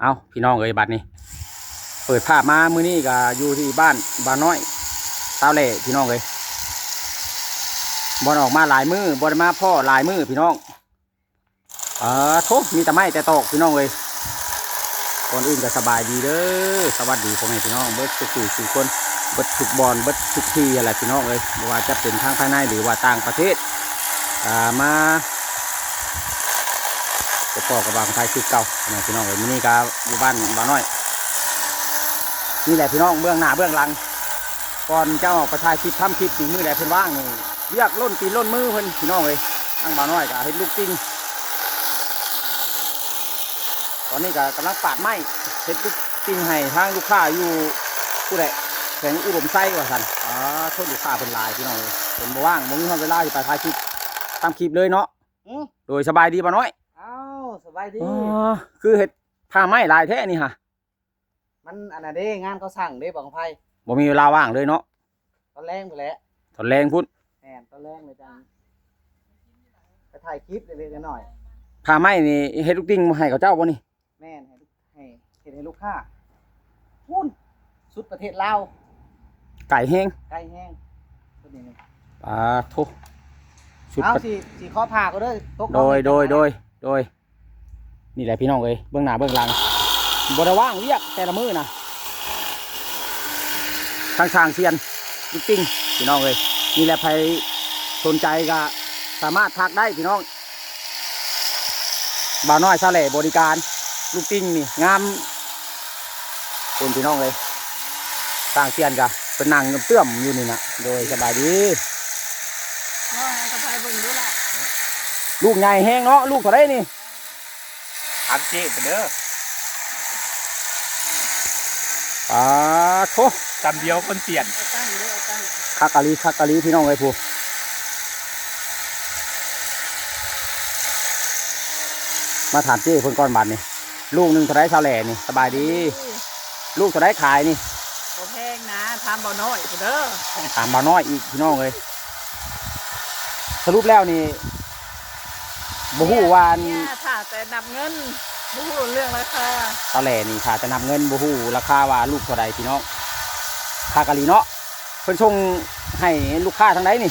ເອົາ ພີ່ນ້ອງເອີຍ ບັດນີ້ເປີດພາບມາ ມື້ນີ້ກໍຢູ່ທີ່ບ້ານບ່າວນ້ອຍຊາວແຫຼ້ ພີ່ນ້ອງເອີຍ. ບໍ່ໄດ້ອອກມາຫຼາຍມື້ ບໍ່ໄດ້ມາພໍ້ຫຼາຍມື້ ພີ່ນ້ອງ. ເອີ ໂທ້ ມີແຕ່ໄມ້ແຕ່ຕອກ ພີ່ນ້ອງເອີຍ. ກ່ອນອື່ນກໍສະບາຍດີເດີ ສະຫວັດດີພໍ່ແມ່ພີ່ນ້ອງເບິດສູ່ຜູ້ສູ່ຄົນ ເບິດທຸກບ່ອນ ເບິດທຸກທີ່ຫັ້ນແຫຼະ ພີ່ນ້ອງເອີຍ. ບໍ່ວ່າຈະເປັນທາງພາຍໃນ ຫຼືວ່າຕ່າງປະເທດ ອ່າ ມາ ຕິດຕໍ່ກັບບ່າວຄຳໄພຄືເກົ່າ ພໍ່ແມ່ພີ່ນ້ອງເອີຍ. ມື້ນີ້ກໍຢູ່ບ້ານບ່າວນ້ອຍນີ້ແຫຼະ ພີ່ນ້ອງ ເບື້ອງໜ້າເບື້ອງຫຼັງ. ກ່ອນຈະອອກໄປຖ່າຍຄລິບທຳຄລິບນີ້ ມື້ໃດເພິ່ນວ່າງນີ້ ວຽກລົ້ນຕີນລົ້ນມືເພິ່ນ ພີ່ນ້ອງເອີຍ. ທາງບ່າວນ້ອຍກໍເຮັດລູກຕິ່ງ ຕອນນີ້ກໍກຳລັງປາດໄມ້ ເຮັດລູກຕິ່ງໃຫ້ທາງລູກຄ້າຢູ່ ຜູ້ໃດ ແຂວງອຸດົມໄຊວ່າຊັ້ນ. ອ່າ ໂທດ ລູກຄ້າເພິ່ນຫຼາຍ ພີ່ນ້ອງເອີຍ ເພິ່ນບໍ່ວ່າງ ບໍ່ມີຮອດເວລາຊິໄປຖ່າຍຄລິບທຳຄລິບເລີຍເນາະ. ອື ໂດຍ ສະບາຍດີບ່າວນ້ອຍ. ອ້າວ ສະບາຍດີ. ອໍ ຄືເຮັດຜ້າໄມ້ຫຼາຍແທ້ນີ້ຫະ? ມັນອັນນັ້ນເດ້ ງານເຂົາສັ່ງເດ້ ບ່າວຄຳໄພ ບໍ່ມີເວລາວ່າງເລີຍເນາະ. ຕອນແລງພຸ້ນແຫຼະ ຕອນແລງພຸ້ນ. ແມ່ນ ຕອນແລງເລີຍຈັ່ງໄປຖ່າຍຄລິບເລັກໆນ້ອຍໆ. ຜ້າໄມ້ນີ້ເຮັດລູກຕິ່ງໃຫ້ເຂົາເຈົ້າບໍ່ນີ້? ແມ່ນ ໃຫ້ ໃຫ້ເຮັດໃຫ້ລູກຄ້າພຸ້ນ ສຸດປະເທດລາວ. ໄກແຮງ ໄກແຮງ ຕົວນີ້ນີ້. ປາໂທ ສຸດ ເອົາ ປະ ຊິ ຊິຂໍພາກເດີ ຕົກ ໂດຍ ໂດຍ ໂດຍ ໂດຍ. ນີ້ແຫຼະພີ່ນ້ອງເອີຍ ເບື້ອງໜ້າເບື້ອງຫຼັງ ບໍ່ໄດ້ວ່າງວຽກແຕ່ລະມື້ນະ ທັງຊ່າງຊຽນ ລູກຕິ່ງ ພີ່ນ້ອງເອີຍ. ນີ້ແຫຼະ ໃຜສົນໃຈກໍສາມາດທັກໄດ້ພີ່ນ້ອງ. ບ່າວນ້ອຍຊາວແຫຼ້ບໍລິການ ລູກຕິ່ງນີ້ງາມ ພຸ້ນ ພີ່ນ້ອງເອີຍ. ຊ່າງຊຽນກໍເພິ່ນນັ່ງເຕື່ອມໆຢູ່ນີ້ນະ. ໂດຍ ສະບາຍດີ. ເອົາໃຫ້ເຂົາໄປເບິ່ງດູລະ ລູກໃຫຍ່ແຮງເນາະ. ລູກເທົ່າໃດນີ້? ຖາມເຈ້ເພິ່ນເດີ. ປາໂທ ຈຳດຽວຄົນປ່ຽນ ເອົາຕັ້ງເດີ ເອົາຕັ້ງ. ຄັກອີ່ຫຼີ ຄັກອີ່ຫຼີ ພີ່ນ້ອງເອີຍ ຜູ້ ມາຖາມເຈ້ເພິ່ນກ່ອນບາດນີ້. ລູກໜຶ່ງເທົ່າໃດຊາວແຫຼ້ນີ້? ສະບາຍດີ. ສະບາຍດີ. ລູກເທົ່າໃດຂາຍນີ້? ບໍ່ແພງນະ ຖາມບ່າວນ້ອຍພຸ້ນເດີ. ຖາມບ່າວນ້ອຍອີກ ພີ່ນ້ອງເອີຍ. ສະຫຼຸບແລ້ວນີ້ ບໍ່ຮູ້ວ່າອັນ ເມຍຖ້າແຕ່ນັບເງິນ ບໍ່ຮູ້ເລື່ອງລາຄາ. ຊາວແຫຼ້ນີ້ຖ້າແຕ່ນັບເງິນ ບໍ່ຮູ້ລາຄາວ່າລູກເທົ່າໃດ ພີ່ນ້ອງ. ຄັກອີ່ຫຼີເນາະ. ເພິ່ນສົ່ງໃຫ້ລູກຄ້າທາງໃດນີ້?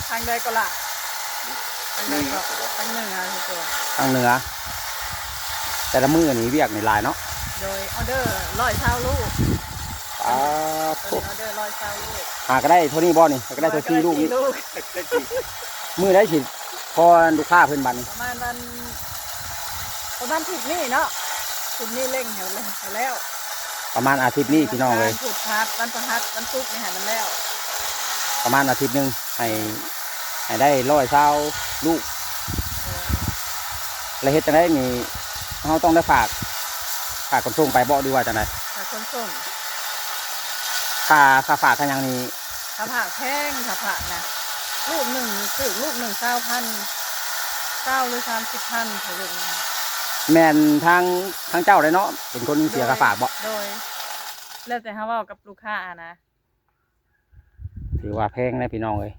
ທາງໃດກໍລະ? ທາງໃດກໍ ທາງເໜືອຄືຕົວະ ທາງເໜືອ. ແຕ່ລະມື້ນີ້ວຽກນີ້ຫຼາຍເນາະ. ໂດຍ ອອເດີຮ້ອຍຊາວລູກ. ປາໂທ ອອເດີຮ້ອຍຊາວລູກ. ຫາກໍໄດ້ເທົ່ານີ້ບໍ່ນີ້? ຫາກໍໄດ້ເທົ່າສີ່ລູກນີ້. ມື້ໃດຊິພໍລູກຄ້າເພິ່ນບັດນີ້? ປະມານວັນ ປະມານທິດນີ້ເນາະ ທິດນີ້ເລັ່ງໃຫ້ ໃຫ້ແລ້ວ. ປະມານອາທິດນີ້ພີ່ນ້ອງເອີຍ. ພຸດພະຫັດ ວັນພະຫັດ ວັນສຸກນີ້ໃຫ້ມັນແລ້ວ. ປະມານອາທິດໜຶ່ງໃຫ້ ໃຫ້ໄດ້ຮ້ອຍຊາວລູກ. ເອີ ແລ້ວເຮັດຈັ່ງໃດນີ້ ເຮົາຕ້ອງໄດ້ຝາກ ຝາກຂົນສົ່ງໄປບໍ່ ຫຼືວ່າຈັ່ງໃດ? ຝາກຂົນສົ່ງ. ຄ່າ ຄ່າຝາກຄ່າຫຍັງນີ້ ຖ້າຝາກແພງ ຖ້າຝາກນະ ລູກໜຶ່ງຖືກ ລູກໜຶ່ງຊາວພັນ ຊາວຫຼືສາມສິບພັນ ຖ້າລູກໜຶ່ງ. ແມ່ນທາງ ທາງເຈົ້າໄດ໋ເນາະ ເປັນຄົນເສຍຄ່າຝາກບໍ່? ໂດຍ ແລ້ວແຕ່ເຮົາເວົ້າກັບລູກຄ້າຫັ້ນນະ. ຖືວ່າແພງເດ້ພີ່ນ້ອງເອີຍ.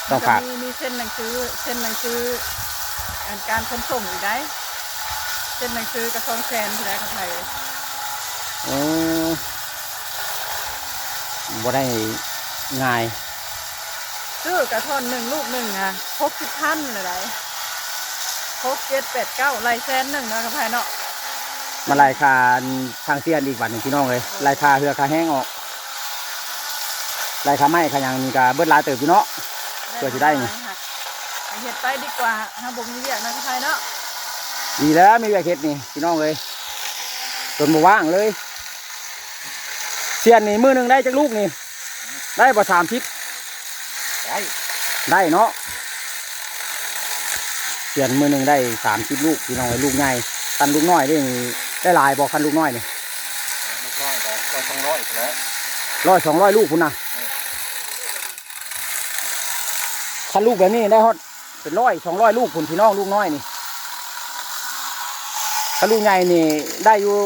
ຕ້ອງຝາກ ມີ ມີເຊັນໜັງສື ເຊັນໜັງສື ອັນການຂົນສົ່ງອີກໄດ໋. ເຊັນໜັງສືກໍສອງແສນພຸ້ນແຫຼະ ຂອງໄທ. ເອີ ບໍ່ໄດ້ງ່າຍ. ຊື້ກະທ່ອນໜຶ່ງ ລູກໜຶ່ງຫັ້ນ ຫົກສິບພັນລະໄດ໋. ຫົກ ເຈັດ ແປດ ເກົ້າ ໄລ່ແສນໜຶ່ງເນາະ ຂອງໄທເນາະ. ມາໄລ່ຄ່າ ອັນ ຊ່າງຊຽນອີກບັດນີ້ພີ່ນ້ອງເອີຍ. ໂດຍ ໄລ່ຄ່າເຮືອຄ່າແຮງອອກ. ໄລ່ຄ່າໄມ້ຄ່າຫຍັງນີ້ກະເບິດຫຼາຍເຕີບຢູ່ເນາະ ເພື່ອຊິໄດ້ນີ້. ເຮັດໄປດີກວ່າ ເຮົາບໍ່ມີວຽກນະ ຂອງໄທເນາະ. ດີແລ້ວມີວຽກເຮັດນີ້ພີ່ນ້ອງເອີຍ ຈົນບໍ່ວ່າງເລີຍ. ຊຽນນີ້ມື້ໜຶ່ງໄດ້ຈັກລູກນີ້? ໄດ້ບໍ່ ສາມສິບ? ໄດ້ ໄດ້ເນາະ. ຊຽນມື້ໜຶ່ງໄດ້ສາມສິບລູກພີ່ນ້ອງເອີຍ ລູກໃຫຍ່. ຄັນລູກນ້ອຍນີ້ໄດ້ຫຼາຍບໍ່ ຄັນລູກນ້ອຍນີ້? ລູກນ້ອຍກໍຮ້ອຍສອງຮ້ອຍພຸ້ນແຫຼະ. ຮ້ອຍສອງຮ້ອຍລູກພຸ້ນນະ. ເອີ ຄັນລູກແບບນີ້ໄດ້ຮອດເປັນຮ້ອຍສອງຮ້ອຍລູກພຸ້ນພີ່ນ້ອງ ລູກນ້ອຍນີ້. ຄັນລູກໃຫຍ່ນີ້ໄດ້ຢູ່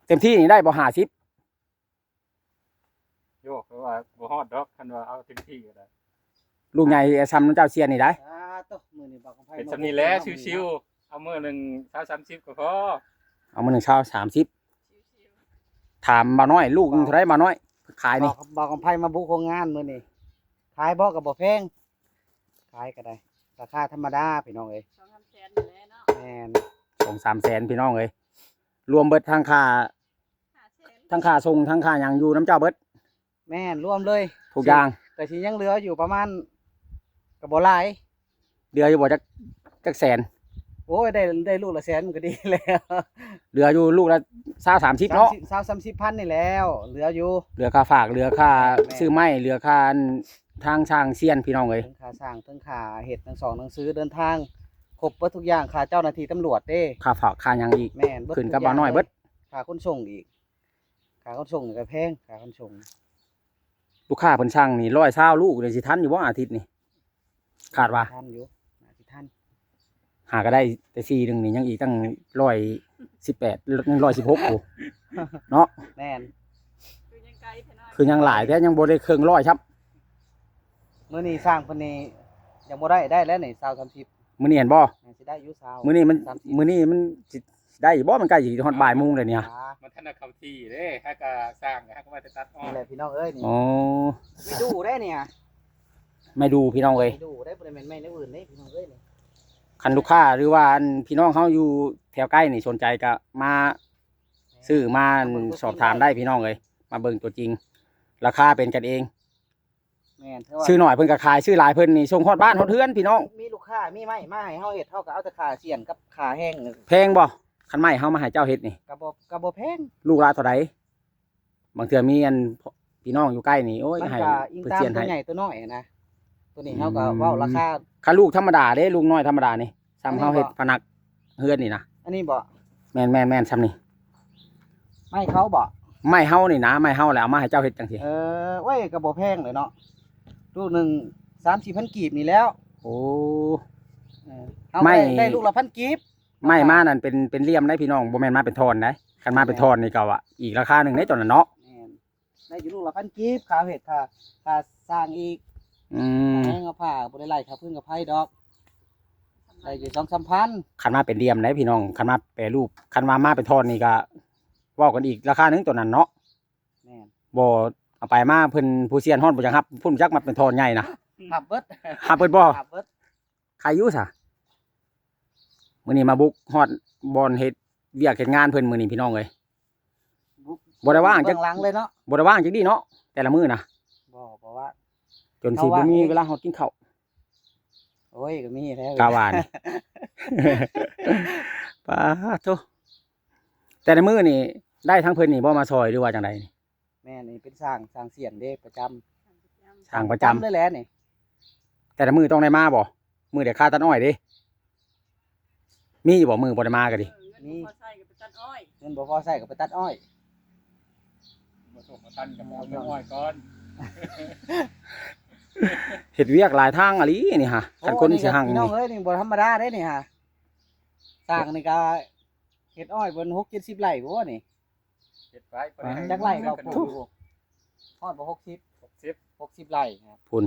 ເຕັມທີ່ນີ້ໄດ້ບໍ່ ຫ້າສິບ? ໂຍ ຂ້ອຍວ່າບໍ່ຮອດດອກ ຄັນວ່າເອົາເຕັມທີ່ກໍໄດ້. ລູກໃຫຍ່ສ່ຳເຈົ້າຊຽນນີ້ໄດ໋. ສາທຸ ມື້ນີ້ບ່າວຄຳໄພ ເປັນສ່ຳນີ້ແຫຼະ ຊິວໆ ເອົາມື້ໜຶ່ງຊາວສາມສິບກໍພໍ ເອົາມື້ໜຶ່ງຊາວສາມສິບ. ຖາມບ່າວນ້ອຍ ລູກໜຶ່ງເທົ່າໃດບ່າວນ້ອຍ ຂາຍນີ້? ບ່າວຄຳໄພມາບຸກໂຮງງານມື້ນີ້ ຂາຍບໍ່ກໍບໍ່ແພງ ຂາຍກໍໄດ້ ລາຄາທຳມະດາພີ່ນ້ອງເອີຍ ສອງສາມແສນນີ້ແຫຼະເນາະ. ແມ່ນ ສອງສາມແສນພີ່ນ້ອງເອີຍ ລວມເບິດທັງຄ່າ ຫ້າແສນ ທັງຄ່າສົ່ງ ທັງຄ່າຫຍັງຢູ່ນຳເຈົ້າເບິດ. ແມ່ນ ລວມເລີຍ ທຸກຢ່າງ ກໍຊິຍັງເຫຼືອຢູ່ປະມານ ກໍບໍ່ຫຼາຍ. ເຫຼືອຢູ່ບໍ່ຈັກ ຈັກແສນ? ໂອ້ຍ ໄດ້ ໄດ້ລູກລະແສນມັນກໍດີແລ້ວ ເຫຼືອຢູ່ລູກລະຊາວສາມສິບເນາະ ຊາວສາມສິບພັນນີ້ແລ້ວ ເຫຼືອຢູ່ ເຫຼືອຄ່າຝາກ ເຫຼືອຄ່າ ແມ່ນ ຊື້ໄມ້ ເຫຼືອຄ່າທາງຊ່າງຊຽນພີ່ນ້ອງເອີຍ ເຖິງຄ່າຊ່າງ ເຖິງຄ່າເຮັດໜັງສອງໜັງສືເດີນທາງ ຄົບເບິດທຸກຢ່າງ ຄ່າເຈົ້າໜ້າທີ່ຕຳຫຼວດເດ້ ຄ່າຝາກຄ່າຫຍັງອີກ ແມ່ນ ຂຶ້ນກັບບ່າວນ້ອຍເບິດ ຄ່າຂົນສົ່ງອີກ ຄ່າຂົນສົ່ງນີ້ກໍແພງ ຄ່າຂົນສົ່ງ. ລູກຄ້າເພິ່ນສັ່ງນີ້ ຮ້ອຍຊາວລູກນີ້ ຊິທັນຢູ່ບໍ່ອາທິດນີ້? ຄາດວ່າ ທັນຢູ່ ໜ້າຊິທັນ ຫາກໍໄດ້ແຕ່ສີ່ໜຶ່ງນີ້ ຍັງອີກຕັ້ງຮ້ອຍສິບແປດ ຍັງຮ້ອຍສິບຫົກຢູ່ເນາະ. ແມ່ນ ຄືຍັງໄກແທ້ນ້ອຍ ຄືຍັງຫຼາຍແທ້ ຍັງບໍ່ໄດ້ເຄິ່ງຮ້ອຍຊ້ຳ. ມື້ນີ້ຊ່າງເພິ່ນນີ້ຍັງບໍ່ໄດ້ ໄດ້ແລ້ວນີ້ ຊາວສາມສິບ ມື້ນີ້ເຫັນບໍ່? ແມ່ນ ຊິໄດ້ຢູ່ຊາວ ມື້ນີ້ມັນ ສາມສິບ ມື້ນີ້ມັນຊິ ໄດ້ຢູ່ບໍ່? ມັນໃກ້ຊິຮອດບ່າຍໂມງແລ້ວນີ້ ມັນທັນໄດ້ເຂົ້າທີ່ເດ້ ຫາກະສ້າງ ຫາກະວ່າຈະຕັດອ້ອຍ ນີ້ແຫຼະພີ່ນ້ອງເອີຍນີ້. ອໍ ໄມ້ດູ່ເດ້ນີ້ ໄມ້ດູ່ພີ່ນ້ອງເອີຍ ໄມ້ດູ່ເດ້ ບໍ່ໄດ້ແມ່ນໄມ້ແນວອື່ນເດ້ພີ່ນ້ອງເອີຍນີ້. ຄັນລູກຄ້າ ຫຼືວ່າອັນພີ່ນ້ອງເຮົາຢູ່ແຖວໃກ້ນີ້ ສົນໃຈກະມາຊື້ ມາສອບຖາມໄດ້ພີ່ນ້ອງເອີຍ ມາເບິ່ງຕົວຈິງ ລາຄາເປັນກັນເອງ. ແມ່ນ ຊື້ໜ້ອຍເພິ່ນກໍຂາຍ ຊື້ຫຼາຍເພິ່ນນີ້ສົ່ງຮອດບ້ານຮອດເຮືອນພີ່ນ້ອງ. ມີລູກຄ້າມີໄມ້ມາໃຫ້ເຮົາເຮັດ ເຮົາກໍເອົາແຕ່ຄ່າຊຽນກັບຄ່າແຮງ. ແພງບໍ່? ຄັນໄມ້ເຮົາມາໃຫ້ເຈົ້າເຮັດນີ້ ກໍບໍ່ ກໍບໍ່ແພງ. ລູກລະເທົ່າໃດ? ບາງເທື່ອມີອັນ ພີ່ນ້ອງຢູ່ໃກ້ນີ້ ໂອ້ຍ ໃຫ້ເພິ່ນຊຽນໃຫ້ ຕົວໃຫຍ່ຕົວນ້ອຍນະ ຕົວນີ້ເຮົາກໍເວົ້າລາຄາ. ອືມ ຄັນລູກທຳມະດາເດ້ ລູກນ້ອຍທຳມະດານີ້ ຊ່ຳເຮົາເຮັດ ອັນນີ້ບໍ່? ຜະໜັກເຮືອນນີ້ນະ. ອັນນີ້ບໍ່? ແມ່ນໆໆ ຊ່ຳນີ້. ໄມ້ເຂົາບໍ່? ໄມ້ເຮົານີ້ນະ ໄມ້ເຮົາແຫຼະ ເອົາມາໃຫ້ເຈົ້າເຮັດຈັ່ງຊີ້. ເອີ ໂອ້ຍ ກໍບໍ່ແພງເລີຍເນາະ ລູກໜຶ່ງສາມສີ່ພັນກີບນີ້ແລ້ວ. ໂອ້ ເອີ ເຮົາໄມ້ ໄດ້ ໄດ້ລູກລະພັນກີບ. ໄມ້ມານັ້ນເປັນ ເປັນຫຼ່ຽມໄດ໋ພີ່ນ້ອງ ບໍ່ແມ່ນມາເປັນທ່ອນໄດ໋. ຄັນມາເປັນທ່ອນນີ້ກໍວ່າອີກລາຄາໜຶ່ງເດ້ຕອນນັ້ນເນາະ. ແມ່ນ ໄດ້ຢູ່ລູກລະພັນກີບ ຄ່າເຮັດ ຄ່າ ຄ່າສ້າງອີກ. ອືມ ຄ່າແຮງເອົາຜ້າ ບໍ່ໄດ້ໄລ່ຄ່າຟືນຄ່າໄຟດອກ ໄດ້ຢູ່ສອງສາມພັນ. ຄັນມາເປັນຫຼ່ຽມໄດ໋ພີ່ນ້ອງ ຄັນມາແປຮູບ ຄັນວ່າມາເປັນທ່ອນນີ້ກໍເວົ້າກັນອີກລາຄາໜຶ່ງຕົວນັ້ນເນາະ. ແມ່ນ ບໍ່ເອົາໄປມາເພິ່ນຜູ້ຊຽນຮອດບໍ່ຢາກຮັບ ເພິ່ນຈັກມັດເປັນທ່ອນໃຫຍ່ນະ ຮັບເບິດ ຮັບເບິດບໍ່? ຮັບເບິດ. ໃຄຢູ່ຊະ ມື້ນີ້ມາບຸກຮອດບ່ອນເຮັດວຽກເຮັດງານເພິ່ນມື້ນີ້ພີ່ນ້ອງເອີຍ. ບໍ່ໄດ້ວ່າງຈັກ ເບື້ອງຫຼັງເລີຍເນາະ ບໍ່ໄດ້ວ່າງຈັກດີ້ເນາະ ແຕ່ລະມື້ນະ. ບໍ່ ບໍ່ວ່າງ ຈົນຊິບໍ່ມີເວລາຮອດກິນເຂົ້າ. ໂອ້ຍ ກໍມີແລ້ວ ກະວ່ານີ້ ປາໂທ ແຕ່ລະມື້ນີ້ໄດ້ທັງເພິ່ນນີ້ບໍ່ມາຊ່ອຍ ຫຼືວ່າຈັ່ງໃດນີ້? ແມ່ນ ນີ້ເປັນຊ່າງ ຊ່າງຊຽນເດ້ ປະຈຳ ຊ່າງປະຈຳ ປະຈຳເລີຍແຫຼະນີ້. ແຕ່ລະມື້ຕ້ອງໄດ້ມາບໍ່? ມື້ໃດຄາຕັດອ້ອຍເດ້ ມີຢູ່ບໍ່? ມື້ບໍ່ໄດ້ມາກໍດີ ມີ ເງິນບໍ່ພໍໃຊ້ກໍໄປຕັດອ້ອຍ ເງິນບໍ່ພໍໃຊ້ກໍໄປຕັດອ້ອຍ ບໍ່ສົມບໍ່ຕັນກໍໄປເອົາຕົ້ນອ້ອຍກ່ອນ. ເຮັດວຽກຫຼາຍທາງອີ່ຫຼີນີ້ຫາ ຄັນຄົນຊິຮັ່ງນີ້ ພີ່ນ້ອງເອີຍ ນີ້ບໍ່ທຳມະດາເດ້ນີ້ຫາ. ສ້າງນີ້ກໍເຮັດອ້ອຍເພິ່ນຫົກເຈັດສິບໄຮ່ພຸ້ນນີ້. ເຮັດໄປ ອ່າ ຈັກໄຮ່ກໍປູກຢູ່ ຮອດບໍ່ ຫົກສິບ ຫົກສິບ ຫົກສິບໄຮ່ ພຸ້ນ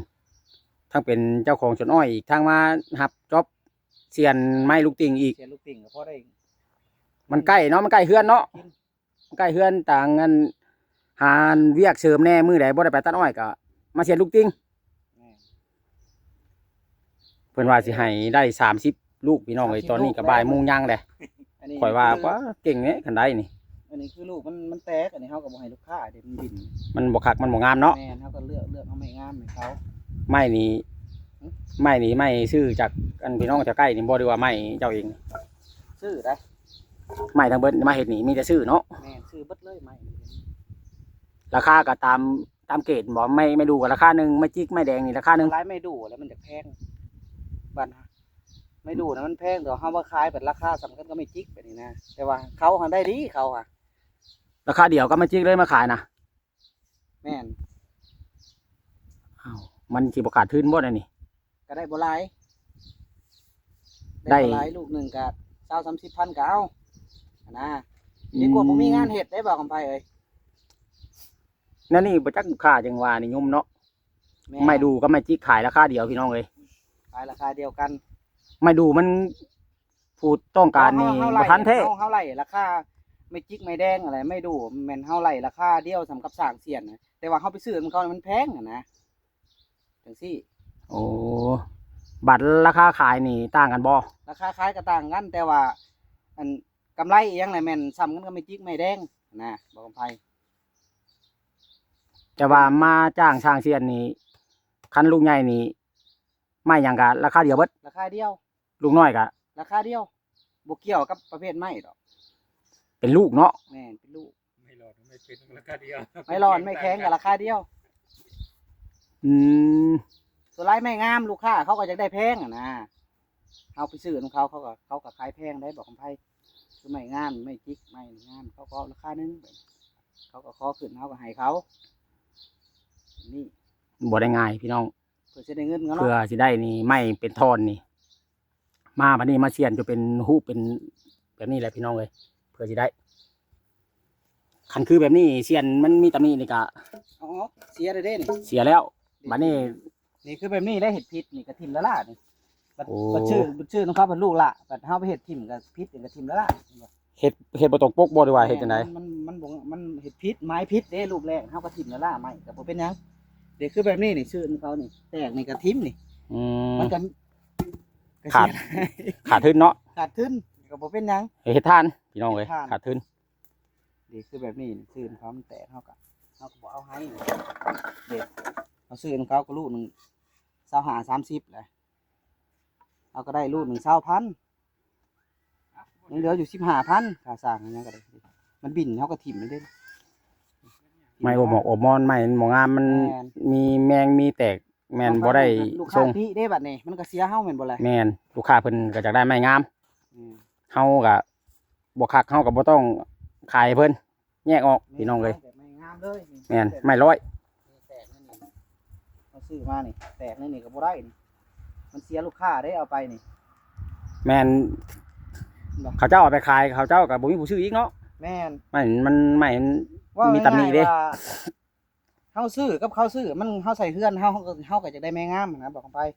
ທັງເປັນເຈົ້າຂອງສວນອ້ອຍອີກ ທັງມາຮັບຈອບຊຽນໄມ້ລູກຕິ່ງອີກ ຊຽນລູກຕິ່ງກໍພໍໄດ້. ມັນໃກ້ເນາະ ມັນໃກ້ເຮືອນເນາະ ມັນໃກ້ເຮືອນ ຕ່າງອັນ ຫາວຽກເສີມແດ່ ມື້ໃດບໍ່ໄດ້ໄປຕັດອ້ອຍກໍມາຊຽນລູກຕິ່ງ. ແມ່ນ ເພິ່ນວ່າຊິໃຫ້ໄດ້ສາມສິບລູກ ພີ່ນ້ອງເອີຍ ສາມສິບລູກ ຕອນນີ້ກໍບ່າຍໂມງຍັງແຫຼະ. ອັນນີ້ ຂ້ອຍວ່າ ຄື ປາ ເກັ່ງເດ້ຄັນໄດ້ນີ້ ອັນນີ້ຄືລູກມັນ ມັນແຕກ ອັນນີ້ເຮົາກໍບໍ່ໃຫ້ລູກຄ້າເດ້ ມັນບິນ ມັນບໍ່ຄັກ ມັນບໍ່ງາມເນາະ. ແມ່ນ ເຮົາກໍເລືອກ ເລືອກເອົາໄມ້ງາມໃຫ້ເຂົາ. ໄມ້ນີ້ ຫຶ? ໄມ້ນີ້ໄມ້ຊື້ຈາກອັນພີ່ນ້ອງແຖວໃກ້ນີ້ບໍ່ ຫຼືວ່າໄມ້ເຈົ້າເອງ? ຊື້ໄດ໋ ໄມ້ທັງເບິດມາເຮັດນີ້ມີແຕ່ຊື້ເນາະ. ແມ່ນ ຊື້ເບິດເລີຍໄມ້ ລາຄາກໍຕາມ ຕາມເກດບໍ່? ໄມ້ ໄມ້ດູ່ກໍລາຄາໜຶ່ງ ໄມ້ຈິກ ໄມ້ແດງນີ້ລາຄາໜຶ່ງ. ຫຼາຍໄມ້ດູ່ແລ້ວມັນຈະແພງ ບັດນະ ໄມ້ດູ່ນະມັນແພງ ແຕ່ວ່າເຮົາມາຂາຍບັດລາຄາສ່ຳກັນກັບໄມ້ຈິກແບບນີ້ນະ ແຕ່ວ່າເຂົາຫັ້ນໄດ້ດີ ເຂົາຫະ ລາຄາດຽວກັບໄມ້ຈິກເລີຍມາຂາຍນະ. ແມ່ນ. ອ້າວ ມັນຊິບໍ່ຂາດທຶນບໍ່ແນວນີ້? ກໍໄດ້ບໍ່ຫຼາຍ ໄດ້ ໄດ້ບໍ່ຫຼາຍ ລູກໜຶ່ງກໍຊາວສາມສິບພັນກໍເອົາ ຫັ້ນນະ. ອືມ ດີກວ່າບໍ່ມີງານເຮັດໄດ໋ ບ່າວຄຳໄພເອີຍ. ແນວນີ້ບໍ່ຈັກລູກຄ້າຈັ່ງວ່ານິຍົມເນາະ. ແມ່ນ ໄມ້ດູ່ກັບໄມ້ຈິກຂາຍລາຄາດຽວພີ່ນ້ອງເອີຍ ຂາຍລາຄາດຽວກັນ. ໄມ້ດູ່ມັນ ຜູ້ຕ້ອງການນີ້ ເຮົາ ເຮົາໄລ່ ບໍ່ທັນແທ້ ເຮົາ ເຮົາໄລ່ລາຄາໄມ້ຈິກໄມ້ແດງຫັ້ນແຫຼະ ໄມ້ດູ່ແມ່ນເຮົາໄລ່ລາຄາດຽວສ່ຳກັບສ້າງຊຽນນະ ແຕ່ວ່າເຮົາໄປຊື້ນຳເຂົາມັນແພງຫັ້ນນະ ຈັ່ງຊີ້. ໂອ້ ບັດລາຄາຂາຍນີ້ຕ່າງກັນບໍ່? ລາຄາຂາຍກໍຕ່າງກັນ ແຕ່ວ່າ ອັນ ກຳໄລອີ່ຫຍັງນະແມ່ນສ່ຳກັນກັບໄມ້ຈິກໄມ້ແດງນະ ບໍ່ຄຳໄພ. ແຕ່ວ່າມາຈ້າງສ້າງຊຽນນີ້ ຄັນລູກໃຫຍ່ນີ້ ໄມ້ຫຍັງກະລາຄາດຽວເບິດ ລາຄາດຽວ. ລູກນ້ອຍກະລາຄາດຽວ ບໍ່ກ່ຽວກັບປະເພດໄມ້ດອກ ເປັນລູກເນາະ. ແມ່ນ ເປັນລູກ. ໄມ້ຫຼອນໄມ້ແຂງລາຄາດຽວ ໄມ້ຫຼອນໄມ້ແຂງກໍລາຄາດຽວ. ອືມ ສ່ວນຫຼາຍໄມ້ງາມ ລູກຄ້າເຂົາກໍຢາກໄດ້ແພງຫັ້ນນະ ເຮົາໄປຊື້ນຳເຂົາ ເຂົາກໍ ເຂົາກໍຂາຍແພງໄດ໋ ບໍ່ຄຳໄພ. ຄືໄມ້ງາມ ໄມ້ຈິກ ໄມ້ງາມ ເຂົາກໍລາຄາໜຶ່ງ ເຂົາກໍຂໍຂຶ້ນ ເຮົາກໍໃຫ້ເຂົາ ນີ້ ບໍ່ໄດ້ງ່າຍພີ່ນ້ອງ. ເພື່ອຊິໄດ້ເງິນເນາະ ເພື່ອຊິໄດ້ນີ້ ໄມ້ເປັນທ່ອນນີ້ ມາບັດນີ້ມາຊຽນຈົນເປັນຮູບເປັນແບບນີ້ແຫຼະພີ່ນ້ອງເອີຍ ເພື່ອຊິໄດ້. ຄັນຄືແບບນີ້ຊຽນມັນມີຕຳໜິນີ້ກະ ເອົາອອກ ເສຍແລ້ວເດ້ນີ້ ເສຍແລ້ວ. ບັດນີ້ ນີ້ຄືແບບນີ້ແຫຼະ ເຮັດຜິດນີ້ກະຖິ້ມລະລະນີ້. ບັດ ໂອ້ ບັດຊື້ ບັດຊື້ນຳເຂົາ ບັດລູກລະ ບັດເຮົາໄປເຮັດຖິ້ມກະຜິດ ກະຖິ້ມລະລະ. ເຮັດ ເຮັດບໍ່ຕົງປົກບໍ່ ຫຼືວ່າເຮັດຈັ່ງໃດ? ແມ່ນ ມັນ ມັນ ມັນ ມັນເຮັດຜິດ ໝາຍຜິດເດ້ ລູກແລກເຮົາກໍຖິ້ມລະລະໄມ້ ກໍບໍ່ເປັນຫຍັງເດ້. ຄືແບບນີ້ນີ້ ຊື້ນຳເຂົານີ້ ແຕກນີ້ກໍຖິ້ມນີ້. ອືມ ມັນກໍ ກໍ ຂາດ ເສຍ ຂາດທຶນເນາະ ຂາດທຶນ ກໍບໍ່ເປັນຫຍັງ ເຮັດທານພີ່ນ້ອງເອີຍ ເຮັດທານ ຂາດທຶນເດ້. ຄືແບບນີ້ນີ້ ຊື້ນຳເຂົາມັນແຕກ ເຮົາກໍ ເຮົາກໍບໍ່ເອົາໃຫ້ເດ້. ເຮົາຊື້ນຳເຂົາກໍລູກໜຶ່ງຊາວຫ້າ ສາມສິບແຫຼະ ເຮົາກໍໄດ້ລູກໜຶ່ງຊາວພັນ ຍັງເຫຼືອຢູ່ສິບຫ້າພັນ ຄ່າສ້າງຫຍັງກໍໄດ້ ມັນບິນເຮົາກໍຖິ້ມເດ້. ໄມ້ອົບໝອກອົບມອນ ໄມ້ມັນບໍ່ງາມ ມັນ ແມ່ນ ມີແມງມີແຕກ ແມ່ນບໍ່ໄດ້ ລູກຄ້າຕິເດ້ບັດນີ້ ມັນກໍເສຍເຮົາແມ່ນບໍ່ລະ? ແມ່ນ ລູກຄ້າເພິ່ນກໍຢາກໄດ້ໄມ້ງາມ ອືມ ເຮົາກໍບໍ່ຄັກ ເຮົາກໍບໍ່ຕ້ອງຂາຍໃຫ້ເພິ່ນ ແຍກອອກ ແມ່ນ ພີ່ນ້ອງເອີຍ ໄມ້ແບບໄມ້ງາມເລີຍນີ້. ແມ່ນ ໄມ້ຮ້ອຍ ແຕກແນວນີ້ ເຮົາຊື້ມານີ້ ແຕກແນວນີ້ກໍບໍ່ໄດ້ນີ້ ມັນເສຍລູກຄ້າເດ້ ເອົາໄປນີ້. ແມ່ນ ເຂົາເຈົ້າເອົາໄປຂາຍ ເຂົາເຈົ້າກໍບໍ່ມີຜູ້ຊື້ອີກເນາະ. ແມ່ນ ໄມ້ມັນ ໄມ້ມັນມີຕຳໜິເດ້. ເວົ້າງ່າຍໆວ່າ ເຮົາຊື້ກັບເຂົາຊື້ ມັນ ເຮົາໃສ່ເຮືອນ ເຮົາ ເຮົາກໍ ເຮົາກໍຢາກໄດ້ໄມ້ງາມຫັ້ນນະ ບອກກັນໄປ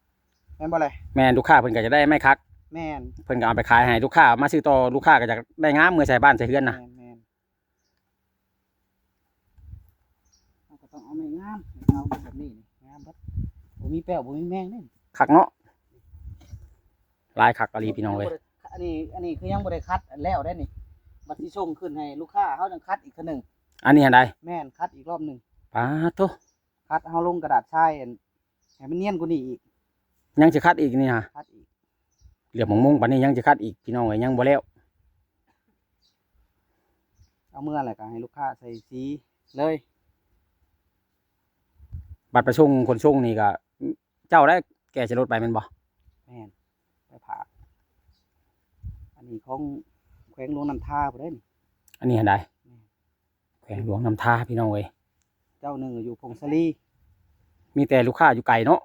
ແມ່ນບໍ່ລະ? ແມ່ນ ລູກຄ້າເພິ່ນກໍຢາກໄດ້ໄມ້ຄັກ ແມ່ນ ເພິ່ນກໍເອົາໄປຂາຍໃຫ້ລູກຄ້າ ມາຊື້ຕໍ່ລູກຄ້າກໍຢາກໄດ້ງາມເມືອໃສ່ບ້ານໃສ່ເຮືອນນະ. ແມ່ນ ແມ່ນ ເຮົາກໍຕ້ອງເອົາໄມ້ງາມ ເອົາແບບນີ້ນີ້ ງາມເບິດ ບໍ່ມີແປ້ວ ບໍ່ມີແມງເດ້. ຄັກເນາະ ຫຼາຍຄັກອີ່ຫຼີພີ່ນ້ອງເອີຍ. ອັນນີ້ ອັນນີ້ຄືຍັງບໍ່ໄດ້ຂັດ ອັນແລ້ວໄດ໋ນີ້ ບັດຊິສົ່ງຂຶ້ນໃຫ້ລູກຄ້າ ເຮົາຍັງຂັດອີກເທື່ອໜຶ່ງ. ອັນນີ້ຫັ້ນໃດ? ແມ່ນ ຂັດອີກລອບໜຶ່ງ. ປາດໂທ້ ຂັດ ເຮົາລົງກະດາດຊາຍ ອັນ ໃຫ້ມັນນຽນກວ່ານີ້ອີກ. ຍັງຊິຂັດອີກນີ້ຫະ? ຂັດອີກ. ເຫຼືອກມົງໆປານນີ້ຍັງຊິຂັດອີກ ພີ່ນ້ອງເອີຍ ຍັງບໍ່ແລ້ວ. ເອົາເມືອແລ້ວກໍໃຫ້ລູກຄ້າໃສ່ສີເລີຍ. ບັດໄປສົ່ງ ຂົນສົ່ງນີ້ກໍ ເຈົ້າໄດ້ແກ່ໃສ່ລົດໄປແມ່ນບໍ່? ແມ່ນ ໄປຝາກ. ອັນນີ້ຂອງແຂວງຫຼວງນ້ຳທາພຸ້ນເດ້ນີ້. ອັນນີ້ຫັ້ນໃດ? ແມ່ນ ແຂວງຫຼວງນ້ຳທາ ພີ່ນ້ອງເອີຍ. ເຈົ້າໜຶ່ງຢູ່ຜົ້ງສາລີ. ມີແຕ່ລູກຄ້າຢູ່ໄກເນາະ.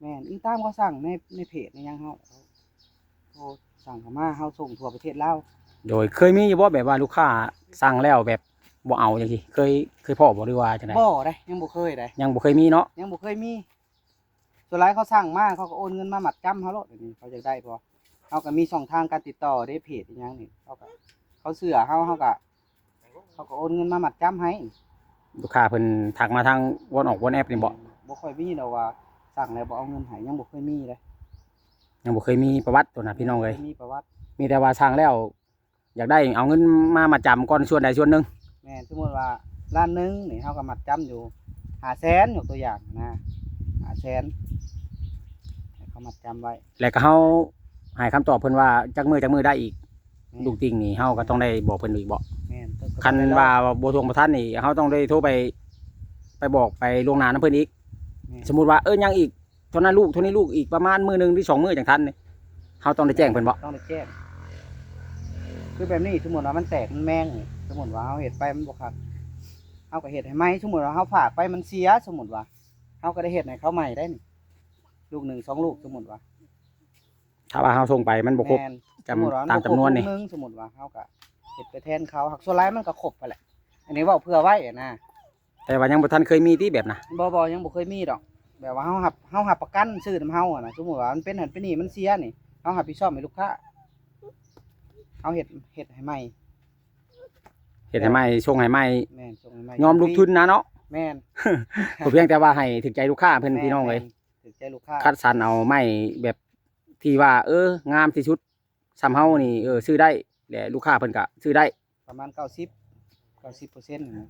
ແມ່ນ ອີງຕາມເຂົາສັ່ງໃນ ໃນເພຈໃນຫຍັງເຮົາ ເຂົາສັ່ງເຂົ້າມາ ເຮົາສົ່ງທົ່ວປະເທດລາວ. ໂດຍ ເຄີຍມີຢູ່ບໍ່ ແບບວ່າລູກຄ້າສັ່ງແລ້ວແບບບໍ່ເອົາຈັ່ງຊີ້ ເຄີຍ ເຄີຍພໍ້ບໍ່ ຫຼືວ່າຈັ່ງໃດ? ບໍ່ເດ້ ຍັງບໍ່ເຄີຍເດ້. ຍັງບໍ່ເຄີຍມີເນາະ? ຍັງບໍ່ເຄີຍມີ. ສ່ວນຫຼາຍເຂົາສັ່ງມາ ເຂົາກໍໂອນເງິນມາມັດຈຳເຮົາໂລດ ອັນນີ້ເຂົາຢາກໄດ້ ເພາະວ່າເຮົາກໍມີຊ່ອງທາງການຕິດຕໍ່ເດ້ ເພຈອີຫຍັງນີ້ ເຂົາກໍ ເຂົາເຊື່ອເຮົາ ເຮົາກໍ ເຂົາກໍໂອນເງິນມາມັດຈຳໃຫ້. ລູກຄ້າເພິ່ນທັກມາທາງວອນອອກວອນແອັບນີ້ບໍ? ບໍ່ຄ່ອຍມີດອກວ່າສັ່ງແລ້ວບໍ່ເອົາເງິນໃຫ້ ຍັງບໍ່ເຄີຍມີເດ້. ຍັງບໍ່ເຄີຍມີປະຫວັດໂຕນະ ພີ່ນ້ອງເອີຍ. ບໍ່ເຄີຍມີປະຫວັດ. ມີແຕ່ວ່າສັ່ງແລ້ວ ຢາກໄດ້ເອົາເງິນມາມັດຈຳກ່ອນສ່ວນໃດສ່ວນໜຶ່ງ. ແມ່ນ ສົມມຸດວ່າລ້ານໜຶ່ງນີ້ ເຮົາກໍມັດຈຳຢູ່ຫ້າແສນ ຍົກຕົວຢ່າງນະ ຫ້າແສນ ໃຫ້ເຂົາມັດຈຳໄວ້ ແລ້ວກໍເຮົາໃຫ້ຄຳຕອບເພິ່ນວ່າຈັກມື້ ຈັກມື້ໄດ້ອີກ. ແມ່ນ ລູກຕິ່ງນີ້ເຮົາກໍຕ້ອງໄດ້ບອກເພິ່ນອີກບໍ? ແມ່ນ ຄັນວ່າບໍ່ທວງບໍ່ທັນນີ້ ເຮົາຕ້ອງໄດ້ໂທໄປ ໄປບອກໄປລ່ວງໜ້ານຳເພິ່ນອີກ. ແມ່ນ ສົມມຸດວ່າ ເອີ ຍັງອີກ ເທົ່ານັ້ນລູກ ເທົ່ານີ້ລູກ ອີກປະມານມື້ໜຶ່ງຫຼືສອງມື້ຈັ່ງທັນນີ້ ເຮົາຕ້ອງໄດ້ແຈ້ງເພິ່ນບໍ? ຕ້ອງໄດ້ແຈ້ງ. ຄືແບບນີ້ ສົມມຸດວ່າມັນແຕກ ມັນແມງນີ້ ສົມມຸດວ່າເຮົາເຮັດໄປມັນບໍ່ຄັກ ເຮົາກໍເຮັດໃຫ້ໃໝ່. ສົມມຸດວ່າເຮົາຝາກໄປມັນເສຍ ສົມມຸດວ່າ ເຮົາກໍໄດ້ເຮັດໃຫ້ເຂົາໃໝ່ໄດ້ນີ້ ລູກໜຶ່ງສອງລູກ ສົມມຸດວ່າ ຖ້າວ່າເຮົາສົ່ງໄປມັນບໍ່ຄົບ ແມ່ນ ຈຳ ສົມມຸດວ່າ ຕາມຈຳນວນນີ້ ມັນບໍ່ຄົບລູກໜຶ່ງ ສົມມຸດວ່າເຮົາກໍເຮັດໄປແທນເຂົາ ຫາກສ່ວນຫຼາຍມັນກໍຄົບຫັ້ນແຫຼະ. ອັນນີ້ເວົ້າເພື່ອໄວ້ນະ. ແຕ່ວ່າຍັງບໍ່ທັນເຄີຍມີຕິແບບນະ? ບໍ່ ບໍ່ ຍັງບໍ່ເຄີຍມີດອກ. ແບບວ່າເຮົາຮັບ ເຮົາຮັບປະກັນຊື້ນຳເຮົາຫັ້ນນະ. ສົມມຸດວ່າມັນເປັນຫັ້ນເປັນນີ້ ມັນເສຍນີ້ ເຮົາຮັບຜິດຊອບໃຫ້ລູກຄ້າ. ເຮົາເຮັດ ເຮັດໃຫ້ໃໝ່ ເຮັດໃຫ້ໃໝ່ ສົ່ງໃຫ້ໃໝ່. ແມ່ນ ສົ່ງໃຫ້ໃໝ່ ຍອມລົງທຶນນະເນາະ. ແມ່ນ ກໍພຽງແຕ່ວ່າໃຫ້ຖືກໃຈລູກຄ້າເພິ່ນ ແມ່ນ ພີ່ນ້ອງເອີຍ. ແມ່ນ ຖືກໃຈລູກຄ້າ ຄັດສັນເອົາໄມ້ແບບທີ່ວ່າ ເອີ ງາມທີ່ສຸດ ສ່ຳເຮົານີ້ ເອີ ຊື້ໄດ້ ແລະ ລູກຄ້າເພິ່ນກະຊື້ໄດ້ ປະມານເກົ້າສິບ ເກົ້າສິບເປີເຊັນນະ.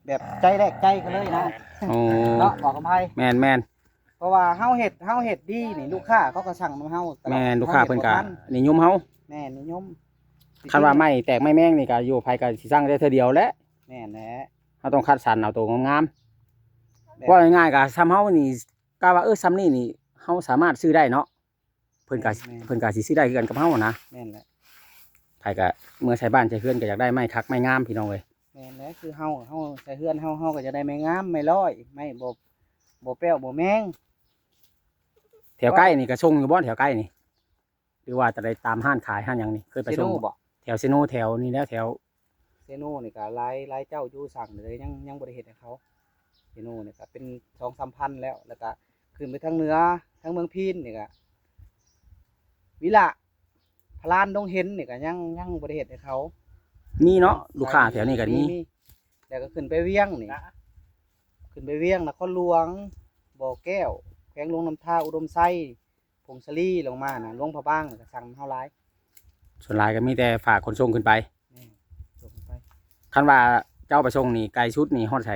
ແບບໃຈແລກໃຈກັນເລີຍນະ. ໂອ້ ເນາະ ບໍ່ຄຳໄພ? ແມ່ນໆ ເພາະວ່າເຮົາເຮັດ ເຮົາເຮັດດີນີ້ ລູກຄ້າເຂົາກໍສັ່ງນຳເຮົາຕະຫຼອດ. ແມ່ນ ລູກຄ້າເພິ່ນກໍນິຍົມເຮົາ. ແມ່ນ ນິຍົມ. ຄັນວ່າໄມ້ແຕກໄມ້ແມງນີ້ກໍຢູ່ໃຜກໍຊິສັ່ງໄດ້ເທື່ອດຽວແຫຼະ. ແມ່ນແຫຼະ ເຮົາຕ້ອງຄັດສັນເອົາໂຕງາມໆ. ແບບ ເວົ້າງ່າຍໆ ກໍສ່ຳເຮົານີ້ ກະວ່າ ເອີ ສ່ຳນີ້ນີ້ ເຮົາສາມາດຊື້ໄດ້ເນາະ. ເພິ່ນກໍ ແມ່ນໆ ເພິ່ນກໍຊິຊື້ໄດ້ຄືກັນກັບເຮົານະ. ແມ່ນແຫຼະ ໃຜກໍເມືອໃສ່ບ້ານໃສ່ເຮືອນກໍຢາກໄດ້ໄມ້ຄັກໄມ້ງາມ ພີ່ນ້ອງເອີຍ. ແມ່ນແຫຼະ ຄືເຮົາ ເຮົາໃສ່ເຮືອນເຮົາ ເຮົາກໍຢາກໄດ້ໄມ້ງາມ ໄມ້ລອຍ ໄມ້ບໍ່ ບໍ່ແປ້ວບໍ່ແມງ. ແຖວໃກ້ນີ້ກໍສົ່ງຢູ່ບໍ່ ແຖວໃກ້ນີ້? ຫຼືວ່າຈະໄດ້ຕາມຮ້ານຂາຍຮ້ານຫຍັງນີ້ ເຄີຍໄປສົ່ງບໍ່? ເຊໂນບໍ່? ແຖວເຊໂນ ແຖວນີ້ແຫຼະ ແຖວເຊໂນນີ້ກໍຫຼາຍ ຫຼາຍເຈົ້າຢູ່ ສັ່ງເລີຍ ຍັງ ຍັງບໍ່ໄດ້ເຮັດໃຫ້ເຂົາ. ເຊໂນນີ້ກໍເປັນສອງສາມພັນແລ້ວ ແລ້ວກໍຂຶ້ນໄປທາງເໜືອ ທາງເມືອງພີນນີ້ກໍ ວິລະ ພະລານ ດົງເຫັນນີ້ກໍຍັງ ຍັງບໍ່ໄດ້ເຮັດໃຫ້ເຂົາ. ມີເນາະ ລູກຄ້າແຖວນີ້ກໍມີ ມີ ມີ. ແລ້ວກໍຂຶ້ນໄປວຽງນີ້ ຂຶ້ນໄປວຽງ ນະຄອນຫຼວງ ບໍ່ແກ້ວ ແຂວງຫຼວງນ້ຳທາ ອຸດົມໄຊ ຜົ້ງສາລີ ລົງມານະ ຫຼວງພະບາງ ແລ້ວກໍສັ່ງເຮົາຫຼາຍ. ສ່ວນຫຼາຍກໍມີແຕ່ຝາກຂົນສົ່ງຂຶ້ນໄປ. ແມ່ນ ສົ່ງໄປ. ຄັນວ່າເຈົ້າໄປສົ່ງນີ້ ໄກສຸດນີ້ຮອດໃສ?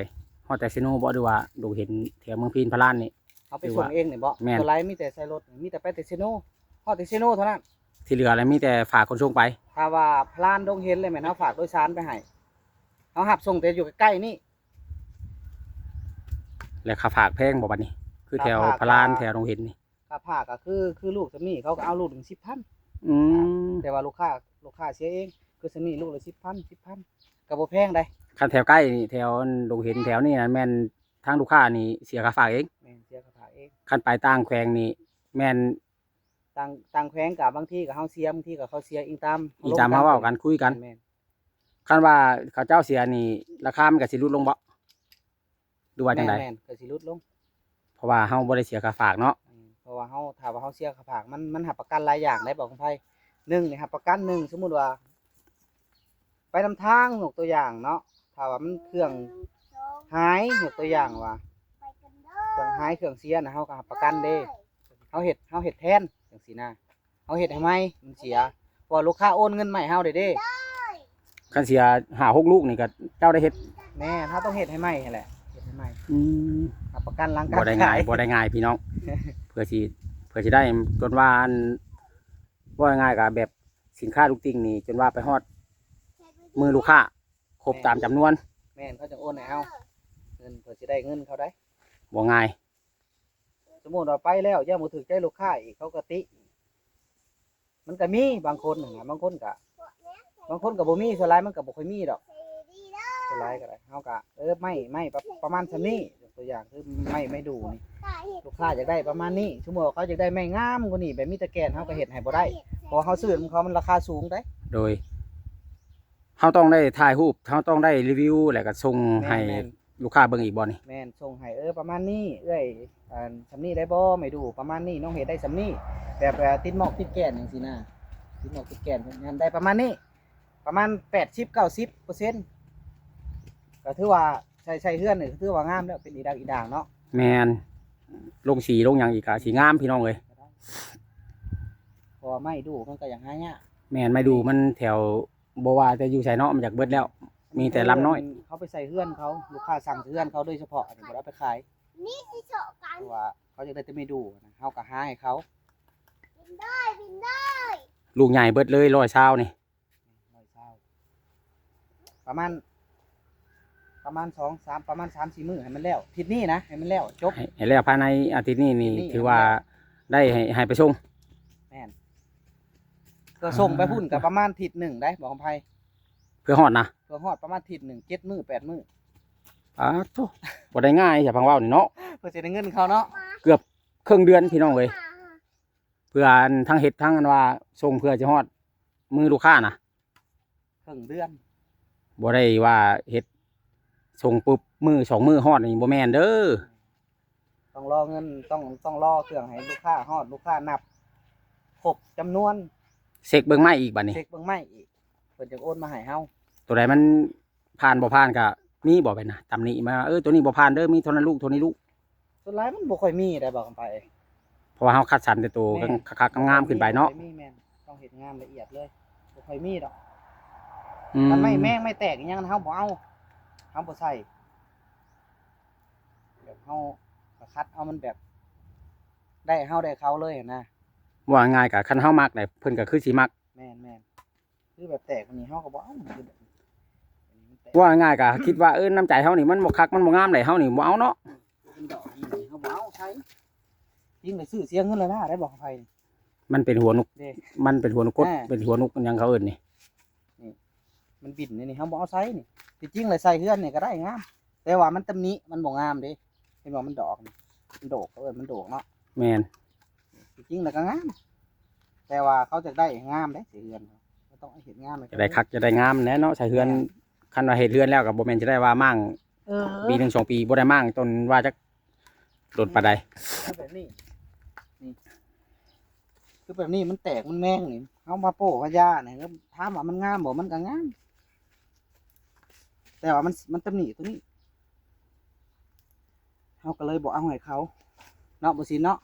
ຮອດແຕ່ເຊໂນບໍ່ ຫຼືວ່າດົງເຫັນແຖວເມືອງພີນ ພະລານນີ້? ເຮົາໄປສົ່ງເອງນີ້ບໍ່? ແມ່ນ. ສ່ວນຫຼາຍມີແຕ່ໃສ່ລົດ ມີແຕ່ໄປແຕ່ເຊໂນ ຮອດແຕ່ເຊໂນເທົ່ານັ້ນ. ທີ່ເຫຼືອແລ້ວມີແຕ່ຝາກຂົນສົ່ງໄປ. ຖ້າວ່າພະລານດົງເຫັນແລ້ວແມ່ນເຮົາຝາກໂດຍສານໄປໃຫ້. ເຮົາຮັບສົ່ງແຕ່ຢູ່ໃກ້ໆນີ້. ແລ້ວຄ່າຝາກແພງບໍ່ບັດນີ້? ຄືແຖວພະລານ ແຖວດົງເຫັນນີ້. ຄ່າຝາກກໍຄື ຄືລູກສ່ຳນີ້ ເຂົາກໍເອົາລູກໜຶ່ງສິບພັນ. ອືມ ແຕ່ວ່າລູກຄ້າ ລູກຄ້າເສຍເອງ. ຄືສ່ຳນີ້ລູກລະສິບພັນ ສິບພັນ ກໍບໍ່ແພງໃດ. ຄັນແຖວໃກ້ນີ້ ແຖວດົງເຫັນແຖວນີ້ນະ ແມ່ນທາງລູກຄ້ານີ້ເສຍຄ່າຝາກເອງ? ແມ່ນ ເສຍຄ່າຝາກເອງ. ຄັນໄປຕ່າງແຂວງນີ້ແມ່ນ ຕ່າງ ຕ່າງແຂວງກໍບາງທີກໍເຮົາເສຍ ບາງທີກໍເຂົາເສຍ ອີງຕາມ ອີງຕາມເຮົາເວົ້າກັນ ຄຸຍກັນ. ແມ່ນ. ຄັນວ່າເຂົາເຈົ້າເສຍນີ້ ລາຄາມັນກໍຊິຫຼຸດລົງບໍ່ ຫຼືວ່າຈັ່ງໃດ? ແມ່ນໆ ກໍຊິຫຼຸດລົງ ເພາະວ່າເຮົາບໍ່ໄດ້ເສຍຄ່າຝາກເນາະ. ອືມ ເພາະວ່າເຮົາ ຖ້າວ່າເຮົາເສຍຄ່າຝາກ ມັນ ມັນຮັບປະກັນຫຼາຍຢ່າງໄດ໋ ບອກຄຳໄພ. ໜຶ່ງນີ້ຮັບປະກັນ ໜຶ່ງ ສົມມຸດວ່າໄປນຳທາງ ຍົກຕົວຢ່າງເນາະ ຖ້າວ່າມັນເຄື່ອງຫາຍ ຍົກຕົວຢ່າງວ່າເຄື່ອງຫາຍ ເຄື່ອງເສຍນະ ເຮົາກໍຮັບປະກັນເດ້ ເຮົາເຮັດ ເຮົາເຮັດແທນຈັ່ງຊີ້ນະ. ເຮົາເຮັດໃຫ້ໃໝ່ ມັນເສຍ ເພາະວ່າລູກຄ້າໂອນເງິນມາໃຫ້ເຮົາເດ້ເດ້. ຄັນເສຍຫ້າຫົກລູກນີ້ກໍເຈົ້າໄດ້ເຮັດ? ແມ່ນ ເຮົາຕ້ອງເຮັດໃຫ້ໃໝ່ຫັ້ນແຫຼະ ເຮັດໃຫ້ໃໝ່. ອືມ ຮັບປະກັນຫຼັງການຂາຍ ບໍ່ໄດ້ງ່າຍ ບໍ່ໄດ້ງ່າຍພີ່ນ້ອງ ເພື່ອຊິ ເພື່ອຊິໄດ້ ຈົນວ່າ ອັນ ເວົ້າງ່າຍໆ ກໍແບບສິນຄ້າທຸກສິ່ງນີ້ ຈົນວ່າໄປຮອດມືລູກຄ້າ ຄົບຕາມຈຳນວນ. ແມ່ນ ເຂົາຈະໂອນໃຫ້ເຮົາ ເງິນ ເພື່ອຊິໄດ້ເງິນເຂົາໄດ໋ ບໍ່ງ່າຍ. ສົມມຸດວ່າໄປແລ້ວ ຢ້ານບໍ່ຖືກໃຈລູກຄ້າອີກ ເຂົາກໍຕິ. ມັນກໍມີບາງຄົນນະ ບາງຄົນກໍ ບາງຄົນກໍບໍ່ມີ ສ່ວນຫຼາຍມັນກໍບໍ່ຄ່ອຍມີດອກ. ສ່ວນຫຼາຍກໍໄດ້ ເຮົາກໍ ເອີ ໄມ້ ໄມ້ປະ ປະມານສ່ຳນີ້ ຍົກຕົວຢ່າງຄືໄມ້ ໄມ້ດູ່ນີ້ ລູກຄ້າຢາກໄດ້ປະມານນີ້. ສົມມຸດວ່າເຂົາຢາກໄດ້ໄມ້ງາມກວ່ານີ້ ແບບມີແຕ່ແກ່ນ ເຮົາກໍເຮັດໃຫ້ບໍ່ໄດ້ ເພາະວ່າເຮົາຊື້ນຳເຂົາມັນລາຄາສູງເດ້. ໂດຍ ເຮົາຕ້ອງໄດ້ຖ່າຍຮູບ ເຮົາຕ້ອງໄດ້ຣີວິວ ແລ້ວກໍສົ່ງໃຫ້ ແມ່ນໆ ລູກຄ້າເບິ່ງອີກບໍ່ນີ້? ແມ່ນ ສົ່ງໃຫ້ ເອີ ປະມານນີ້ເອື້ອຍ ອັນ ສ່ຳນີ້ໄດ້ບໍ່ ໄມ້ດູ່ ປະມານນີ້ ນ້ອງເຮັດໄດ້ສ່ຳນີ້ ແບບ ເອີ ຕິດໝອກຕິດແກ່ນຈັ່ງຊີ້ນະ ຕິດໝອກຕິດແກ່ນ ໄດ້ປະມານນີ້ ປະມານແປດສິບ ເກົ້າສິບເປີເຊັນ ກໍຖືວ່າໃຊ້ ໃຊ້ເຮືອນນີ້ກໍຖືວ່າງາມແລ້ວ ເປັນອີ່ດ່າງອີ່ດ່າງເນາະ. ແມ່ນ ລົງສີລົງຫຍັງອີກກໍຊິງາມ ພີ່ນ້ອງເອີຍ ເພາະວ່າໄມ້ດູ່ມັນກໍຍັງຫາຍາກ. ແມ່ນ ໄມ້ດູ່ມັນແຖວ ບໍ່ວ່າແຕ່ຢູ່ໃສເນາະ ມັນຢາກເບິດແລ້ວ ມີແຕ່ລຳນ້ອຍ. ເຂົາໄປໃສ່ເຮືອນເຂົາ ລູກຄ້າສັ່ງເຮືອນເຂົາໂດຍສະເພາະ ອັນນີ້ບໍ່ໄດ້ເອົາໄປຂາຍ ເພາະວ່າເຂົາຢາກໄດ້ແຕ່ໄມ້ດູ່ນະ ເຮົາກໍຫາໃຫ້ເຂົາ. ລູກໃຫຍ່ເບິດເລີຍ ຮ້ອຍຊາວນີ້ ຮ້ອຍຊາວ ປະມານ ປະມານສອງສາມ ປະມານສາມສີ່ມື້ໃຫ້ມັນແລ້ວ ທິດນີ້ນະ ໃຫ້ມັນແລ້ວ ຈົບ ໃຫ້ ໃຫ້ແລ້ວພາຍໃນອາທິດນີ້ນີ້ ຖືວ່າໄດ້ໃຫ້ ໃຫ້ໄປສົ່ງ. ແມ່ນ ກໍສົ່ງໄປພຸ້ນກໍປະມານທິດໜຶ່ງໄດ໋ ບໍ່ຄຳໄພ ເພື່ອຮອດນະ ເພື່ອຮອດປະມານທິດໜຶ່ງ ເຈັດມື້ແປດມື້. ປາດໂທ້ ບໍ່ໄດ້ງ່າຍຊະ ຟັງເວົ້ານີ້ເນາະ ເພື່ອຊິໄດ້ເງິນເຂົາເນາະ ເກືອບເຄິ່ງເດືອນ ພີ່ນ້ອງເອີຍ ເພື່ອອັນທັງເຮັດທັງອັນວ່າສົ່ງ ເພື່ອຊິຮອດມືລູກຄ້ານະ ເຄິ່ງເດືອນ ບໍ່ໄດ້ວ່າເຮັດ ສົ່ງປຸບ ມື້ສອງມື້ຮອດນີ້ບໍ່ແມ່ນເດີ. ຕ້ອງລໍເງິນ ຕ້ອງ ຕ້ອງລໍເຄື່ອງໃຫ້ລູກຄ້າຮອດ ລູກຄ້ານັບຄົບຈຳນວນ ເຊັກເບິ່ງໃໝ່ອີກບາດນີ້ ເຊັກເບິ່ງໃໝ່ອີກ ເພິ່ນຈຶ່ງໂອນມາໃຫ້ເຮົາ. ໂຕໃດມັນຜ່ານບໍ່ຜ່ານກະມີບໍ່ ເປັນນະ ຕຳໜິມາ ເອີ ໂຕນີ້ບໍ່ຜ່ານເດີ ມີເທົ່ານັ້ນລູກ ເທົ່ານີ້ລູກ. ສ່ວນຫຼາຍມັນບໍ່ຄ່ອຍມີໄດ໋ ບ່າວຄຳໄພ ເພາະວ່າເຮົາຄັດສັນແຕ່ໂຕ ແມ່ນ ຄັກໆ ງາມໆ ຂຶ້ນໄປເນາະ. ບໍ່ຄ່ອຍມີ ແມ່ນ ຕ້ອງເຮັດງານລະອຽດເລີຍ ບໍ່ຄ່ອຍມີດອກ. ອືມ ຄັນໄມ້ແມງໄມ້ແຕກອີ່ຫຍັງ ເຮົາບໍ່ເອົາ ເຮົາບໍ່ໃສ່ ແບບເຮົາກະຄັດເອົາມັນແບບ ໄດ້ເຮົາໄດ້ເຂົາເລີຍຫັ້ນນະ. ເວົ້າງ່າຍໆ ກະຄັນເຮົາມັກໄດ໋ ເພິ່ນກະຄືຊິມັກ. ແມ່ນໆ ຄືແບບແຕກນີ້ເຮົາກໍບໍ່ເອົາ ຄືແບບນີ້ ເວົ້າງ່າຍໆ ກະຄິດວ່າ ເອີ ນ້ຳໃຈເຮົານີ້ມັນບໍ່ຄັກ ມັນບໍ່ງາມໃດ໋ ເຮົານີ້ບໍ່ເອົາເນາະ. ເປັນດອກນີ້ເຮົາບໍ່ເອົາໃສ່ ຈິງໄດ້ຊື້ເສຍເງິນລະລ້າໄດ້ບໍ່ ຂອງໃຜນີ້. ມັນເປັນຫົວນົກ ເດ້ ມັນເປັນຫົວນົກກົດ ອ່າ ເປັນຫົວນົກຫຍັງເຂົາເອີ້ນນີ້ ນີ້ ມັນບິນນີ້ ນີ້ເຮົາບໍ່ເອົາໃສ່ນີ້. ທີ່ຈິງແລ້ວໃສ່ເຮືອນນີ້ກໍໄດ້ງາມ ແຕ່ວ່າມັນຕຳໜິ ມັນບໍ່ງາມເດ້. ເຫັນບໍ່ ມັນດອກນີ້ ມັນໂດກ ເຂົາເອີ້ນມັນໂດກເນາະ. ແມ່ນ ທີ່ຈິງແລ້ວກໍງາມ ແຕ່ວ່າເຂົາຈະໄດ້ງາມເດ້ ໃສ່ເຮືອນ ເຮົາຕ້ອງເຮັດງາມ ຈະໄດ້ຄັກຈະໄດ້ງາມແຫຼະເນາະ ໃສ່ເຮືອນ. ແມ່ນ ຄັນວ່າເຮັດເຮືອນແລ້ວກໍບໍ່ແມ່ນຈະໄດ້ວ່າມ້າງ ເອີ ປີໜຶ່ງສອງປີບໍ່ໄດ້ມ້າງ ຈົນວ່າຈັກດົນປານໃດ. ແບບນີ້ ນີ້ ຄືແບບນີ້ມັນແຕກມັນແມງນີ້ ເຮົາມາໂປ້ມາຢານີ້ ຖາມວ່າມັນງາມບໍ່ ມັນກໍງາມ ແຕ່ວ່າມັນ ມັນຕຳໜິຕົວນີ້ ເຮົາກໍເລີຍບໍ່ເອົາໃຫ້ເຂົາເນາະ ບໍ່ຊິນເນາະ.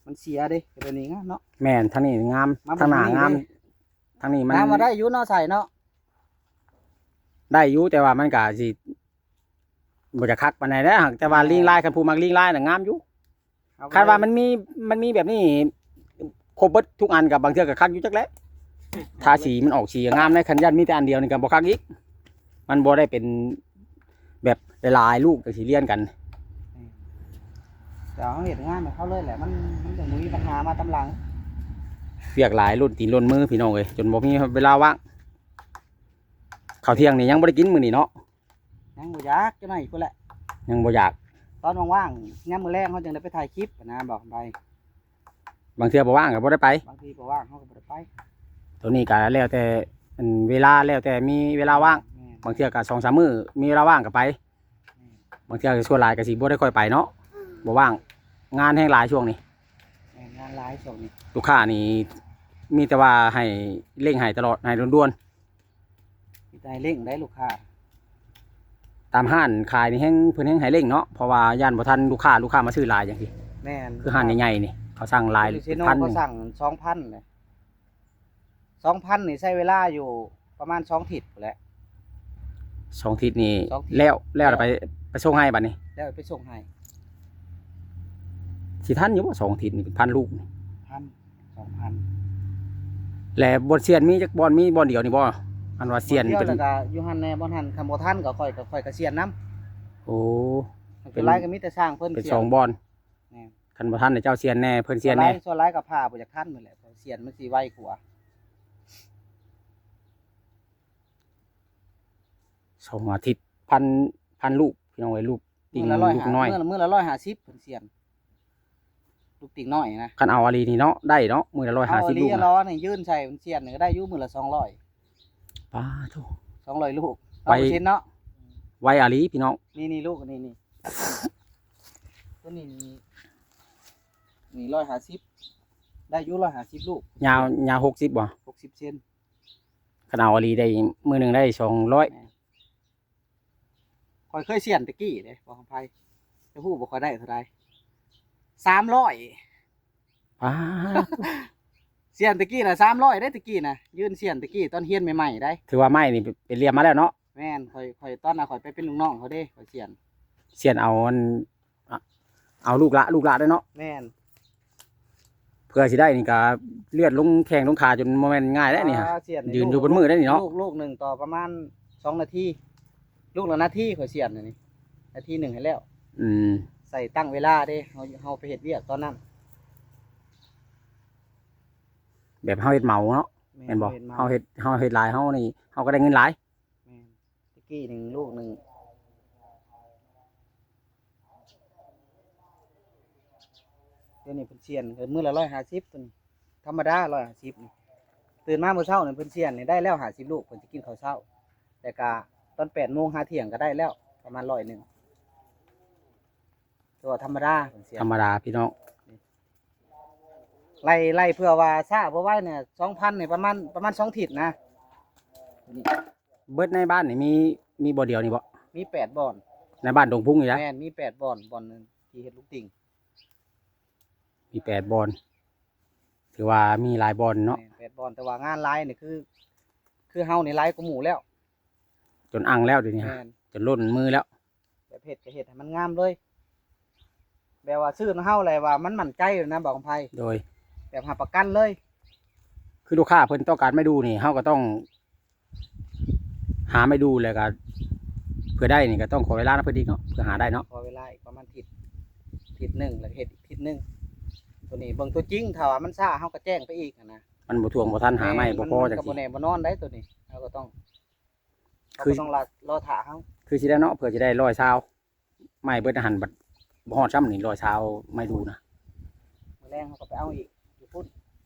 ມັນເສຍເດ້ ແບບນີ້ງາມເນາະ. ແມ່ນ ທາງນີ້ງາມ ມາ ທາງໜ້າງາມ ເບິ່ງນີ້ເດ້ ທາງນີ້ມັນ ຖາມວ່າໄດ້ຢູ່ເນາະ ໃສ່ເນາະ ໄດ້ຢູ່ ແຕ່ວ່າມັນກໍຊິບໍ່ຈະຄັກປານໃດແຫຼະ. ຫາກແຕ່ວ່າ ແມ່ນ ລີງລາຍ ຄັນຜູ້ມັກລີງລາຍນະງາມຢູ່. ເຮົາກໍ ຄັນວ່າ ເລີຍ ມັນມີ ມັນມີແບບນີ້ຄົບເບິດທຸກອັນ ກໍບາງເທື່ອກໍຄັກຢູ່ຈັກແຫຼະ ທາສີມັນອອກສີງາມໃດ໋. ຄັນຢ້ານມີແຕ່ອັນດຽວນີ້ກໍບໍ່ຄັກອີກ ມັນບໍ່ໄດ້ເປັນແບບຫຼາຍໆລູກຈັ່ງຊິລຽນກັນ. ອືມ ແຕ່ເຮົາເຮັດງານໃຫ້ເຂົາເລີຍແຫຼະ ມັນ ມັນຈະບໍ່ມີບັນຫາມາຕາມຫຼັງ. ວຽກຫຼາຍ ຫຼົ່ນຕີນຫຼົ່ນມື ພີ່ນ້ອງເອີຍ ຈົນບໍ່ມີເວລາວ່າງ. ເຂົ້າທ່ຽງນີ້ຍັງບໍ່ໄດ້ກິນມື້ນີ້ເນາະ. ຍັງບໍ່ຢາກ ຈັກໜ້ອຍພຸ້ນແຫຼະ ຍັງບໍ່ຢາກ. ຕອນວ່າງໆ ຍາມມື້ແລງເຮົາຈຶ່ງໄດ້ໄປຖ່າຍຄລິບນະ ບອກໄປ. ບາງເທື່ອບໍ່ວ່າງກໍບໍ່ໄດ້ໄປ ບາງທີບໍ່ວ່າງເຮົາກໍບໍ່ໄດ້ໄປ. ໂຕນີ້ກໍແລ້ວແຕ່ ອັນ ເວລາ ແລ້ວແຕ່ມີເວລາວ່າງ. ແມ່ນ ບາງເທື່ອກໍສອງສາມມື້ມີເວລາວ່າງກໍໄປ. ແມ່ນ ບາງເທື່ອກໍສ່ວນຫຼາຍກໍຊິບໍ່ໄດ້ຄ່ອຍໄປເນາະ ບໍ່ວ່າງ ງານແຮງຫຼາຍຊ່ວງນີ້. ແມ່ນ ງານຫຼາຍຊ່ວງນີ້ ລູກຄ້ານີ້ມີແຕ່ວ່າໃຫ້ເລັ່ງໃຫ້ຕະຫຼອດ ໃຫ້ດ່ວນໆ. ມີແຕ່ໃຫ້ເລັ່ງໄດ້ລູກຄ້າ ຕາມຮ້ານຂາຍນີ້ແຮງ ເພິ່ນແຮງໃຫ້ເລັ່ງເນາະ ເພາະວ່າຢ້ານບໍ່ທັນລູກຄ້າ ລູກຄ້າມາຊື້ຫຼາຍຈັ່ງຊີ້. ແມ່ນ ຄືຮ້ານໃຫຍ່ໆນີ້ເຂົາສັ່ງຫຼາຍ ຢູ່ເຊໂນ ເປັນພັນ ເຂົາສັ່ງສອງພັນເລີຍ. ສອງພັນນີ້ໃຊ້ເວລາຢູ່ປະມານສອງທິດພຸ້ນແຫຼະ. ສອງທິດນີ້ ສອງທິດ ແລ້ວ ແລ້ວໄປ ໄປສົ່ງໃຫ້ບັດນີ້ ແລ້ວໄປສົ່ງໃຫ້. ຊິທັນຢູ່ບໍ່ ສອງທິດນີ້ເປັນພັນລູກນີ້? ພັນ ສອງພັນ. ແລະບ່ອນສ່ຽນມີຈັກບ່ອນ ມີບ່ອນດຽວນີ້ບໍ່? ອັນວ່າສ່ຽນ ບ່ອນດຽວ ເປັນ ແລ້ວກໍຢູ່ຫັ້ນແດ່ ບ່ອນຫັ້ນ ຄັນບໍ່ທັນກໍຂ້ອຍ ກໍຂ້ອຍກໍສ່ຽນນຳ. ໂອ້ ເປັນ ສ່ວນຫຼາຍກໍມີແຕ່ຊ່າງເພິ່ນ ເປັນ ສ່ຽນສອງບ່ອນ. ແມ່ນ ຄັນບໍ່ທັນເຈົ້າສ່ຽນແດ່ ເພິ່ນສ່ຽນແດ່. ສ່ວນຫຼາຍ ສ່ວນຫຼາຍກໍຜ່າບໍ່ຢາກທັນນັ້ນແຫຼະ ເພາະສ່ຽນມັນຊິໄວກວ່າ. ສອງອາທິດ ພັນ ພັນລູກ ພີ່ນ້ອງເອີຍ ລູກຕິ່ງ ມື້ລະຮ້ອຍ ລູກນ້ອຍ ມື້ລະ ມື້ລະຮ້ອຍຫ້າສິບເພິ່ນສ່ຽນ ລູກຕິ່ງນ້ອຍນະ. ຄັນເອົາອີ່ຫຼີນີ້ເນາະ ໄດ້ເນາະ ມື້ລະຮ້ອຍຫ້າສິບລູກນະ. ເອົາອີ່ຫຼີ ລ້ອນນີ້ຍື່ນໃສ່ເພິ່ນສ່ຽນນີ້ກໍໄດ້ຢູ່ມື້ລະສອງຮ້ອຍ. ປາໂທ້ ສອງຮ້ອຍລູກ ໄວ ຮ້ອຍເປີເຊັນເນາະ. ໄວອີ່ຫຼີພີ່ນ້ອງ. ນີ້ ນີ້ລູກ ນີ້ ນີ້ ຕົວນີ້ນີ້ ນີ້ຮ້ອຍຫ້າສິບ ໄດ້ຢູ່ຮ້ອຍຫ້າສິບລູກ. ຍາວ ຍາວຫົກສິບບໍ່? ຫົກສິບເຊັນ. ຄັນເອົາອີ່ຫຼີໄດ້ມື້ໜຶ່ງໄດ້ສອງຮ້ອຍ. ແມ່ນ ຂ້ອຍເຄີຍສ່ຽນແຕ່ກີ້ເດ້ ບໍ່ຂອງໃຜ ຈະຮູ້ບໍ່ຂ້ອຍໄດ້ເທົ່າໃດ? ສາມຮ້ອຍ. ປາດ ສ່ຽນແຕ່ກີ້ນະ ສາມຮ້ອຍເດ້ ແຕ່ກີ້ນະ ຍື່ນສ່ຽນແຕ່ກີ້ຕອນຮຽນໃໝ່ໆໄດ໋. ຖືວ່າໄມ້ນີ້ໄປ ໄປລຽມມາແລ້ວເນາະ. ແມ່ນ ຂ້ອຍ ຂ້ອຍຕອນນັ້ນຂ້ອຍໄປເປັນລູກນ້ອງເຂົາເດ້ ຂ້ອຍສ່ຽນ ສ່ຽນເອົາອັນ ອະ ເອົາລູກລະ ລູກລະເດ້ເນາະ. ແມ່ນ ເພື່ອຊິໄດ້ນີ້ກະເລືອດລົງແຂ້ງລົງຂາຈົນບໍ່ແມ່ນງ່າຍແລ້ວນີ້. ອ່າ ຫາ ສ່ຽນນີ້ ຢືນຢູ່ເບິດມື້ໄດ້ນີ້ເນາະ. ລູກ ລູກໜຶ່ງຕໍ່ປະມານສອງນາທີ ລູກລະນາທີຂ້ອຍສ່ຽນນີ້ ນາທີໜຶ່ງໃຫ້ແລ້ວ. ອືມ ໃສ່ຕັ້ງເວລາເດ້ ເຮົາ ເຮົາໄປເຮັດວຽກຕອນນັ້ນ ແບບເຮົາເຮັດເໝົາເນາະ. ແມ່ນ ແມ່ນບໍ່? ເຮົາເຮັດເໝົາ ເຮົາເຮັດ ເຮົາເຮັດຫຼາຍ ເຮົານີ້ ເຮົາກໍໄດ້ເງິນຫຼາຍ. ແມ່ນ ແຕ່ກີ້ໜຶ່ງລູກໜຶ່ງ ດຽວນີ້ເພິ່ນສ່ຽນ ເອີ ມື້ລະຮ້ອຍຫ້າສິບ ຕົວນີ້ ທຳມະດາຮ້ອຍຫ້າສິບນີ້. ຕື່ນມາມື້ເຊົ້ານີ້ເພິ່ນສ່ຽນນີ້ໄດ້ແລ້ວຫ້າສິບລູກ ເພິ່ນຊິກິນເຂົ້າເຊົ້າ ແລ້ວກະຕອນແປດໂມງຫາທ່ຽງກໍໄດ້ແລ້ວ. ປະມານຮ້ອຍໜຶ່ງ ແຕ່ວ່າທຳມະດາ ທຳມະດາພີ່ນ້ອງ. ໄລ່ ໄລ່ເພື່ອວ່າຊ້າບໍ່ໄວນີ້ ສອງພັນນີ້ປະມານ ປະມານສອງທິດນະ. ເບິດໃນບ້ານນີ້ມີ ມີບ່ອນດຽວນີ້ບໍ່? ມີແປດບ່ອນ. ໃນບ້ານດົງພຸງນີ້ນະ? ແມ່ນ ມີແປດບ່ອນ ບ່ອນໜຶ່ງທີ່ເຮັດລູກຕິ່ງ ມີແປດບ່ອນ ຖືວ່າມີຫຼາຍບ່ອນເນາະ. ແມ່ນ ແປດບ່ອນ ແຕ່ວ່າງານຫຼາຍນີ້ຄື ຄືເຮົານີ້ຫຼາຍກວ່າໝູ່ແລ້ວ ຈົນອັ່ງແລ້ວດຽວນີ້ ແມ່ນ ຈົນລົ້ນມືແລ້ວ. ແບບເຮັດກໍເຮັດໃຫ້ມັນງາມເລີຍ ແບບວ່າຊື້ນຳເຮົາແຫຼະວ່າມັນໝັ້ນໃຈນະ ບ່າວຄຳໄພ. ໂດຍ ແບບຮັບປະກັນເລີຍ. ຄືລູກຄ້າເພິ່ນຕ້ອງການໄມ້ດູ່ນີ້ ເຮົາກໍຕ້ອງຫາໄມ້ດູ່ ແລ້ວກໍເພື່ອໄດ້ນີ້ກໍຕ້ອງຂໍເວລານຳເພິ່ນອີກເນາະ ເພື່ອຫາໄດ້ເນາະ. ຂໍເວລາອີກປະມານທິດ ທິດໜຶ່ງ ແລ້ວກໍເຮັດອີກທິດໜຶ່ງ. ໂຕນີ້ເບິ່ງຕົວຈິງ ຖ້າວ່າມັນຊ້າເຮົາກໍແຈ້ງໄປອີກຫັ້ນນະ. ມັນບໍ່ຖ້ວງບໍ່ທັນ ຫາໄມ້ ແມ່ນ ບໍ່ພໍ ມັນ ມັນກໍບໍ່ແນ່ບໍ່ນອນໄດ໋ໂຕນີ້ ເຮົາກໍຕ້ອງ ຄື ເຮົາກໍຕ້ອງລໍ ລໍຖ້າເຮົາ ຄືຊິໄດ້ເນາະ ເພື່ອຊິໄດ້ຮ້ອຍຊາວ ໄມ້ເບິດຫັ້ນບັດບໍ່ຮອດຊ້ຳນີ້ ຮ້ອຍຊາວໄມ້ດູ່ນະ. ມື້ແລງເຮົາກໍໄປເອົາອີກຢູ່ພຸ້ນ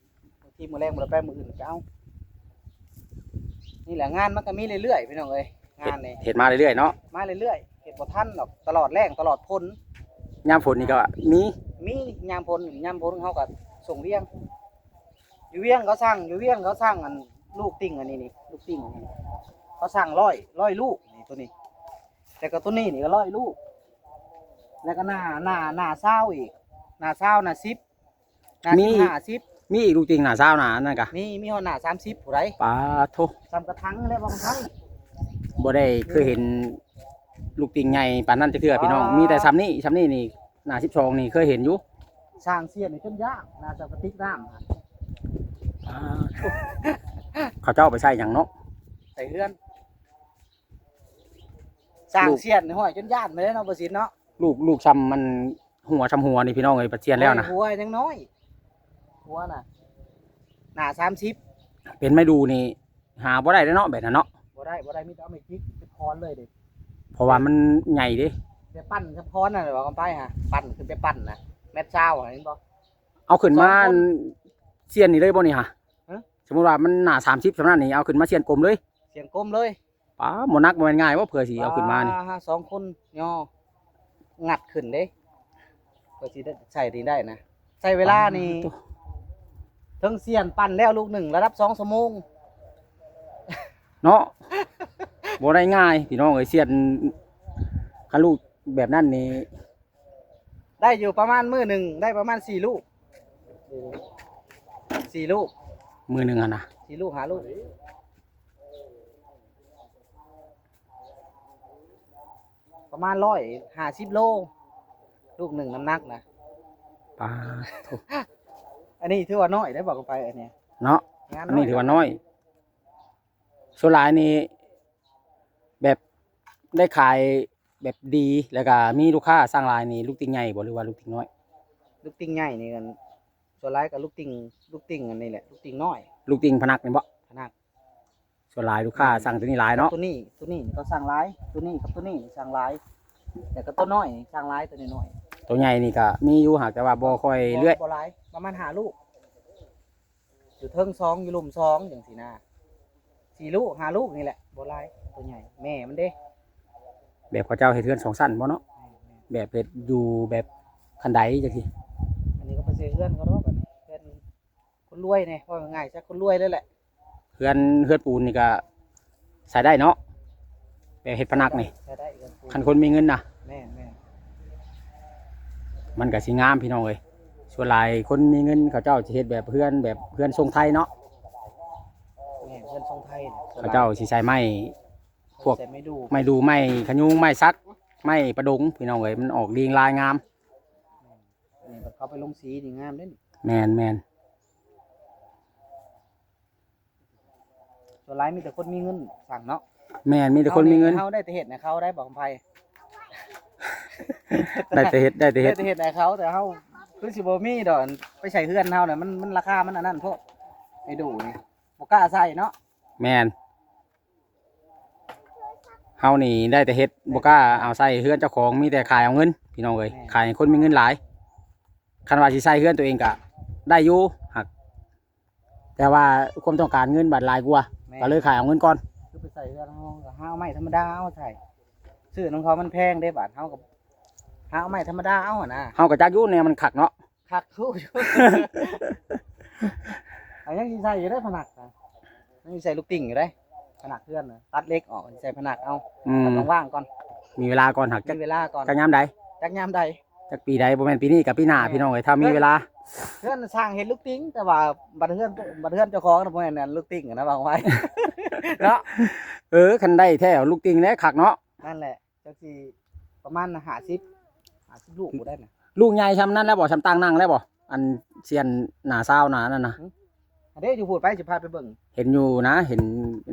ບາງທີມື້ແລງບໍ່ໄດ້ໄປ ມື້ອື່ນໄປເອົາ. ນີ້ແຫຼະ ງານມັນກໍມີເລື້ອຍໆ ພີ່ນ້ອງເອີຍ ງານນີ້ ເຮັດມາເລື້ອຍໆເນາະ ມາເລື້ອຍໆ ເຮັດບໍ່ທັນດອກ ຕະຫຼອດແລ້ງຕະຫຼອດຝົນ. ຍາມຝົນນີ້ກໍມີ ມີ ຍາມຝົນ ຍາມຝົນເຮົາກໍສົ່ງວຽງ ຢູ່ວຽງເຂົາສັ່ງ ຢູ່ວຽງເຂົາສັ່ງອັນລູກຕິ່ງອັນນີ້ນີ້ ລູກຕິ່ງອັນນີ້ ເຂົາສັ່ງຮ້ອຍ ຮ້ອຍລູກນີ້ ໂຕນີ້ ແລ້ວກໍໂຕນີ້ນີ້ກໍຮ້ອຍລູກ ແລ້ວກໍໜ້າ ໜ້າ ໜ້າຊາວອີກ ໜ້າຊາວ ໜ້າສິບ ໜ້າ ມີ ສິບຫ້າ ສິບ ມີອີກລູກຕິ່ງໜ້າຊາວໜ້າອັນນັ້ນກະ ມີ ມີຮອດໜ້າສາມສິບຜູ້ໃດ. ປາໂທ ສ່ຳກະຖັງແລ້ວບໍ່ທັນ ບໍ່ໄດ້ເຄີຍເຫັນລູກຕິ່ງໃຫຍ່ປານນັ້ນຈັກເທື່ອພີ່ນ້ອງ. ປາ ມີແຕ່ສ່ຳນີ້ ສ່ຳນີ້ນີ້ ໜ້າສິບສອງນີ້ເຄີຍເຫັນຢູ່ ສ້າງຊຽນນີ້ຈົນຍາກ ໜ້າຈະກະຕິກນ້ຳ. ປາໂທ ເຂົາເຈົ້າໄປໃສ່ຫຍັງເນາະ? ໃສ່ເຮືອນ ສ້າງ ລູກຊຽນຫ້ອຍຈົນຢ້ານໄປເລີຍເນາະ ບໍ່ສິນເນາະ. ລູກ ລູກຊ່ຳມັນຫົວ ຊ່ຳຫົວນີ້ພີ່ນ້ອງເອີຍ ປາຊຽນແລ້ວນະ ໂອ້ຍ ຫົວຍັງນ້ອຍ ຫົວນະ ໜ້າສາມສິບ. ເປັນໄມ້ດູ່ນີ້ຫາບໍ່ໄດ້ເດ້ເນາະ ແບບນັ້ນເນາະ. ບໍ່ໄດ້ ບໍ່ໄດ້ ມີແຕ່ເອົາໄມ້ຈິກໄປຄອນເລີຍເດ້ ເພາະວ່າມັນໃຫຍ່ເດ້. ໄປປັ້ນກັບຄອນນະ ວ່າກັນໄປຫາ ປັ້ນ ຂຶ້ນໄປປັ້ນນະ ແມັດຊາວ ເຫັນບໍ່? ເອົາຂຶ້ນມາ ສອງຄົນ ຊຽນນີ້ເລີຍບໍ່ນີ້ຫາ? ຮະ? ສົມມຸດວ່າມັນໜ້າສາມສິບສ່ຳນັ້ນນີ້ ເອົາຂຶ້ນມາຊຽນກົມເລີຍ ຊຽນກົມເລີຍ. ປາ ບໍ່ໜັກ ບໍ່ແມ່ນງ່າຍບໍ່ ເພື່ອຊິເອົາຂຶ້ນມານີ້. ປາ ສອງຄົນຍໍ ງັດຂຶ້ນເດ້ ເພື່ອຊິໄດ້ໃສ່ນີ້ໄດ້ນະ ໃຊ້ເວລານີ້ ປາໂທ້ ເຖິງຊຽນປັ້ນແລ້ວລູກໜຶ່ງລະດັບສອງຊົ່ວໂມງເນາະ. ບໍ່ໄດ້ງ່າຍພີ່ນ້ອງເອີຍ ຊຽນ ຄັນລູກແບບນັ້ນນີ້ ໄດ້ຢູ່ປະມານມື້ໜຶ່ງໄດ້ປະມານສີ່ລູກ ສີ່ລູກ ມື້ໜຶ່ງຫັ້ນນະ ສີ່ລູກ ຫ້າລູກ ປະມານຮ້ອຍຫ້າສິບໂລ ລູກໜຶ່ງນ້ຳໜັກນະ. ປາໂທ້ ອັນນີ້ຖືວ່ານ້ອຍໄດ໋ ບອກກັນໄປ ອັນນີ້ເນາະ ອັນນີ້ຖືວ່ານ້ອຍ. ສ່ວນຫຼາຍນີ້ແບບໄດ້ຂາຍແບບດີ ແລ້ວກະມີລູກຄ້າສັ່ງຫຼາຍນີ້ ລູກຕິ່ງໃຫຍ່ບໍ່ ຫຼືວ່າລູກຕິ່ງນ້ອຍ? ລູກຕິ່ງໃຫຍ່ນີ້ ສ່ວນຫຼາຍກໍລູກຕິ່ງ ລູກຕິ່ງອັນນີ້ແຫຼະ ລູກຕິ່ງນ້ອຍ ລູກຕິ່ງພະນັກນີ້ບໍ່? ພະນັກ. ສ່ວນຫຼາຍລູກຄ້າ ອືມ ສັ່ງໂຕນີ້ຫຼາຍເນາະ. ໂຕນີ້ ໂຕນີ້ກໍສັ່ງຫຼາຍ ໂຕນີ້ກັບໂຕນີ້ສັ່ງຫຼາຍ ແລ້ວກໍໂຕນ້ອຍນີ້ສັ່ງຫຼາຍ ໂຕນ້ອຍໆ. ໂຕໃຫຍ່ນີ້ກໍມີຢູ່ ຫາກແຕ່ວ່າບໍ່ຄ່ອຍເລື້ອຍ ບໍ່ຫຼາຍ ປະມານຫ້າລູກ. ຢູ່ເທິງສອງ ຢູ່ລຸ່ມສອງ ຈັ່ງຊີ້ນະ ສີ່ລູກ ຫ້າລູກນີ້ແຫຼະ ບໍ່ຫຼາຍ ໂຕໃຫຍ່ ແມ່ມັນເດ້. ແບບເຂົາເຈົ້າເຮັດເຮືອນສອງຊັ້ນບໍ່ເນາະ? ແມ່ນໆ ແບບເຮັດຢູ່ແບບຄັນໄດຈັ່ງຊີ້. ອັນນີ້ກໍບໍ່ໃຊ່ເຮືອນເຂົາດອກ ອັນນີ້ເຮືອນຄົນລວຍແດ່ ເວົ້າງ່າຍໆຊະ ຄົນລວຍເລີຍແຫຼະ. ເຮືອນ ເຮືອນປູນນີ້ກໍໃຊ້ໄດ້ເນາະ ແບບເຮັດພະນັກນີ້ ໃຊ້ໄດ້ ເຮືອນປູນ ຄັນຄົນມີເງິນນະ. ແມ່ນໆ ມັນກໍຊິງາມພີ່ນ້ອງເອີຍ. ສ່ວນຫຼາຍຄົນມີເງິນເຂົາເຈົ້າຊິເຮັດແບບເຮືອນ ແບບເຮືອນຊົງໄທເນາະ. ແມ່ນ ເຮືອນຊົງໄທ ເຂົາເຈົ້າຊິໃຊ້ໄມ້ ພວກ ໃຊ້ໄມ້ດູ່ ໄມ້ດູ່ ໄມ້ຂະຍຸງ ໄມ້ສັກ ໄມ້ປະດົງ ພີ່ນ້ອງເອີຍ ມັນອອກດີງລາຍງາມ. ແມ່ນ ອັນນີ້ເຂົາໄປລົງສີນີ້ງາມເດ້ນີ້. ແມ່ນໆ ສ່ວນຫຼາຍມີແຕ່ຄົນມີເງິນສັ່ງເນາະ. ແມ່ນ ມີແຕ່ຄົນມີເງິນ. ເຮົາໄດ້ແຕ່ເຮັດໃຫ້ເຂົາໄດ້ ບອກໄປ ໄດ້ແຕ່ເຮັດ ໄດ້ແຕ່ເຮັດ ໄດ້ແຕ່ເຮັດໃຫ້ເຂົາ ແຕ່ເຮົາຄືຊິບໍ່ມີດອກ ໄປໃສ່ເຮືອນເຮົານະ ມັນ ມັນລາຄາມັນອັນນັ້ນໂພດ ໄອ້ດູ່ນີ້ບໍ່ກ້າໃສ່ເນາະ. ແມ່ນ ເຮົານີ້ໄດ້ແຕ່ເຮັດ ບໍ່ກ້າເອົາໃສ່ເຮືອນເຈົ້າຂອງ ມີແຕ່ຂາຍເອົາເງິນ ພີ່ນ້ອງເອີຍ. ແມ່ນ ຂາຍໃຫ້ຄົນມີເງິນຫຼາຍ. ຄັນວ່າຊິໃສ່ເຮືອນຕົວເອງກະໄດ້ຢູ່ ຫາກ ແຕ່ວ່າຄວາມຕ້ອງການເງິນບັດຫຼາຍກວ່າ ແມ່ນ ກໍເລີຍຂາຍເອົາເງິນກ່ອນ. ຄືໄປໃສ່ເຮືອນເຮົາ ເຮົາເອົາໄມ້ທຳມະດາເອົາໃສ່ ເ ຊື້ນຳເຂົາມັນແພງເດ້ ບາດເຮົາກໍຫາເອົາໄມ້ທຳມະດາເອົາຫັ້ນນະ. ເຮົາກໍຈັກຢູ່ແນວມັນຄັກເນາະ. ຄັກຄືຢູ່. ເຮົາຍັງຊິໃສ່ຢູ່ເດ້ພະນັກນະ, ຍັງຊິໃສ່ລູກຕິ່ງຢູ່ເດ້. ພະນັກເຮືອນນະ ຕັດເຫຼັກອອກ ຊິໃສ່ພະນັກເອົາ. ອືມ ກໍຕ້ອງວ່າງກ່ອນ, ມີເວລາກ່ອນ. ຫາກຈັກ ມີເວລາກ່ອນ. ຈັກຍາມໃດ? ຈັກຍາມໃດ? ຈັກປີໃດ? ບໍ່ແມ່ນປີນີ້ກໍປີໜ້າ. ແມ່ນ ພີ່ນ້ອງເອີຍ ຖ້າມີເວລາ. ເຮືອນ ເຮືອນສ້າງເຮັດລູກຕິ່ງ, ແຕ່ວ່າບັດເຮືອນ ບັດເฮืອນເຈົ້າຂອງນະ ບໍ່ແມ່ນອັນລູກຕິ່ງນະ ວ່າໄວ້ເນາະ. ເອີ ຄັນໄດ້ແທ້ເອົາລູກຕິ່ງແຫຼະຄັກເນາະ. ນັ້ນແຫຼະ ຈັກຊິປະມານຫ້າສິບ ຫ້າສິບລູກບໍ່ໄດ້ນະ. ລູກໃຫຍ່ຊ່ຳນັ້ນແລ້ວບໍ່? ຊ່ຳຕັ່ງນັ່ງແລ້ວບໍ່? ອັນສ່ຽນໜ້າຊາວໜ້ານັ້ນນະ. ຫືມ ອັນເດ້ ຢູ່ພຸ້ນໄປ ຊິພາໄປເບິ່ງ. ເຫັນຢູ່ນະ ເຫັນ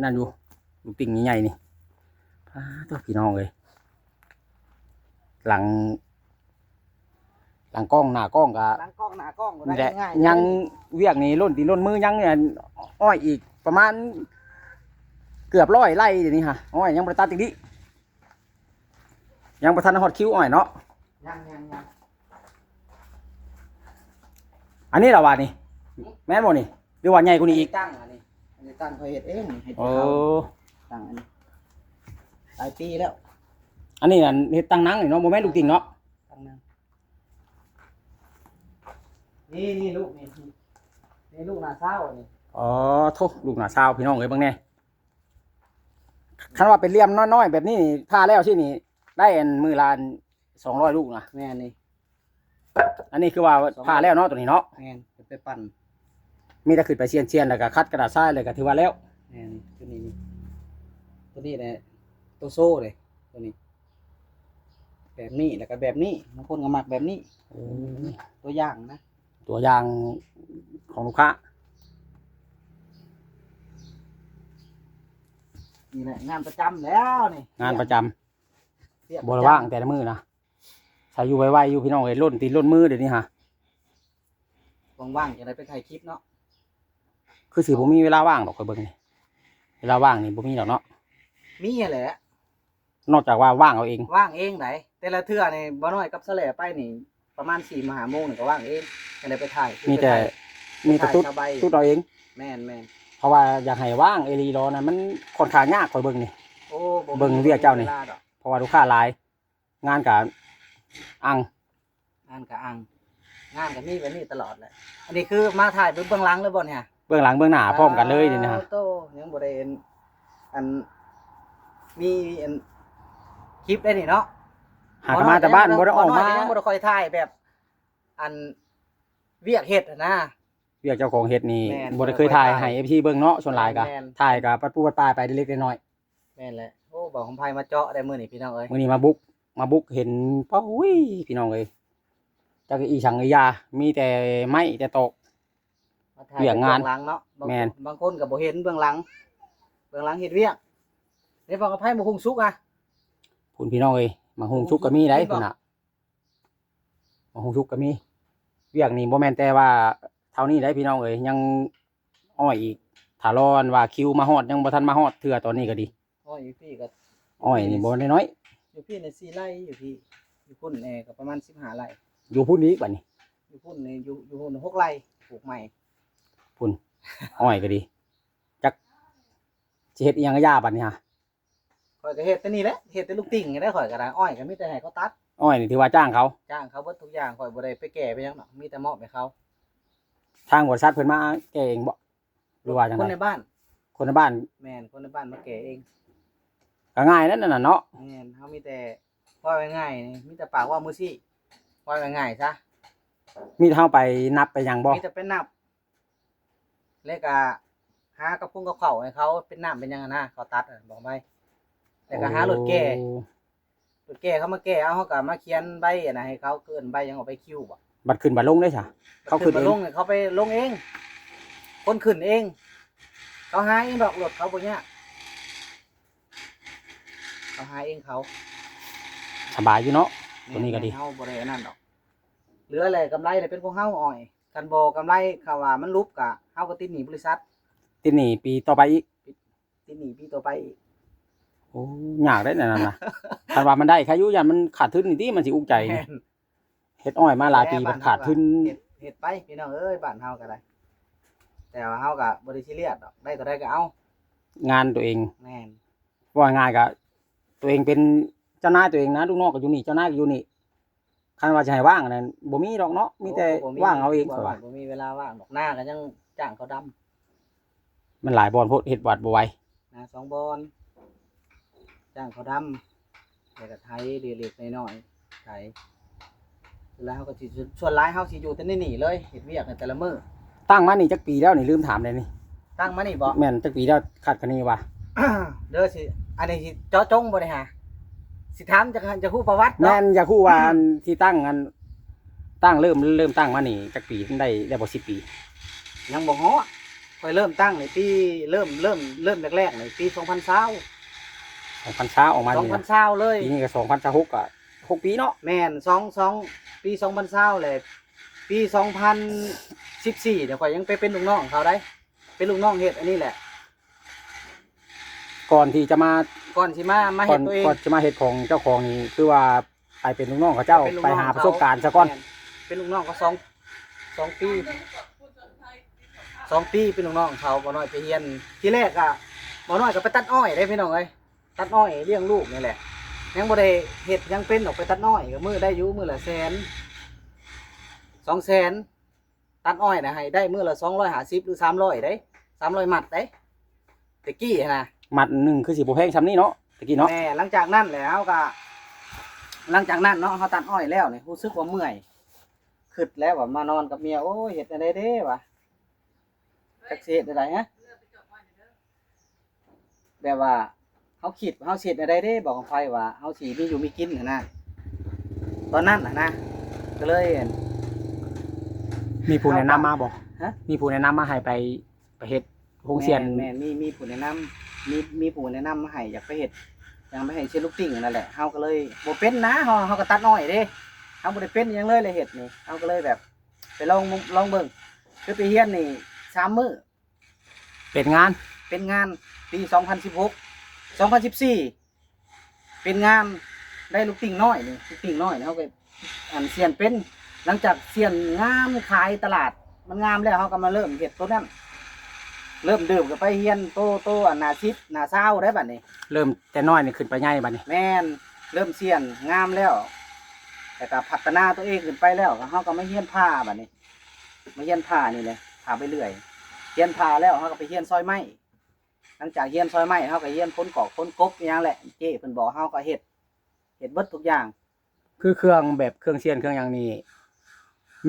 ນັ້ນຢູ່ ລູກຕິ່ງໃຫຍ່ໆນີ້. ປາດໂທ້ ພີ່ນ້ອງເອີຍ ຫຼັງ ຫຼັງກ້ອງໜ້າກ້ອງກໍ ຫຼັງກ້ອງໜ້າກ້ອງກໍໄດ້ ນີ້ແຫຼະ ງ່າຍໆ ຍັງວຽກນີ້ລົ້ນຕີນລົ້ນມື ຍັງອັນອ້ອຍອີກປະມານເກືອບຮ້ອຍໄຮ່ດຽວນີ້ຫາ ອ້ອຍຍັງບໍ່ໄດ້ຕັດຈັກດີ້. ຍັງບໍ່ທັນຮອດຄິວອ້ອຍເນາະ. ຍັງໆໆ ອັນນີ້ລະວ່ານີ້ ແມ່ນບໍ່ນີ້ ຫຼືວ່າໃຫຍ່ກວ່ານີ້ອີກ? ຕັ້ງອັນນີ້ ອັນນີ້ຕັ້ງຂ້ອຍເຮັດເອງ ເຮັດ ໂອ້ ເອົາຕັ້ງອັນນີ້ ຫຼາຍປີແລ້ວ. ອັນນີ້ອັນເຮັດຕັ້ງນັ່ງນີ້ເນາະ ບໍ່ແມ່ນລູກຕິ່ງເນາະ. ຕັ້ງນັ່ງ ນີ້ ນີ້ລູກນີ້ ນີ້ລູກໜ້າຊາວອັນນີ້. ອໍ ໂທ້ ລູກໜ້າຊາວ ພີ່ນ້ອງເອີຍ ເບິ່ງແດ່. ຄັນວ່າເປັນຫຼ່ຽມນ້ອຍໆແບບນີ້ນີ້ ຖ້າແລ້ວຊີ້ນີ້ ໄດ້ອັນມື້ລະອັນສອງຮ້ອຍລູກນະ. ແມ່ນນີ້ ອັນນີ້ຄືວ່າຜ່າແລ້ວເນາະ ໂຕນີ້ເນາະ. ແມ່ນ ໄປປັ່ນ ມີແຕ່ຂຶ້ນໄປຊຽນໆ ແລ້ວກໍຂັດກະດາດຊາຍ ແລ້ວກໍຖືວ່າແລ້ວ. ແມ່ນນີ້ ໂຕນີ້ນີ້ ໂຕນີ້ແຫຼະ ໂຕໂຊເດ້ ໂຕນີ້ ແບບນີ້ ແລ້ວກໍແບບນີ້ ບາງຄົນກໍມັກແບບນີ້. ໂອ້ ຕົວຢ່າງນະ ຕົວຢ່າງຂອງລູກຄ້າ. ນີ້ແຫຼະງານປະຈຳແລ້ວນີ້ ງານປະຈຳ ວຽກປະຈຳ ບໍ່ໄດ້ວ່າງແຕ່ລະມື້ນະ. ໃຊ້ຢູ່ໄວໆຢູ່ ພີ່ນ້ອງເອີຍ ລົ້ນຕີນລົ້ນມືດຽວນີ້ຫາ. ວ່າງໆ ຈັ່ງໃດໄປຖ່າຍຄລິບເນາະ. ຄືຊິບໍ່ມີເວລາວ່າງດອກ ຂ້ອຍເບິ່ງນີ້ ເວລາວ່າງນີ້ບໍ່ມີດອກເນາະ. ມີຫັ້ນແຫຼະ ນອກຈາກວ່າວ່າງເອົາເອງ ວ່າງເອງໃດ. ແຕ່ລະເທື່ອນີ້ ບໍ່ນ້ອຍກັບສະແຫຼໄປນີ້ ປະມານສີ່ມາຫ້າໂມງນີ້ກໍວ່າງເອງ ຈັ່ງໃດໄປຖ່າຍ ມີແຕ່ ມີແຕ່ຕຸດ ໄປຖ່າຍສະບາຍ ຕຸດເອົາເອງ. ແມ່ນໆ ເພາະວ່າຢາກໃຫ້ວ່າງອີ່ຫຼີດອກນະ ມັນຂ້ອນຂ້າງຍາກ ຂ້ອຍເບິ່ງນີ້. ໂອ້ ບໍ່ມີ ເບິ່ງວຽກເຈົ້ານີ້ ເວລາດອກ ເພາະວ່າລູກຄ້າຫຼາຍ ງານກະອັ່ງ ງານກະອັ່ງ ງານກະມີແບບນີ້ຕະຫຼອດແຫຼະ. ອັນນີ້ຄືມາຖ່າຍເບື້ອງຫຼັງເລີຍບໍ່ນີ້? ເບື້ອງຫຼັງເບື້ອງໜ້າພ້ອມກັນເລີຍນີ້ນະ. ໂອ້ໂຕ ຍັງບໍ່ໄດ້ອັນ ອັນ ມີອັນຄລິບໄດ້ນີ້ເນາະ. ຫາກະມາແຕ່ບ້ານ ບໍ່ໄດ້ອອກມາ ຍັງບໍ່ໄດ້ຄ່ອຍຖ່າຍແບບ ອັນ ວຽກເຮັດຫັ້ນນະ ວຽກເຈົ້າຂອງເຮັດນີ້. ແມ່ນ ບໍ່ໄດ້ເຄີຍຖ່າຍໃຫ້ເອັຟຊີເບິ່ງເນາະ. ສ່ວນຫຼາຍກະ ແມ່ນໆ ຖ່າຍກະປັດປູປັດປາຍໄປເລັກໆນ້ອຍໆ. ແມ່ນແຫຼະ. ໂອ້ ບ່າວຄຳໄພມາເຈາະໄດ້ມື້ນີ້ພີ່ນ້ອງເອີຍ ມື້ນີ້ມາບຸກ ມາບຸກເຫັນ ປະ ອຸ້ຍ ພີ່ນ້ອງເອີຍ ຈັກອີ່ສັງອີ່ຢາ ມີແຕ່ໄມ້ແຕ່ຕອກ ມາຖ່າຍ ວຽກງານ ເບື້ອງຫຼັງເນາະ. ບາງ ແມ່ນ ບາງຄົນກໍບໍ່ເຫັນເບື້ອງຫຼັງ ເບື້ອງຫຼັງເຮັດວຽກ. ເດ້ ບ່າວຄຳໄພ ໝາກຫຸ່ງສຸກອະ ພຸ້ນ ພີ່ນ້ອງເອີຍ ໝາກຫຸ່ງສຸກກໍມີໄດ໋ ໝາກຫຸ່ງສຸກ ພຸ້ນນະ. ໝາກຫຸ່ງສຸກກໍມີ. ວຽກນີ້ບໍ່ແມ່ນແຕ່ວ່າເທົ່ານີ້ໄດ໋ ພີ່ນ້ອງເອີຍ ຍັງອ້ອຍອີກ. ຖ້າລໍອັນວ່າຄິວມາຮອດ ຍັງບໍ່ທັນມາຮອດເທື່ອ ຕອນນີ້ກໍດີ. ອ້ອຍຢູ່ພີ້ກໍ ອ້ອຍນີ້ບໍ່ນ້ອຍໆ ຢູ່ພີ້ນີ້ສີ່ໄຮ່ ຢູ່ພີ້ ຢູ່ພຸ້ນແດ່ກໍປະມານສິບຫ້າໄຮ່ ຢູ່ພຸ້ນອີກບັດນີ້. ຢູ່ພຸ້ນນີ້ ຢູ່ ຢູ່ພຸ້ນຫົກໄຮ່ ປູກໃໝ່ພຸ້ນ. ອ້ອຍກໍດີ ຈັກຊິເຮັດອີ່ຫຍັງກໍຢ່າບັດນີ້ຫາ. ຂ້ອຍກໍເຮັດແຕ່ນີ້ແຫຼະ ເຮັດແຕ່ລູກຕິ່ງນີ້ແຫຼະ. ຂ້ອຍກໍໄດ້ ອ້ອຍກໍມີແຕ່ໃຫ້ເຂົາຕັດ. ອ້ອຍນີ້ຖືວ່າຈ້າງເຂົາ ຈ້າງເຂົາເບິດທຸກຢ່າງ. ຂ້ອຍບໍ່ໄດ້ໄປແກ່ໄປຫຍັງດອກ ມີແຕ່ມອບໃຫ້ເຂົາ. ທາງບໍລິສັດເພິ່ນມາແກ່ເອງບໍ່ ຫຼືວ່າຈັ່ງໃດ? ຄົນໃນບ້ານ ຄົນໃນບ້ານ. ແມ່ນ ຄົນໃນບ້ານມາແກ່ເອງ ກໍງ່າຍນັ້ນນະເນາະ. ແມ່ນ ເຮົາມີແຕ່ ເວົ້າງ່າຍໆ ມີແຕ່ປາກເວົ້າມືຊີ້ ເວົ້າງ່າຍໆຊະ. ມີແຕ່ເຮົາໄປນັບໄປຫຍັງບໍ່? ມີແຕ່ໄປນັບ ແລ້ວກະຫາກັບປຸງກັບເຂົ້າໃຫ້ເຂົາ ເປັນນ້ຳເປັນຫຍັງຫັ້ນນະ ເຂົາຕັດ ບອກໄວ້. ແລ້ວກະຫາລົດແກ່ ໂອ້ ລົດແກ່ເຂົາມາແກ່ເອົາ ເຮົາກະມາຂຽນໃບອັນນັ້ນໃຫ້ເຂົາ ເອີ້ນໃບຫຍັງ ເອົາໃບຄິວບໍ? ບັດຂຶ້ນບັດລົງເດ້ຊະ? ເຂົາຂຶ້ນເອງ ບັດຂຶ້ນບັດລົງ ເຂົາໄປລົງເອງ ຄົນຂຶ້ນເອງ. ເຂົາຫາເອງດອກ ລົດເຂົາບໍ່ຍາກ ເຂົາຫາເອງເຂົາ. ສະບາຍຢູ່ເນາະ ແມ່ນ ຕົວນີ້ກໍດີ. ແມ່ນ ເຮົາບໍ່ໄດ້ອັນນັ້ນດອກ ເຫຼືອແຫຼະ ກຳໄລແຫຼະເປັນຂອງເຮົາ ອ້ອຍ. ຄັນບໍ່ກຳໄລ ຄັນວ່າມັນຫຼຸບ ກະເຮົາກໍຕິດໜີ້ບໍລິສັດ. ຕິດໜີ້ປີຕໍ່ໄປອີກ? ຕິດ ຕິດໜີ້ປີຕໍ່ໄປອີກ. ໂອ້ ຍາກເດ້ແນວນັ້ນນະ. ຄັນວ່າມັນໄດ້ ໃຄຢູ່ ຢ້ານມັນຂາດທຶນນີ້ຕິ ມັນຊິອຸກໃຈນີ້. ແມ່ນ ເຮັດອ້ອຍມາຫຼາຍປີ ແຕ່ບ້ານເຮົາ ບັດຂາດທຶນ ເຮັດ ເຮັດໄປ ພີ່ນ້ອງເອີຍ ບ້ານເຮົາກໍໄດ້. ແຕ່ວ່າເຮົາກໍບໍ່ໄດ້ຊີຣຽສດອກ ໄດ້ເທົ່າໃດກໍເອົາ ງານຕົວເອງ. ແມ່ນ ເວົ້າງ່າຍໆ ກໍຕົວເອງເປັນ ຈົ້ານາຍຕົວເອງນະ ລູກນ້ອງກໍຢູ່ນີ້ ເຈົ້ານາຍກໍຢູ່ນີ້. ຄັນວ່າຊິໃຫ້ວ່າງນັ້ນ ບໍ່ມີດອກເນາະ ມີແຕ່ ໂອ້ ບໍ່ມີ ວ່າງເອົາເອງ ບໍ່ ຂ້ອຍວ່າ ບໍ່ມີເວລາວ່າງດອກ ນາກໍຍັງຈ້າງເຂົາດຳ. ມັນຫຼາຍບ່ອນໂພດ ເຮັດວັດບໍ່ໄຫວ. ນາສອງບ່ອນ ຈ້າງເຂົາດຳ ແລ້ວກໍໄຖເລັກໆນ້ອຍໆ ໄຖ ແລ້ວເຮົາກໍຊິ ສ່ວນຫຼາຍເຮົາຊິຢູ່ແຕ່ໃນນີ້ເລີຍ ເຮັດວຽກໃນແຕ່ລະມື້. ຕັ້ງມານີ້ຈັກປີແລ້ວນີ້ ລືມຖາມແດ່ນີ້? ຕັ້ງມານີ້ບໍ່? ແມ່ນ ຈັກປີແລ້ວ ຄາດຄະເນວ່າ? ເດີ ຊິ ອັນນີ້ຊິເຈາະຈົງບໍ່ໄດ້ຫາ ຊິຖາມ ຢາກ ຢາກຮູ້ປະຫວັດເນາະ. ແມ່ນ ຢາກຮູ້ວ່າ ອັນ ທີ່ຕັ້ງ ອັນ ຕັ້ງ ເລີ່ມ ເລີ່ມຕັ້ງມານີ້ຈັກປີ? ໄດ້ ໄດ້ບໍ່ສິບປີ? ຍັງບໍ່ຮອດ ຂ້ອຍເລີ່ມຕັ້ງໃນປີ ເລີ່ມ ເລີ່ມ ເລີ່ມແລກໆໃນປີສອງພັນຊາວ ສອງພັນຊາວ ອອກມາ ສອງພັນຊາວເລີຍ. ປີນີ້ກໍສອງພັນຊາວຫົກ ກໍຫົກປີເນາະ. ແມ່ນ ສອງ ສອງ ປີສອງພັນຊາວ ແລະ ປີສອງພັນສິບສີ່ ເນຍ ຂ້ອຍຍັງໄປເປັນລູກນ້ອງເຂົາໄດ໋ ເປັນລູກນ້ອງເຮັດອັນນີ້ແຫຼະ. ກ່ອນທີ່ຈະມາ ກ່ອນຊິມາ ມາເຮັດ ກ່ອນ ຕົວເອງ ກ່ອນຊິມາເຮັດຂອງເຈົ້າຂອງນີ້ ຄືວ່າໄປເປັນລູກນ້ອງເຂົາເຈົ້າ ເປັນລູກນ້ອງ ໄປຫາປະສົບການຊະກ່ອນ. ແມ່ນ ເປັນລູກນ້ອງເຂົາສອງ ສອງປີ ສອງປີເປັນລູກນ້ອງເຂົາ. ບໍ່ນ້ອຍໄປຮຽນ ທີແລກກະ ບໍ່ນ້ອຍກໍໄປຕັດອ້ອຍເດ້ພີ່ນ້ອງເອີຍ ຕັດອ້ອຍລ້ຽງລູກນີ້ແຫຼະ ຍັງບໍ່ໄດ້ເຮັດຫຍັງເປັນດອກ. ໄປຕັດອ້ອຍກໍມື້ໄດ້ຢູ່ມື້ລະແສນ ສອງແສນ. ຕັດອ້ອຍນະໃຫ້ໄດ້ມື້ລະສອງຮ້ອຍຫ້າສິບ ຫຼື ສາມຮ້ອຍເດ້ ສາມຮ້ອຍມັດເດ້ ແຕ່ກີ້ຫັ້ນນະ. ມັດໜຶ່ງຄືຊິບໍ່ແພງຊ່ຳນີ້ເນາະ ແຕ່ກີ້ເນາະ. ແມ່ນ ຫຼັງຈາກນັ້ນແຫຼະເຮົາກະ ຫຼັງຈາກນັ້ນເນາະ ເຮົາຕັດອ້ອຍແລ້ວນີ້ ຮູ້ສຶກວ່າເມື່ອຍ ຄຶດແລ້ວວ່າມານອນກັບເມຍ ໂອ້ຍ ເຮັດແນວໃດເດ້ວະ ຈັກຊິເຮັດແນວໃດ ຮະ ແບບວ່າເຮົາຄິດວ່າເຮົາຊິເຮັດແນວໃດເດ້ ບອກກັບໃຜວ່າເຮົາຊິມີຢູ່ມີກິນຫັ້ນນະ ຕອນນັ້ນຫັ້ນນະ ກໍເລີຍ ມີຜູ້ແນະນຳມາບໍ່? ຮະ? ມີຜູ້ແນະນຳມາໃຫ້ໄປ ໄປເຮັດໂຮງສຽນ. ແມ່ນ ແມ່ນ ມີ ມີຜູ້ແນະນຳ ມີ ມີຜູ້ແນະນຳມາໃຫ້ ຢາກໄປເຮັດ ຢາກໄປເຮັດສຽນລູກຕິ່ງຫັ້ນແຫຼະ ເຮົາກໍເລີຍບໍ່ເປັນນະ ເຮົາ ເຮົາກໍຕັດອ້ອຍເດ້ ເຮົາບໍ່ໄດ້ເປັນຫຍັງເລີຍ ແລະເຮັດນີ້ ເຮົາກໍເລີຍແບບໄປລອງ ລອງເບິ່ງ ຄືໄປຮຽນນີ້ສາມມື້ ເປັນງານ ເປັນງານ ປີສອງພັນສິບຫົກ ສອງພັນສິບສີ່ ເປັນງານ ໄດ້ລູກຕິ່ງນ້ອຍນີ້ ລູກຕິ່ງນ້ອຍນີ້ ເຮົາກໍ ອັນ ສຽນເປັນ ຫຼັງຈາກສຽນງາມຂາຍຕະຫຼາດ ມັນງາມແລ້ວ ເຮົາກໍມາເລີ່ມເຮັດໂຕນັ້ນ ເລີ່ມດື່ມກໍໄປຮຽນໂຕ ໂຕ ອັນ ໜ້າສິບ ໜ້າຊາວໄດ້ບັດນີ້. ເລີ່ມແຕ່ນ້ອຍນີ້ຂຶ້ນໄປໃຫຍ່ບັດນີ້. ແມ່ນ ເລີ່ມສຽນງາມແລ້ວ ແລ້ວກໍພັດທະນາຕົວເອງຂຶ້ນໄປແລ້ວ ເຮົາກໍມາຮຽນຜ່າບັດນີ້ ມາຮຽນຜ່ານີ້ແຫຼະ ຜ່າໄປເລື້ອຍ ຮຽນຜ່າແລ້ວ ເຮົາກໍໄປຮຽນຊອຍໄມ້ ຫຼັງຈາກຮຽນຊອຍໄມ້ ເຮົາກໍຮຽນຂົນກອກຂົນກົບອີ່ຫຍັງແຫຼະ ເຈ້ເພິ່ນບອກ ເຮົາກໍເຮັດ ເຮັດເບິດທຸກຢ່າງ. ຄືເຄື່ອງແບບເຄື່ອງສຽນເຄື່ອງຫຍັງນີ້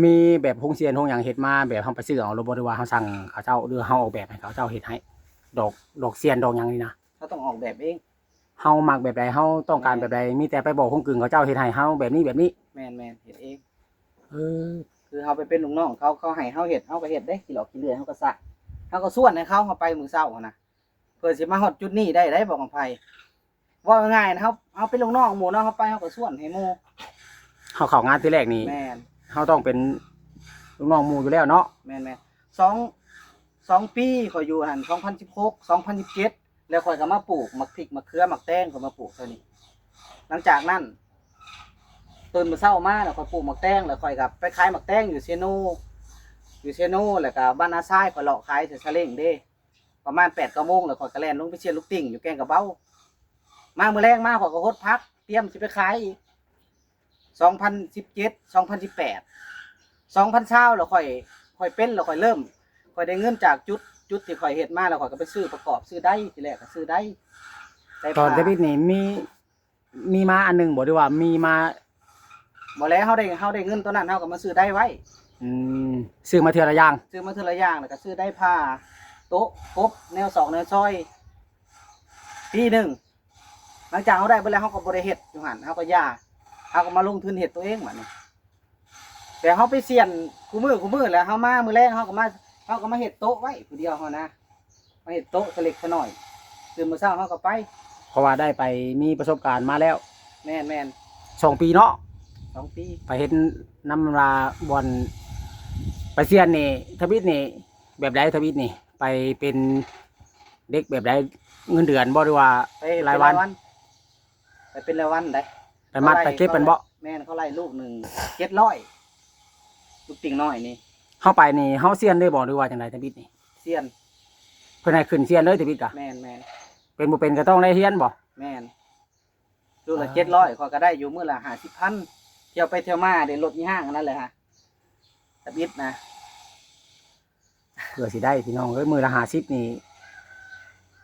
ມີແບບໂຮງສຽນໂຮງຫຍັງເຮັດມາ ແບບເຮົາໄປຊື້ເອົາ ຫຼືບໍ່ ຫຼືວ່າເຮົາສັ່ງເຂົາເຈົ້າ ຫຼືເຮົາອອກແບບໃຫ້ເຂົາເຈົ້າເຮັດໃຫ້ ດອກ ດອກສຽນດອກຫຍັງນີ້ນະ? ເຮົາຕ້ອງອອກແບບເອງ ເຮົາມັກແບບໃດ ເຮົາຕ້ອງການແບບໃດ ມີແຕ່ໄປບອກໂຮງກຶງເຂົາເຈົ້າເຮັດໃຫ້ເຮົາແບບນີ້ແບບນີ້. ແມ່ນໆ ເຮັດເອງ. ເອີ ຄືເຮົາໄປເປັນລູກນ້ອງເຂົາ ເຂົາໃຫ້ເຮົາເຮັດ ເຮົາກໍເຮັດເດ້ ຂີ້ຫຼອກຂີ້ເລື່ອຍເຮົາກໍຊະ ເຮົາກໍຊວນໃຫ້ເຂົາ ເຮົາໄປມື້ເຊົ້າຫັ້ນນະ ເພື່ອຊິມາຮອດຈຸດນີ້ໄດ້ ໄດ້ບອກກັບໃຜ ເວົ້າງ່າຍໆນະ ເຮົາ ເຮົາເປັນລູກນ້ອງໝູ່ເນາະ ເຮົາໄປເຮົາກໍຊວນໃຫ້ໝູ່ ເຮົາເຂົ້າງານທີແລກນີ້ ແມ່ນ ເຮົາຕ້ອງເປັນລູກນ້ອງໝູ່ຢູ່ແລ້ວເນາະ. ແມ່ນໆ ສອງ ສອງປີຂ້ອຍຢູ່ຫັ້ນ ສອງພັນສິບຫົກ ສອງພັນສິບເຈັດ ແລ້ວຂ້ອຍກໍມາປູກໝາກພິກໝາກເຂືອໝາກແຕງ ຂ້ອຍມາປູກເທົ່ານີ້. ຫຼັງຈາກນັ້ນ ຕື່ນມື້ເຊົ້າມາແລ້ວຂ້ອຍປູກໝາກແຕງ ແລ້ວຂ້ອຍກໍໄປຂາຍໝາກແຕງຢູ່ເຊໂນ ຢູ່ເຊໂນ ແລ້ວກໍບ້ານນາຊາຍ ຂ້ອຍເລາະຂາຍໃສ່ສາເລ້ງເດ້ ປະມານແປດເກົ້າໂມງ ແລ້ວຂ້ອຍກໍແລ່ນລົງໄປສຽນລູກຕິ່ງຢູ່ແກ່ງກະເບົາ. ມາມື້ແລງມາ ຂ້ອຍກໍຫົດຜັກ ຕຽມຊິໄປຂາຍອີກ. ສອງພັນສິບເຈັດ ສອງພັນສິບແປດ ສອງພັນຊາວ ແລ້ວຂ້ອຍ ຂ້ອຍເປັນ ແລ້ວຂ້ອຍເລີ່ມ ຂ້ອຍໄດ້ເງິນຈາກຈຸດ ຈຸດທີ່ຂ້ອຍເຮັດມາ ແລ້ວຂ້ອຍກໍໄປຊື້ປະກອບ ຊື້ໄດ ທີແລກກໍຊື້ໄດ ໄດ ຕອນ ພາ ທຳອິດນີ້ມີ ມີມາອັນໜຶ່ງບໍ່ ຫຼືວ່າມີມາ? ບໍ່ແລ້ວ ເຮົາໄດ້ ເຮົາໄດ້ເງິນຕົວນັ້ນ ເຮົາກໍມາຊື້ໄດໄວ້. ອືມ ຊື້ມາເທື່ອລະຢ່າງ ຊື້ມາເທື່ອລະຢ່າງ ແລ້ວກໍຊື້ໄດ ພາ ໂຕະ ກົບ ແນວຊອກແນວຊອຍ ປີໜຶ່ງ. ຫຼັງຈາກເຮົາໄດ້ເບິດແລ້ວ ເຮົາກໍບໍ່ໄດ້ເຮັດຢູ່ຫັ້ນ ເຮົາກໍຢ່າ ເຮົາກໍມາລົງທຶນເຮັດຕົວເອງບັດນີ້. ແຕ່ເຮົາໄປສຽນຄູ່ມື້ ຄູ່ມື້ ແລ້ວເຮົາມາມື້ແລງ ເຮົາກໍມາ ເຮົາກໍມາເຮັດໂຕະໄວ້ຜູ້ດຽວເຮົານະ ມາເຮັດໂຕະສະເລັກສະໜ້ອຍ ຕື່ນມື້ເຊົ້າເຮົາກໍໄປ ເພາະວ່າໄດ້ໄປມີປະສົບການມາແລ້ວ. ແມ່ນໆ ສອງປີເນາະ ສອງປີ ໄປເຮັດນຳວ່າບ່ອນ ໄປສຽນນີ້ ທຳອິດນີ້ ແບບໃດ ທຳອິດນີ້ ໄປເປັນເດັກແບບໃດ ເງິນເດືອນບໍ່ ຫຼືວ່າ ໄປເປັນລາຍວັນ ລາຍວັນ ໄປເປັນລາຍວັນໄດ໋ ໄປມັດໄປເກັບແມ່ນບໍ່? ແມ່ນ ເຂົາໄລ່ລູກໜຶ່ງເຈັດຮ້ອຍ ລູກຕິ່ງນ້ອຍນີ້. ເຮົາໄປນີ້ ເຮົາສຽນເລີຍບໍ່ ຫຼືວ່າຈັ່ງໃດ ທຳອິດນີ້? ສຽນ ເພິ່ນໃຫ້ຂຶ້ນສຽນເລີຍ ທຳອິດກະ? ແມ່ນໆ ເປັນບໍ່ເປັນກໍຕ້ອງໄດ້ຮຽນບໍ່? ແມ່ນ ມື້ລະເຈັດຮ້ອຍ ຂ້ອຍກໍໄດ້ຢູ່ມື້ລະຫ້າສິບພັນ ທ່ຽວໄປທ່ຽວມາເດ້ ລົດອີ່ຫ້າງອັນນັ້ນແຫຼະຮະ ທຳອິດນະ ເພື່ອຊິໄດ້ພີ່ນ້ອງເອີຍ ມື້ລະຫ້າສິບນີ້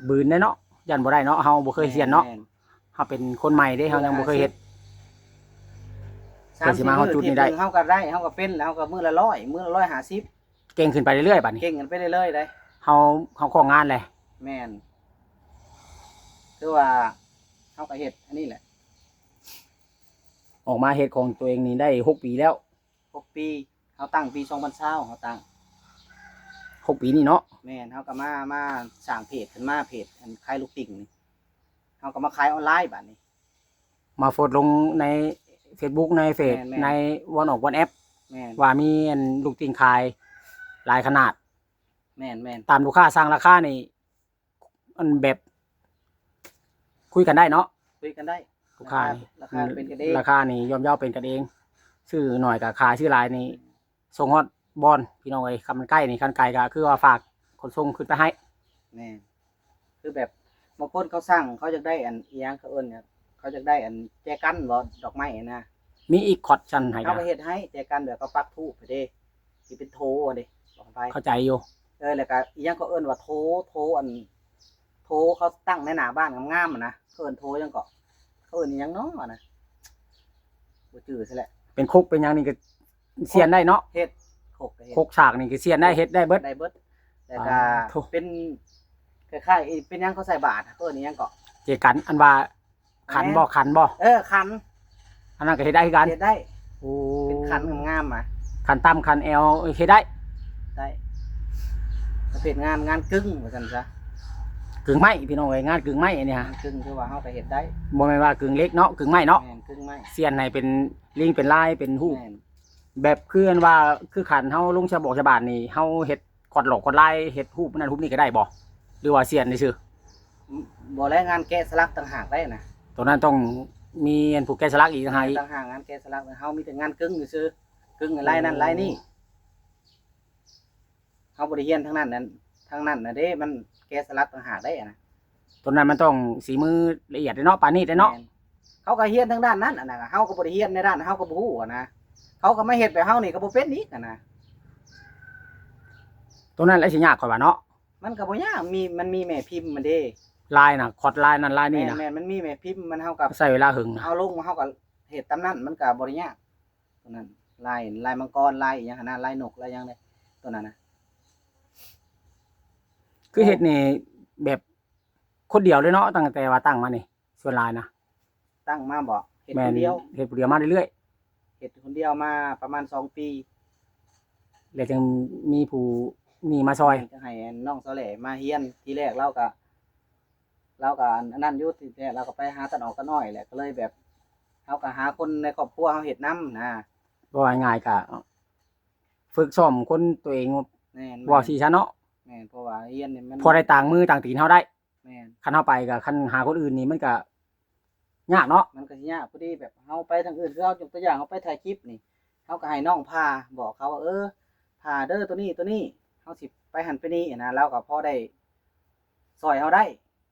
ບືນເດ້ເນາະ ຢ້ານບໍ່ໄດ້ເນາະ ເຮົາບໍ່ເຄີຍ ແມ່ນ ສ່ຽງເນາະ ແມ່ນ ເຮົາເປັນຄົນໃໝ່ເດ້ ເຮົາຍັງບໍ່ເຄີຍເຮັດ ເພື່ອຊິມາຮອດຈຸດນີ້ໄດ້ ເຮົາກໍໄດ້ ເຮົາກໍເປັນແລ້ວ ເຮົາກໍມື້ລະຮ້ອຍ ມື້ລະຮ້ອຍຫ້າສິບ ເກັ່ງຂຶ້ນໄປເລື້ອຍໆ ບາດນີ້ ເກັ່ງຂຶ້ນໄປເລື້ອຍໆ ໄດ໋ ເຮົາ ເຮົາຄອງງານແຫຼະ ແມ່ນ ຄືວ່າເຮົາກໍເຮັດອັນນີ້ແຫຼະ ອອກມາເຮັດຂອງຕົວເອງນີ້ໄດ້ຫົກປີແລ້ວ ຫົກປີ ເຮົາຕັ້ງປີສອງພັນຊາວ ເຮົາຕັ້ງ ຫົກປີນີ້ເນາະ ແມ່ນ ເຮົາກໍມາ ມາສ້າງເພຈຂຶ້ນມາ ເພຈອັນຂາຍລູກຕິ່ງນີ້ ເຮົາກໍມາຂາຍອອນລາຍບາດນີ້ ມາໂພສລົງໃນເຟສບຸກ ໃນເຟສ ແມ່ນໆ ໃນວອນອອກ ວອນແອັບ ແມ່ນ ວ່າມີອັນລູກຕິ່ງຂາຍຫຼາຍຂະໜາດ ແມ່ນໆ ຕາມລູກຄ້າສັ່ງລາຄານີ້ ອັນແບບຄຸຍກັນໄດ້ເນາະ ຄຸຍກັນໄດ້ ລູກຄ້າ ລາຄາ ລາຄາເປັນກັນເອງ ລາຄານີ້ຍ່ອມເຍົາເປັນກັນເອງ ຊື້ໜ້ອຍກໍຂາຍ ຊື້ຫຼາຍນີ້ ແມ່ນ ສົ່ງຮອດບ່ອນ ພີ່ນ້ອງເອີຍ ຄັນມັນໃກ້ນີ້ ຄັນໄກກໍຄືວ່າຝາກຂົນສົ່ງຂຶ້ນໄປໃຫ້ ແມ່ນ ຄືແບບບາງຄົນເຂົາສັ່ງ ເຂົາຢາກໄດ້ອັນອີ່ຫຍັງ ເຂົາເອີ້ນຫຍັງ ເຂົາຢາກໄດ້ອັນແຈກັນບໍ ດອກໄມ້ນະ ມີອີກຄອດຊັ້ນໃຫ້ ເຮົາກໍເຮັດໃຫ້ແຈກັນ ແບບເຂົາປັກທູບເດ້ ທີ່ເປັນໂທເດ້ ບອກໄປ ເຂົ້າໃຈຢູ່ ເອີ ແລ້ວກໍອີ່ຫຍັງເຂົາເອີ້ນວ່າໂທ ໂທອັນ ໂທເຂົາຕັ້ງໃນໜ້າບ້ານງາມໆນະ ເຂົາເອີ້ນໂທຫຍັງເກາະ ເຂົາເອີ້ນອີ່ຫຍັງເນາະນະ ບໍ່ຈື່ຊະແຫຼະ ເປັນຄົກເປັນຫຍັງນີ້ກໍ ສ່ຽນໄດ້ເນາະ ເຮັດ ຄົກກໍເຮັດ ຄົກສາກນີ້ກໍສ່ຽນໄດ້ ເຮັດໄດ້ເບິດ ໄດ້ເບິດ ແລ້ວກໍ ອ່າ ໂທ້ ເປັນຄ້າຍໆ ເປັນຫຍັງເຂົາໃສ່ບາດ ເຂົາເອີ້ນອີ່ຫຍັງເກາະ ເຈກັນ ອັນວ່າຂັນບໍ ແມ່ນ ຂັນບໍ ເອີ ຂັນ ອັນນັ້ນກໍເຮັດໄດ້ຄືກັນ ເຮັດໄດ້ ໂອ້ ເປັນຂັນງາມໆ ມາ ຂັນຕ່ຳ ຂັນແອວ ເຮັດໄດ້ ໄດ້ ປະເພດງານ ງານກຶ້ງວ່າຊັ້ນຊະ ກຶ້ງໄມ້ ພີ່ນ້ອງເອີຍ ງານກຶ້ງໄມ້ອັນນີ້ຫະ ງານກຶ້ງ ຄືວ່າເຮົາກໍເຮັດໄດ້ ບໍ່ແມ່ນວ່າກຶ້ງເຫຼັກເນາະ ກຶ້ງໄມ້ເນາະ ແມ່ນ ກຶ້ງໄມ້ ສ່ຽນໃຫ້ເປັນ ລິງເປັນລາຍເປັນຮູບ ແມ່ນ ແບບຄືອັນວ່າ ຄືຂັນເຮົາລົງສະບອກສະບານນີ້ ເຮົາເຮັດຄອດຫຼອກຄອດລາຍ ເຮັດຮູບນັ້ນຮູບນີ້ກໍໄດ້ບໍ ຫຼືວ່າສ່ຽນຊື່ໆ? ບໍ່ແລະ ງານແກະສະຫຼັກຕ່າງຫາກໄດ້ນະ ໂຕນັ້ນຕ້ອງມີອັນຜູ້ແກະສະຫຼັກອີກຕ່າງຫາກອີກ ຕ່າງຫາກ ງານແກະສະຫຼັກ ເຮົາມີແຕ່ງານກຶ້ງຊື່ໆ ກຶ້ງລາຍນັ້ນ ໂອ້ ລາຍນີ້ ເຮົາບໍ່ໄດ້ຮຽນທາງນັ້ນນັ້ນ ທາງນັ້ນນະເດ້ ມັນແກະສະຫຼັກຕ່າງຫາກໄດ້ນະ ຕົວນັ້ນມັນຕ້ອງສີມືລະອຽດເດ້ເນາະ ປານນີ້ເດ້ເນາະ ແມ່ນ ເຂົາກໍຮຽນທາງດ້ານນັ້ນ ອັນນັ້ນ ເຮົາກໍບໍ່ໄດ້ຮຽນໃນດ້ານ ເຮົາກໍບໍ່ຮູ້ຫັ້ນນະ ເຂົາກໍມາເຮັດແບບເຮົານີ້ກໍບໍ່ເປັນອີກຫັ້ນນະ ຕົວນັ້ນແຫຼະຊິຍາກຂ້ອຍວ່າເນາະ ມັນກໍບໍ່ຍາກ ມີ ມັນມີແມ່ພິມມັນເດ້ ລາຍນະ ຄອດລາຍນັ້ນລາຍນີ້ນະ ແມ່ນໆ ມັນມີແມ່ພິມ ມັນ ເຮົາກໍໃຊ້ເວລາເຫິງນະ ເຮົາລົງ ເຮົາກໍເຮັດຕາມນັ້ນ ມັນກໍບໍ່ໄດ້ຍາກ ຕົວນັ້ນ ລາຍ ລາຍມັງກອນ ລາຍອີ່ຫຍັງຫັ້ນນະ ລາຍນົກ ລາຍຫຍັງເດ້ ຕົວນັ້ນນະ ຄືເຮັດນີ້ແບບຄົນດຽວເລີຍເນາະ ຕັ້ງແຕ່ວ່າຕັ້ງມານີ້ ສ່ວນຫຼາຍນະ ຕັ້ງມາບໍ ເຮັດ ແມ່ນ ຄົນດຽວ ເຮັດຜູ້ດຽວມາເລື້ອຍໆ ເຮັດຄົນດຽວມາປະມານສອງປີ ແລ້ວຈຶ່ງມີຜູ້ນີ້ມາຊ່ອຍ ແມ່ນ ຈຶ່ງໃຫ້ນ້ອງສາວແຫຼມາຮຽນ ທີແລກລາວກໍ ລາວກໍອັນນັ້ນຢູ່ ທີແລກລາວກໍໄປຫາຕັດອອກຕັດອ້ອຍແຫຼະ ກໍເລີຍແບບ ເຮົາກໍຫາຄົນໃນຄອບຄົວເຮົາເຮັດນຳນະ ເວົ້າງ່າຍໆ ກໍຝຶກຊ້ອມຄົນຕົວເອງ ແມ່ນໆ ເວົ້າຊີ້ຊະເນາະ ແມ່ນ ເພາະວ່າຮຽນນີ້ມັນ ພໍໄດ້ຕາງມືຕາງຕີນເຮົາໄດ້ ແມ່ນ ຄັນເຮົາໄປກໍ ຄັນຫາຄົນອື່ນນີ້ມັນກໍຍາກເນາະ ມັນກໍຊິຍາກ ພໍດີແບບເຮົາໄປທາງອື່ນ ຄືເຮົາຍົກຕົວຢ່າງ ເຮົາໄປຖ່າຍຄລິບນີ້ ເຮົາກໍໃຫ້ນ້ອງພາ ບອກເຂົາວ່າ ເອີ ພາເດີ ໂຕນີ້ ໂຕນີ້ ເຮົາຊິໄປຫັ້ນໄປນີ້ນະ ລາວກໍພໍໄດ້ຊ່ອຍເຮົາໄດ້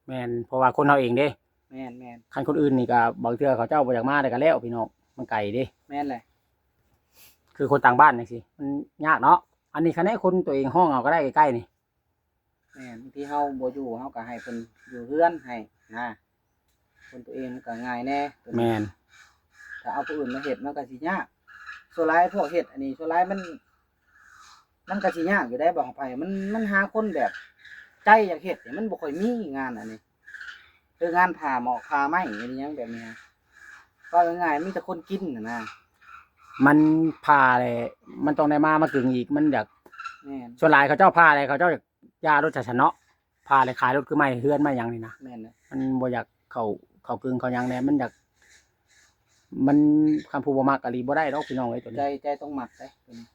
ແມ່ນ ເພາະວ່າຄົນເຮົາເອງເດ້ ແມ່ນໆ ຄັນຄົນອື່ນນີ້ກໍບາງເທື່ອເຂົາເຈົ້າບໍ່ຢາກມາແຕ່ກໍແລ້ວ ພີ່ນ້ອງ ມັນໄກເດ້ ແມ່ນແຫຼະ ຄືຄົນຕ່າງບ້ານຈັ່ງຊີ້ ມັນຍາກເນາະ ອັນນີ້ຄັນໃຫ້ຄົນຕົວເອງຮ້ອງເອົາກໍໄດ້ໃກ້ໆນີ້ ແມ່ນ ບາງທີເຮົາບໍ່ຢູ່ ເຮົາກໍໃຫ້ເພິ່ນຢູ່ເຮືອນໃຫ້ນະ ຄົນຕົວເອງມັນກໍງ່າຍແດ່ ແມ່ນ ຖ້າເອົາຜູ້ອື່ນມາເຮັດມັນກໍຊິຍາກ ສ່ວນຫຼາຍພວກເຮັດອັນນີ້ ສ່ວນຫຼາຍມັນ ມັນກໍຊິຍາກຢູ່ໄດ໋ ບອກໃຫ້ ມັນ ມັນຫາຄົນແບບໃຈຢາກເຮັດນີ້ ມັນບໍ່ຄ່ອຍມີງານອັນນີ້ ຄືງານຜ່າໝອກຜ່າໄມ້ອີ່ຫຍັງແບບນີ້ ເວົ້າງ່າຍໆ ມີແຕ່ຄົນກິນຫັ້ນນະ ມັນຜ່າແຫຼະ ມັນຕ້ອງໄດ້ມາ ມາກຶງອີກ ມັນຢາກ ແມ່ນ ສ່ວນຫຼາຍເຂົາເຈົ້າຜ່າແຫຼະ ເຂົາເຈົ້າຢາກ ຢ່າລົດຈະຊັ້ນເນາະ ພາໄດ້ຂາຍລົດຄືໄມ້ເຮືອນໄມ້ຫຍັງນີ້ນະ ແມ່ນແຫຼະ ມັນບໍ່ຢາກເຂົ້າ ເຂົ້າກຶ່ງເຂົ້າຫຍັງແດ່ ມັນຢາກ ມັນ ຄັນຜູ້ບໍ່ມັກອີ່ຫຼີບໍ່ໄດ້ດອກ ພີ່ນ້ອງເອີຍ ໂຕນີ້ ໃຈ ໃຈຕ້ອງມັກເດ້ ໂຕນີ້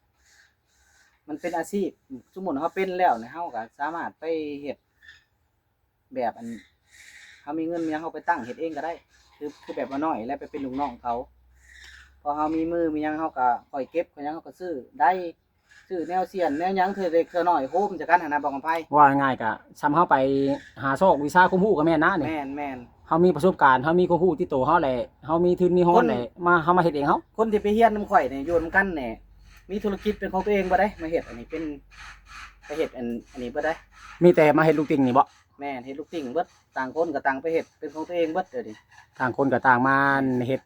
ມັນເປັນອາຊີບ ສົມມຸດເຮົາເປັນແລ້ວນີ້ ເຮົາກໍສາມາດໄປເຮັດ ແບບອັນ ເຮົາມີເງິນມີຫຍັງ ເຮົາໄປຕັ້ງເຮັດເອງກໍໄດ້ ຄື ຄືແບບວ່ານ້ອຍແລ້ວໄປເປັນລູກນ້ອງເຂົາ ພໍເຮົາມີມືມີຫຍັງ ເຮົາກໍຄ່ອຍເກັບ ຄ່ອຍຫຍັງ ເຮົາກໍຊື້ໄດ້ ຊື້ແນວສ່ຽນແນວຫຍັງເທື່ອເລັກເທື່ອນ້ອຍ ໂຮມໃສ່ກັນຫັ້ນນະ ບໍ່ຄຳໄພ ເວົ້າງ່າຍໆ ກໍສ່ຳເຮົາໄປຫາຊອກວິຊາຄວາມຮູ້ກໍແມ່ນນະນີ້ ແມ່ນໆ ເຮົາມີປະສົບການ ເຮົາມີຄວາມຮູ້ຕິດໂຕເຮົາແຫຼະ ເຮົາມີທຶນມີຮອນແຫຼະ ມາ ເຮົາມາເຮັດເອງເຮົາ. ຄົນທີ່ໄປຮຽນນຳຂ້ອຍນີ້ ຢູ່ນຳກັນນີ້ ມີທຸລະກິດເປັນຂອງຕົວເອງບໍ່ໄດ້ ມາເຮັດອັນນີ້ເປັນ ໄປເຮັດອັນ ອັນນີ້ບໍ່ໄດ້ ມີແຕ່ມາເຮັດລູກຕິ່ງນີ້ບໍ? ແມ່ນ ເຮັດລູກຕິ່ງເບິດ ຕ່າງຄົນກໍຕ່າງໄປເຮັດເປັນຂອງຕົວເອງເບິດ ດຽວນີ້ ຕ່າງຄົນກໍຕ່າງມາເຮັດ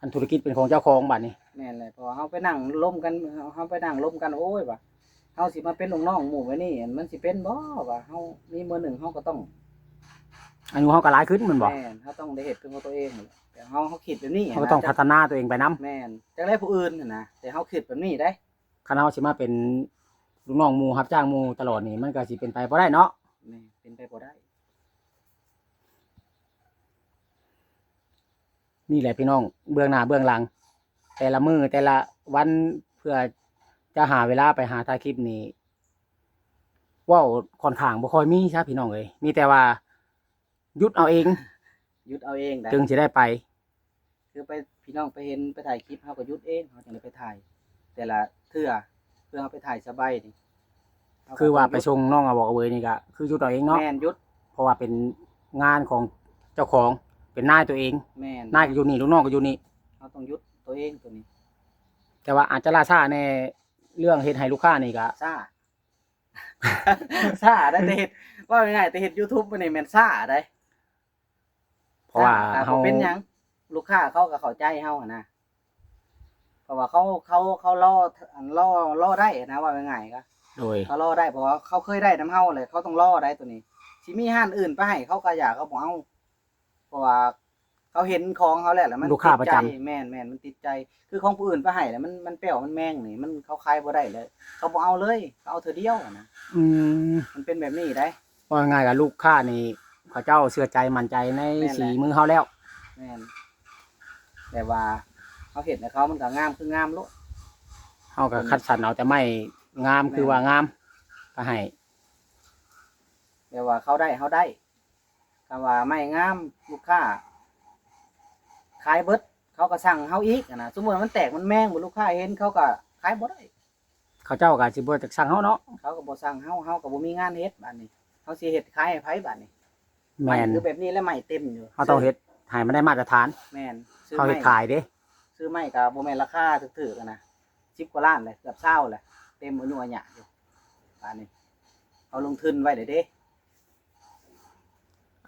ອັນທຸລະກິດເປັນຂອງເຈົ້າຂອງບາດນີ້. ແມ່ນແຫຼະ ເພາະວ່າເຮົາໄປນັ່ງລົມກັນ ເຮົາໄປນັ່ງລົມກັນ ໂອ້ຍ ວ່າເຮົາຊິມາເປັນລູກນ້ອງໝູ່ແບບນີ້ ມັນຊິເປັນບໍ່ ວ່າເຮົາມີມື້ໜຶ່ງເຮົາກໍຕ້ອງ ອາຍຸເຮົາກໍຫຼາຍຂຶ້ນແມ່ນບໍ່? ແມ່ນ ເຮົາຕ້ອງໄດ້ເຮັດເປັນຂອງຕົວເອງ ແຕ່ເຮົາ ເຮົາຄິດແບບນີ້ ເຮົາກໍຕ້ອງພັດທະນາຕົວເອງໄປນຳ. ແມ່ນ ຈັກແລ້ວຜູ້ອື່ນຫັ້ນນະ ແຕ່ເຮົາຄິດແບບນີ້ເດ້ ຄັນເຮົາຊິມາເປັນລູກນ້ອງໝູ່ ຮັບຈ້າງໝູ່ຕະຫຼອດນີ້ ມັນກໍຊິເປັນໄປບໍ່ໄດ້ເນາະ. ແມ່ນ ເປັນໄປບໍ່ໄດ້. ນີ້ແຫຼະພີ່ນ້ອງ ເບື້ອງໜ້າເບື້ອງຫຼັງ ແຕ່ລະມື້ແຕ່ລະວັນ ເພື່ອຈະຫາເວລາໄປຫາຖ່າຍຄລິບນີ້ ເວົ້າຂ້ອນຂ້າງບໍ່ຄ່ອຍມີຊະພີ່ນ້ອງເອີຍ ມີແຕ່ວ່າຢຸດເອົາເອງ ຢຸດເອົາເອງໄດ໋ ຈຶ່ງຊິໄດ້ໄປ. ຄືໄປ ພີ່ນ້ອງໄປເຫັນໄປຖ່າຍຄລິບ ເຮົາກໍຢຸດເອງ ເຮົາຈັ່ງໄດ້ໄປຖ່າຍແຕ່ລະເທື່ອ ເພື່ອເຮົາໄປຖ່າຍສະບາຍນີ້ ເຮົາກໍ ຄືວ່າໄປສົ່ງນ້ອງອາບອກອາເຫວີຍນີ້ກໍຄືຢຸດເອົາເອງເນາະ. ແມ່ນ ຢຸດ ເພາະວ່າເປັນງານຂອງເຈົ້າຂອງ ເປັນນາຍຕົວເອງ. ແມ່ນ ນາຍກໍຢູ່ນີ້ ລູກນ້ອງກໍຢູ່ນີ້ ເຮົາຕ້ອງຢຸດຕົວເອງຕົວນີ້. ແຕ່ວ່າອາດຈະລ່າຊ້າແດ່ ເລື່ອງເຮັດໃຫ້ລູກຄ້ານີ້ກໍຊ້າ ຊ້າໄດ໋ ແຕ່ເຮັດ ເວົ້າງ່າຍໆ ແຕ່ເຮັດຢູທູບນີ້ແມ່ນຊ້າໄດ໋ ເພາະວ່າເຮົາ ເຮົາເປັນຫຍັງ ລູກຄ້າເຂົາກໍເຂົ້າໃຈເຮົາຫັ້ນນະ ເພາະວ່າເຂົາ ເຂົາ ເຂົາລໍ ລໍ ລໍໄດ້ນະ ເວົ້າງ່າຍໆ ກໍ ໂດຍ ເຂົາລໍໄດ້ ເພາະວ່າເຂົາເຄີຍໄດ້ນຳເຮົາແຫຼະ ເຂົາຕ້ອງລໍໄດ໋ ໂຕນີ້ ຊິມີຮ້ານອື່ນໄປໃຫ້ເຂົາກໍຢ່າ ເຂົາບໍ່ເອົາ ເພາະວ່າເຂົາເຫັນຂອງເຮົາແລ້ວ ແລ້ວມັນ ລູກຄ້າປະຈຳ ແມ່ນໆ ມັນຕິດໃຈ ຄືຂອງຜູ້ອື່ນໄປໃຫ້ແລ້ວ ມັນ ມັນແປ້ວ ມັນແມງນີ້ ມັນ ເຂົາຂາຍບໍ່ໄດ້ເລີຍ ເຂົາບໍ່ເອົາເລີຍ ເຂົາເອົາເທື່ອດຽວຫັ້ນນະ. ອືມ ມັນເປັນແບບນີ້ໄດ໋. ເວົ້າງ່າຍໆ ກໍລູກຄ້ານີ້ ເຂົາເຈົ້າເຊື່ອໃຈໝັ້ນໃຈໃນ ແມ່ນແຫຼະ ສີມືເຮົາແລ້ວ. ແມ່ນ ແບບວ່າເຮົາເຮັດໃຫ້ເຂົາ ມັນກໍງາມຄືງາມໂລດ ເຮົາກໍຄັດສັນເອົາແຕ່ໄມ້ງາມ ແມ່ນ ຄືວ່າງາມໄປໃຫ້ ແບບວ່າເຂົາໄດ້ ເຮົາໄດ້ ຖ້າວ່າໄມ້ງາມ ລູກຄ້າຂາຍເບິດ ເຂົາກໍສັ່ງເຮົາອີກຫັ້ນນະ ສົມມຸດວ່າມັນແຕກມັນແມງ ບໍ່ ລູກຄ້າເຫັນ ເຂົາກໍຂາຍບໍ່ໄດ້ ເຂົາເຈົ້າກໍຊິບໍ່ຈັກສັ່ງເຮົາເນາະ ເຂົາກໍບໍ່ສັ່ງເຮົາ ເຮົາກໍບໍ່ມີງານເຮັດບາດນີ້ ເຮົາຊິເຮັດຂາຍໃຫ້ໃຜບາດນີ້. ແມ່ນ ໄມ້ຄືແບບນີ້ແຫຼະ ໄມ້ເຕັມຢູ່ ເຮົາຕ້ອງເຮັດໃຫ້ມັນໄດ້ມາດຕະຖານ. ແມ່ນ ເຮົາເຮັດຂາຍເດ້ ຊື້ໄມ້ກໍບໍ່ແມ່ນລາຄາຖືກໆ ຫັ້ນນະ ສິບກວ່າລ້ານແຫຼະ ເກືອບຊາວແຫຼະ ເຕັມອາຍຸອາຍະຢູ່ ບາດນີ້ເຮົາລົງທຶນໄວ້ແລ້ວເດ້.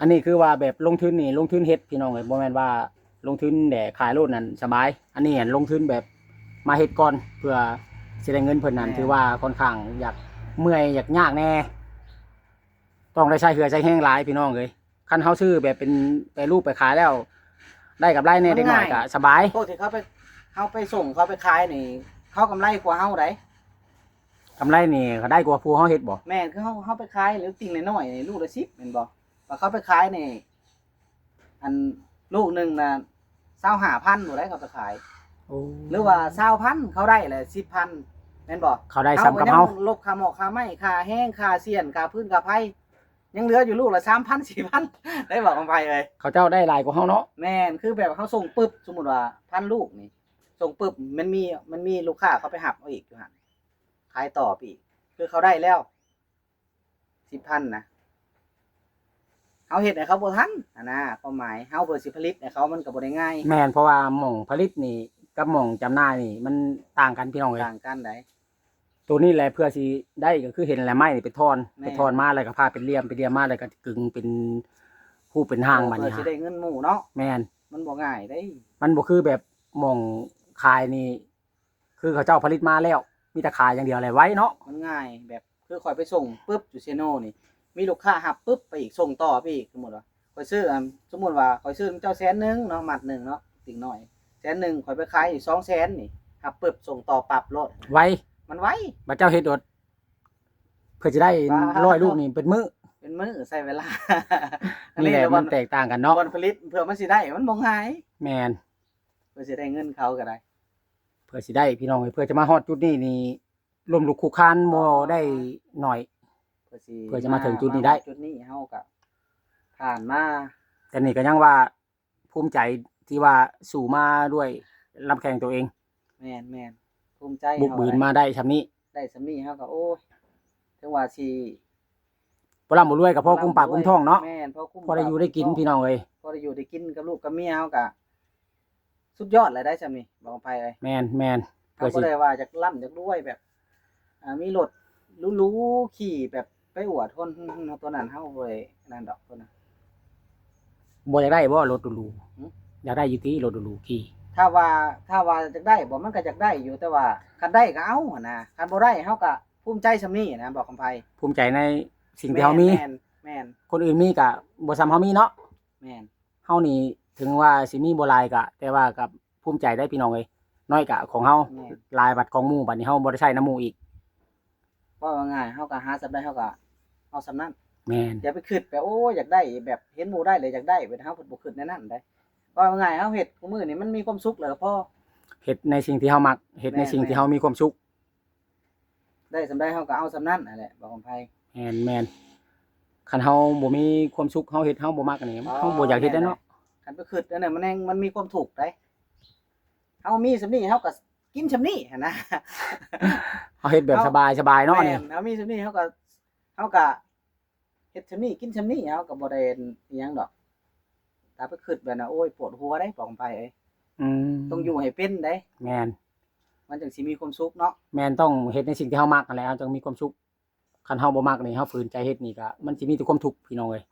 ອັນນີ້ຄືວ່າແບບລົງທຶນນີ້ ລົງທຶນເຮັດພີ່ນ້ອງເອີຍ ບໍ່ແມ່ນວ່າລົງທຶນແດ່ຂາຍໂລດນັ້ນສະບາຍ ອັນນີ້ຫັ້ນລົງທຶນແບບມາເຮັດກ່ອນ ເພື່ອຊິໄດ້ເງິນເພິ່ນນັ້ນ ແມ່ນ ຖືວ່າຂ້ອນຂ້າງຢາກເມື່ອຍຢາກຍາກແດ່ ຕ້ອງໄດ້ໃຊ້ເຫື່ອໃຊ້ແຮງຫຼາຍພີ່ນ້ອງເອີຍ. ຄັນເຮົາຊື້ແບບເປັນແປຮູບໄປຂາຍແລ້ວ ໄດ້ກຳໄລແດ່ເດັກນ້ອຍກໍສະບາຍ ພວກທີ່ເຂົາໄປ ເຮົາໄປສົ່ງເຂົາໄປຂາຍນີ້ ເຂົາກຳໄລກວ່າເຮົາໃດ໋ ກຳໄລນີ້ກໍໄດ້ກວ່າຜູ້ເຮົາເຮັດບໍ່? ແມ່ນ ຄືເຮົາ ເຮົາໄປຂາຍລູກຕິ່ງນ້ອຍໆນີ້ ລູກລະສິບແມ່ນບໍ່? ວ່າເຂົາໄປຂາຍນີ້ ອັນລູກໜຶ່ງນະ ຊາວຫ້າພັນພຸ້ນໃດ໋ ເຂົາໄປຂາຍ ໂອ້ ຫຼືວ່າຊາວພັນ ເຂົາໄດ້ແຫຼະສິບພັນແມ່ນບໍ່? ເຂົາໄດ້ສ່ຳກັບເຮົາ ເຮົາກໍຍັງລົບຄ່າໝອກຄ່າໄມ້ ຄ່າແຮງ ຄ່າຊຽນ ຄ່າຟືນ ຄ່າໄຟ ຍັງເຫຼືອຢູ່ລູກລະສາມພັນ ສີ່ພັນ ໄດ້ບໍ່ ຂອງໃຜເອີຍ? ເຂົາເຈົ້າໄດ້ຫຼາຍກວ່າເຮົາເນາະ. ແມ່ນ ຄືແບບເຮົາສົ່ງປຶບ ສົມມຸດວ່າພັນລູກນີ້ ສົ່ງປຶບ ມັນມີ ມັນມີລູກຄ້າເຂົາໄປຮັບເອົາອີກຢູ່ຫັ້ນ ຂາຍຕໍ່ໄປອີກ ຄືເຂົາໄດ້ແລ້ວ ສິບພັນນະ ເຮົາເຮັດໃຫ້ເຂົາບໍ່ທັນຫັ້ນນະ ຄວາມໝາຍເຮົາເພື່ອຊິຜະລິດໃຫ້ເຂົາ ມັນກໍບໍ່ໄດ້ງ່າຍ. ແມ່ນ ເພາະວ່າໝ່ອງຜະລິດນີ້ກັບໝ່ອງຈຳໜ່າຍນີ້ມັນຕ່າງກັນພີ່ນ້ອງເອີຍ ຕ່າງກັນໃດ໋. ໂຕນີ້ແຫຼະເພື່ອຊິໄດ້ກໍຄືເຫັນແຫຼະ ໄມ້ນີ້ໄປທ່ອນ ແມ່ນ ໄປທ່ອນມາ ແລ້ວກໍຜ່າເປັນຫຼ່ຽມ ເປັນຫຼ່ຽມມາ ແລ້ວກໍກຶງເປັນຮູບເປັນຮ່າງ ເອີ ບາດນີ້ ເພື່ອຊິໄດ້ເງິນໝູ່ເນາະ. ແມ່ນ ມັນບໍ່ງ່າຍເດ້ ມັນບໍ່ຄືແບບໝ່ອງຂາຍນີ້ ຄືເຂົາເຈົ້າຜະລິດມາແລ້ວ ມີແຕ່ຂາຍຢ່າງດຽວແຫຼະ ໄວເນາະ ມັນງ່າຍ ແບບ ຄືຂ້ອຍໄປສົ່ງປຶບຢູ່ເຊໂນນີ້ ມີລູກຄ້າຮັບປຶບໄປອີກ ສົ່ງຕໍ່ໄປອີກ ສົມມຸດວ່າຂ້ອຍຊື້ ອັນ ສົມມຸດວ່າຂ້ອຍຊື້ນຳເຈົ້າແສນໜຶ່ງເນາະ ມັດໜຶ່ງເນາະ ຕິ່ງນ້ອຍແສນໜຶ່ງ ຂ້ອຍໄປຂາຍອີກສອງແສນນີ້ ຮັບປຶບສົ່ງຕໍ່ປັບໂລດ ໄວ ມັນໄວ ບາດເຈົ້າເຮັດໂດດ ເພື່ອຊິໄດ້ ປາດ ຮ້ອຍລູກນີ້ເປັນມື້ ເປັນມື້ ໃຊ້ເວລາ ນີ້ແຫຼະ ອັນນີ້ແຫຼະ ມັນແຕກຕ່າງກັນເນາະ ບ່ອນຜະລິດ ເພື່ອມັນຊິໄດ້ ມັນບໍ່ງ່າຍ. ແມ່ນ ເພື່ອຊິໄດ້ເງິນເຂົາກໍໄດ້ ເພື່ອຊິໄດ້ ພີ່ນ້ອງເອີຍ ເພື່ອຈະມາຮອດຈຸດນີ້ນີ້ ລົ້ມລຸກຄຸກຄານບໍ່ໄດ້ໜ້ອຍ ເພື່ອຊິ ເພື່ອຈະມາເຖິງຈຸດນີ້ໄດ້ ມາຮອດຈຸດນີ້ເຮົາກໍຜ່ານມາ ແຕ່ນີ້ກໍຍັງວ່າພູມໃຈທີ່ວ່າສູ້ມາດ້ວຍລຳແຂ້ງຕົວເອງ ແມ່ນໆ ພູມໃຈ ບຸກບືນມາໄດ້ຊ່ຳນີ້ ໄດ້ຊ່ຳນີ້ເຮົາກໍ ໂອ້ຍ ເຖິງວ່າຊິ ບໍ່ລ່ຳບໍ່ລວຍກໍພໍກຸມປາກກຸມທ້ອງເນາະ ແມ່ນ ພໍກຸມ ພໍໄດ້ຢູ່ໄດ້ກິນ ປາກກຸມທ້ອງ ພີ່ນ້ອງເອີຍ ພໍໄດ້ຢູ່ໄດ້ກິນກັບລູກກັບເມຍເຮົາກໍສຸດຍອດແລ້ວໄດ໋ຊ່ຳນີ້ ບອກໄປເອີຍ ແມ່ນໆ ກໍຊິ ເຮົາບໍ່ໄດ້ວ່າຢາກລ່ຳຢາກລວຍແບບ ອ່າ ມີລົດຫຼູໆຂີ່ແບບໄປອວດຄົນ ຕົວນັ້ນເຮົາບໍ່ໄດ້ນັ້ນດອກ ຕົວນັ້ນ ບໍ່ຢາກໄດ້ບໍ່ລົດຫຼູ ຫື? ຢາກໄດ້ຢູ່ຕິລົດຫຼູຂີ່ ຖ້າວ່າ ຖ້າວ່າຢາກໄດ້ບໍ່ ມັນກໍຢາກໄດ້ຢູ່ ແຕ່ວ່າຄັນໄດ້ກໍເອົາຫັ້ນນະ ຄັນບໍ່ໄດ້ເຮົາກໍພູມໃຈຊ່ຳນີ້ນະ ບອກຄຳໄພ ພູມໃຈໃນສິ່ງທີ່ເຮົາມີ ແມ່ນໆ ແມ່ນ ຄົນອື່ນມີກໍບໍ່ຊ່ຳເຮົາມີເນາະ ແມ່ນ ເຮົານີ້ເຖິງວ່າຊິມີບໍ່ຫຼາຍກະ ແຕ່ວ່າກະພູມໃຈໄດ໋ພີ່ນ້ອງເອີຍ ນ້ອຍກະຂອງເຮົາ ແມ່ນ ຫຼາຍບັດຂອງໝູ່ ບັດນີ້ເຮົາບໍ່ໄດ້ໃຊ້ນຳໝູ່ອີກ ເວົ້າງ່າຍໆ ເຮົາກະຫາສ່ຳໃດເຮົາກະເອົາສ່ຳນັ້ນ ແມ່ນ ຢ່າໄປຄິດແບບ ໂອ້ ຢາກໄດ້ ແບບເຫັນໝູ່ໄດ້ແລ້ວຢາກໄດ້ ແບບເຮົາບໍ່ຄິດແນວນັ້ນໄດ໋ ເວົ້າງ່າຍໆ ເຮົາເຮັດຄູ່ມື້ນີ້ມັນມີຄວາມສຸກແລ້ວກໍພໍ ເຮັດໃນສິ່ງທີ່ເຮົາມັກ ເຮັດໃນ ແມ່ນ ສິ່ງທີ່ເຮົາມີຄວາມສຸກ ໄດ້ສ່ຳໃດເຮົາກໍເອົາສ່ຳນັ້ນຫັ້ນແຫຼະ ບອກຄຳໄພ ແມ່ນໆ ຄັນເຮົາບໍ່ມີຄວາມສຸກ ເຮົາເຮັດເຮົາບໍ່ມັກນີ້ ເຮົາບໍ່ຢາກເຮັດແລ້ວເນາະ ຄັນໄປຄິດອັນນັ້ນມັນແຮງ ມັນມີຄວາມທຸກໄດ໋ ເຮົາມີສ່ຳນີ້ເຮົາກໍກິນສ່ຳນີ້ຫັ້ນນະ ເຮົາເຮັດແບບສະບາຍໆເນາະ ແມ່ນ ນີ້ ເຮົາມີສ່ຳນີ້ເຮົາກໍ ເຮົາກໍ ເຮັດຊ່ຳນີ້ກິນຊ່ຳນີ້ ເຮົາກໍບໍ່ໄດ້ອີ່ຫຍັງດອກ ຖ້າໄປຄິດແບບນັ້ນ ໂອ້ຍ ປວດຫົວເດ້ ບອກຄຳໄພເອີຍ ອືມ ຕ້ອງຢູ່ໃຫ້ເປັນເດ້ ແມ່ນ ມັນຈັ່ງຊິມີຄວາມສຸກເນາະ ແມ່ນ ຕ້ອງເຮັດໃນສິ່ງທີ່ເຮົາມັກຫັ້ນແຫຼະ ເຮົາຈັ່ງມີຄວາມສຸກ ຄັນເຮົາບໍ່ມັກນີ້ ເຮົາຝືນໃຈເຮັດນີ້ ກໍມັນຊິມີແຕ່ຄວາມທຸກ ພີ່ນ້ອງເອີຍ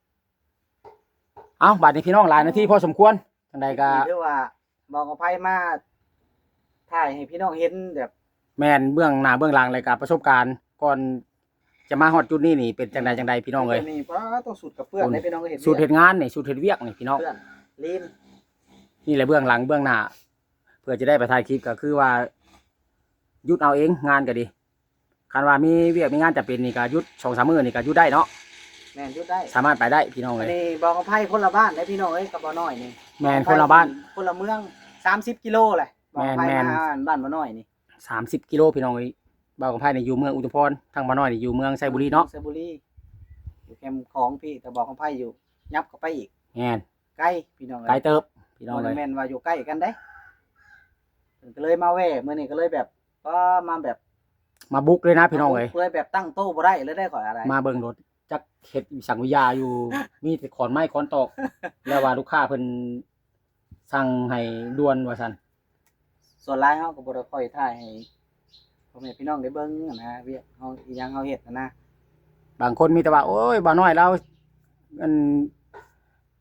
ເອົ້າ ບາດນີ້ພີ່ນ້ອງ ຫຼາຍນາທີພໍສົມຄວນ ຈັ່ງໃດກໍ ນີ້ຖືວ່າ ບອກຄຳໄພມາຖ່າຍໃຫ້ພີ່ນ້ອງເຫັນແບບ ແມ່ນ ເບື້ອງໜ້າເບື້ອງຫຼັງ ແລ້ວກໍປະສົບການກ່ອນຈະມາຮອດຈຸດນີ້ນີ້ ເປັນຈັ່ງໃດຈັ່ງໃດພີ່ນ້ອງເອີຍ ນີ້ປ້າໂຕ ຊຸດກະເປື້ອນເດ້ພີ່ນ້ອງເອີຍ ຊຸດເຮັດງານນີ້ ຊຸດເຮັດວຽກນີ້ພີ່ນ້ອງ ເປື້ອນລີນ ນີ້ແຫຼະເບື້ອງຫຼັງເບື້ອງໜ້າ ເພື່ອຈະໄດ້ໄປຖ່າຍຄລິບ ກໍຄືວ່າຢຸດເອົາເອງ ງານກໍດີ ຄັນວ່າມີວຽກມີງານຈຳເປັນນີ້ກໍຢຸດສອງສາມມື້ນີ້ກໍຢຸດໄດ້ເນາະ ແມ່ນ ຢຸດໄດ້ ສາມາດໄປໄດ້ພີ່ນ້ອງເອີຍ ອັນນີ້ບອກຄຳໄພຄົນລະບ້ານເດ້ພີ່ນ້ອງເອີຍ ກັບບ່າວນ້ອຍນີ້ ແມ່ນ ຄົນລະບ້ານ ຄົນລະເມືອງ ສາມສິບກິໂລແຫຼະ ແມ່ນໆ ບອກຄຳໄພມາບ້ານບ່າວນ້ອຍນີ້ ສາມສິບກິໂລພີ່ນ້ອງເອີຍ ບ່າວຄຳໄພນີ້ຢູ່ເມືອງອຸທຸມພອນ ທາງບ່າວນ້ອຍນີ້ຢູ່ເມືອງໄຊບູລີເນາະ ໄຊບູລີ ຢູ່ແຄມຂອງພີ້ ແຕ່ບອກຄຳໄພຢູ່ ຫຍັບເຂົ້າໄປອີກ ແມ່ນ ໄກພີ່ນ້ອງເອີຍ ໄກເຕີບພີ່ນ້ອງເອີຍ ບໍ່ໄດ້ແມ່ນວ່າຢູ່ໃກ້ກັນເດ້ ເພິ່ນກໍເລີຍມາແວ່ ມື້ນີ້ກໍເລີຍແບບ ກໍມາແບບ ມາບຸກເລີຍນະພີ່ນ້ອງເອີຍ ມາບຸກເລີຍ ແບບຕັ້ງໂຕະບໍ່ໄດ້ເລີຍໄດ໋ ຂ້ອຍອະໄລ ມາເບິ່ງໂລດ ຈັກເຮັດສັງວິທະຍາຢູ່ ມີແຕ່ຂອນໄມ້ຂອນຕອກ ແລ້ວວ່າລູກຄ້າເພິ່ນສັ່ງໃຫ້ດ່ວນວ່າຊັ້ນ ສ່ວນຫຼາຍເຮົາກໍບໍ່ໄດ້ຄ່ອຍຖ່າຍໃຫ້ພໍ່ແມ່ພີ່ນ້ອງໄດ້ເບິ່ງຫັ້ນນະ ວຽກເຮົາ ອີ່ຫຍັງເຮົາເຮັດຫັ້ນນະ ບາງຄົນມີແຕ່ວ່າ ໂອ້ຍ ບ່າວນ້ອຍລາວ ອັນ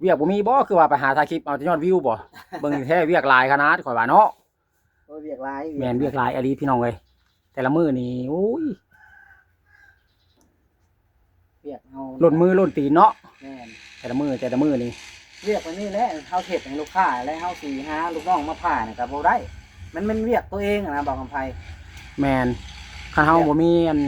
ວຽກບໍ່ມີບໍ່ ຄືວ່າໄປຫາຖ່າຍຄລິບເອົາແຕ່ຍອດວິວບໍ່ ເບິ່ງແທ້ວຽກຫຼາຍຂະໜາດ ຂ້ອຍວ່າເນາະ ໂອ້ຍ ວຽກຫຼາຍ ແມ່ນ ວຽກຫຼາຍອີ່ຫຼີພີ່ນ້ອງເອີຍ ແຕ່ລະມື້ນີ້ ໂອ້ຍ ວຽກເຮົາລົ້ນມືລົ້ນຕີນເນາະ ແມ່ນ ແຕ່ລະມື້ ແຕ່ລະມື້ນີ້ ວຽກແບບນີ້ແຫຼະ ເຮົາເຮັດໃຫ້ລູກຄ້າ ແລະ ເຮົາຊິຫາລູກນ້ອງມາຜ່ານີ້ກໍບໍ່ໄດ້ ມັນແມ່ນວຽກຕົວເອງນະ ບອກຄຳໄພ ແມ່ນ ຄັນເຮົາ ວຽກ ບໍ່ມີອັນ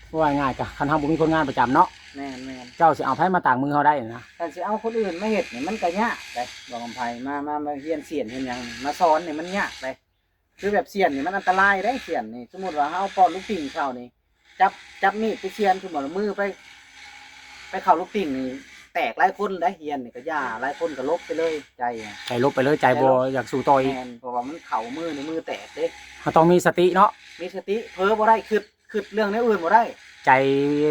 ເວົ້າງ່າຍໆ ກໍຄັນເຮົາບໍ່ມີຄົນງານປະຈຳເນາະ ແມ່ນໆ ເຈົ້າຊິເອົາໃຜມາຕາງມືເຮົາໄດ້ນະ ຄັນຊິເອົາຄົນອື່ນມາເຮັດນີ້ມັນກໍຍາກເດ້ ບອກຄຳໄພ ມາ ມາ ມາຮຽນສຽນຮຽນຫຍັງ ມາສອນນີ້ມັນຍາກເດ້ ຄືແບບສຽນນີ້ມັນອັນຕະລາຍເດ້ ສຽນນີ້ ສົມມຸດວ່າເຮົາປ້ອນລູກປິງເຂົ້ານີ້ ຈັບ ຈັບມີດໄປສຽນ ຄືວ່າມືໄປ ໄປເຂົ້າລູກປິງນີ້ແຕກຫຼາຍຄົນເດ້ ຮຽນນີ້ກໍຢ່າ ຫຼາຍຄົນກໍຫຼົບໄປເລີຍ ໃຈ ໃຈຫຼົບໄປເລີຍ ໃຈບໍ່ຢາກສູ້ຕໍ່ອີກ ແມ່ນ ເພາະວ່າມັນເຂົ້າມືນີ້ມືແຕກເດ້ ເຮົາຕ້ອງມີສະຕິເນາະ ມີສະຕິ ເຜີບໍ່ໄດ້ ຄິດ ຄິດເລື່ອງແນວອື່ນບໍ່ໄດ້ ໃຈ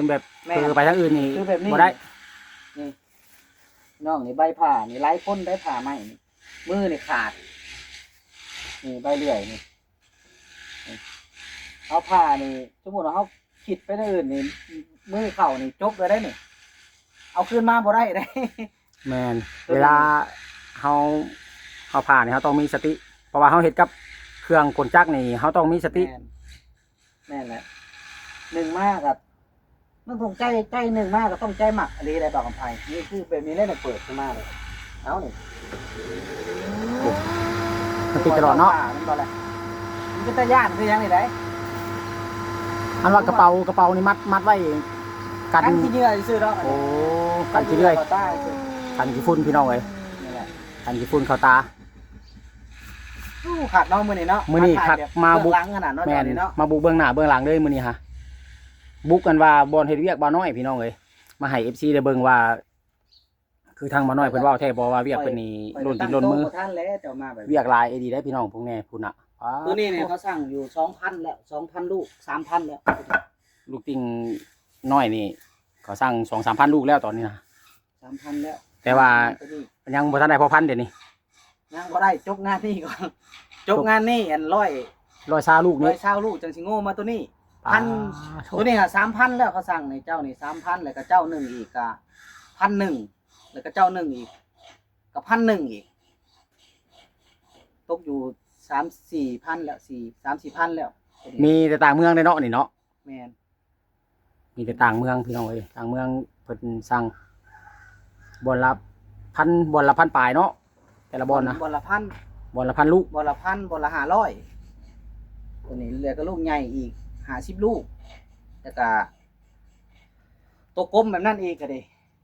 ແບບ ແມ່ນ ເຜີໄປທາງອື່ນນີ້ ຄືແບບນີ້ ບໍ່ໄດ້ ນີ້ ນ້ອງນີ້ໃບຜ່ານີ້ ຫຼາຍຄົນໄດ້ຜ່າໄມ້ນີ້ ມືນີ້ຂາດ ນີ້ໃບເລື່ອຍນີ້ ນີ້ ເຮົາຜ່ານີ້ ສົມມຸດວ່າເຮົາຄິດໄປແນວອື່ນນີ້ ມືເຂົ້ານີ້ຈົບເລີຍໄດ໋ນີ້ ເອົາຄືນມາບໍ່ໄດ້ໄດ໋ ແມ່ນ ເວລາເຮົາ ເຮົາຜ່ານີ້ ເຮົາຕ້ອງມີສະຕິ ເພາະວ່າເຮົາເຮັດກັບເຄື່ອງກົນຈັກນີ້ ເຮົາຕ້ອງມີສະຕິ ແມ່ນ ແມ່ນແຫຼະ ໜຶ່ງມາກໍ ມັນຕ້ອງໃຈ ໃຈໜຶ່ງມາກໍຕ້ອງໃຈມັກອີ່ຫຼີແຫຼະ ບອກຄຳໄພ ນີ້ຄືແບບນີ້ແຫຼະ ເປີດຂຶ້ນມາເລີຍ ເອົານີ້ ໂອ້ ມັນປິດຕະຫຼອດເນາະ ມັນບໍ່ແຫຼະ ມັນເປັນຕາຢ້ານຄືຫຍັງນີ້ໄດ໋ ອັນວ່າກະເປົາ ກະເປົານີ້ມັດ ມັດໄວ້ກັນ ກັນຂີ້ເຫຍື້ອຊື່ໆດອກ ໂອ້ ກັນຂີ້ເຫຍື້ອ ກັນຂີ້ເຫຍື້ອ ກັນຂີ້ຝຸ່ນ ພີ່ນ້ອງເອີຍ ນີ້ແຫຼະ ກັນຂີ້ຝຸ່ນເຂົ້າຕາ ໂອ້ ຄັກເນາະ ມື້ນີ້ເນາະ ມື້ນີ້ຄັກ ມາບຸກ ເບື້ອງຫຼັງຂະໜາດເນາະ ແມ່ນ ເຈົ້ານີ້ເນາະ ມາບຸກເບື້ອງໜ້າເບື້ອງຫຼັງເລີຍມື້ນີ້ຫາ ບຸກ ອັນວ່າບ່ອນເຮັດວຽກບ່າວນ້ອຍ ພີ່ນ້ອງເອີຍ ມາໃຫ້ເອັຟຊີໄດ້ເບິ່ງວ່າ ຄືທາງບ່າວນ້ອຍເພິ່ນເວົ້າແທ້ບໍ່ ວ່າວຽກເພິ່ນນີ້ລົ້ນຕີນລົ້ນມື ບໍ່ທັນແລ້ວ ເຈົ້າມາແບບ ວຽກຫຼາຍອີ່ຫຼີໄດ໋ ພີ່ນ້ອງ ພວກແນ່ພຸ້ນນະ ມື້ນີ້ນີ້ເຂົາສັ່ງຢູ່ສອງພັນແລ້ວ ສອງພັນລູກ ສາມພັນແລ້ວ ລູກຕິ່ງນ້ອຍນີ້ ເຂົາສັ່ງສອງສາມພັນລູກແລ້ວຕອນນີ້ນະ ສາມພັນແລ້ວ ແຕ່ວ່າຍັງບໍ່ທັນໄດ້ພໍພັນດຽວນີ້ ຍັງບໍ່ໄດ້ ຈົບງານນີ້ກ່ອນ ຈົບງານນີ້ອັນ ຮ້ອຍ ຮ້ອຍຊາວລູກນີ້ ຮ້ອຍຊາວລູກ ຈັ່ງຊິໂງ່ມາໂຕນີ້ ປາດ ພັນ ໂທ້ ໂຕນີ້ຫາສາມພັນແລ້ວ ເຂົາສັ່ງໃຫ້ເຈົ້ານີ້ສາມພັນ ແລ້ວກໍເຈົ້າໜຶ່ງອີກກໍພັນໜຶ່ງ ແລ້ວກໍເຈົ້າໜຶ່ງອີກກໍພັນໜຶ່ງອີກ ຕົກຢູ່ສາມສີ່ພັນແລ້ວ ສີ່ ສາມສີ່ພັນແລ້ວ ມີແຕ່ຕ່າງເມືອງເດ້ເນາະນີ້ເນາະ ແມ່ນ ມີແຕ່ຕ່າງເມືອງພີ່ນ້ອງເອີຍ ຕ່າງເມືອງເພິ່ນສັ່ງ ບ່ອນລະພັນ ບ່ອນລະພັນປາຍເນາະ ແຕ່ລະບ່ອນນະ ບ່ອນລະພັນ ບ່ອນລະພັນລູກ ບ່ອນລະພັນ ບ່ອນລະຫ້າຮ້ອຍ ໂຕນີ້ ແລ້ວກໍລູກໃຫຍ່ອີກຫ້າສິບລູກ ແລ້ວກໍໂຕກົມແບບນັ້ນອີກກໍເດ້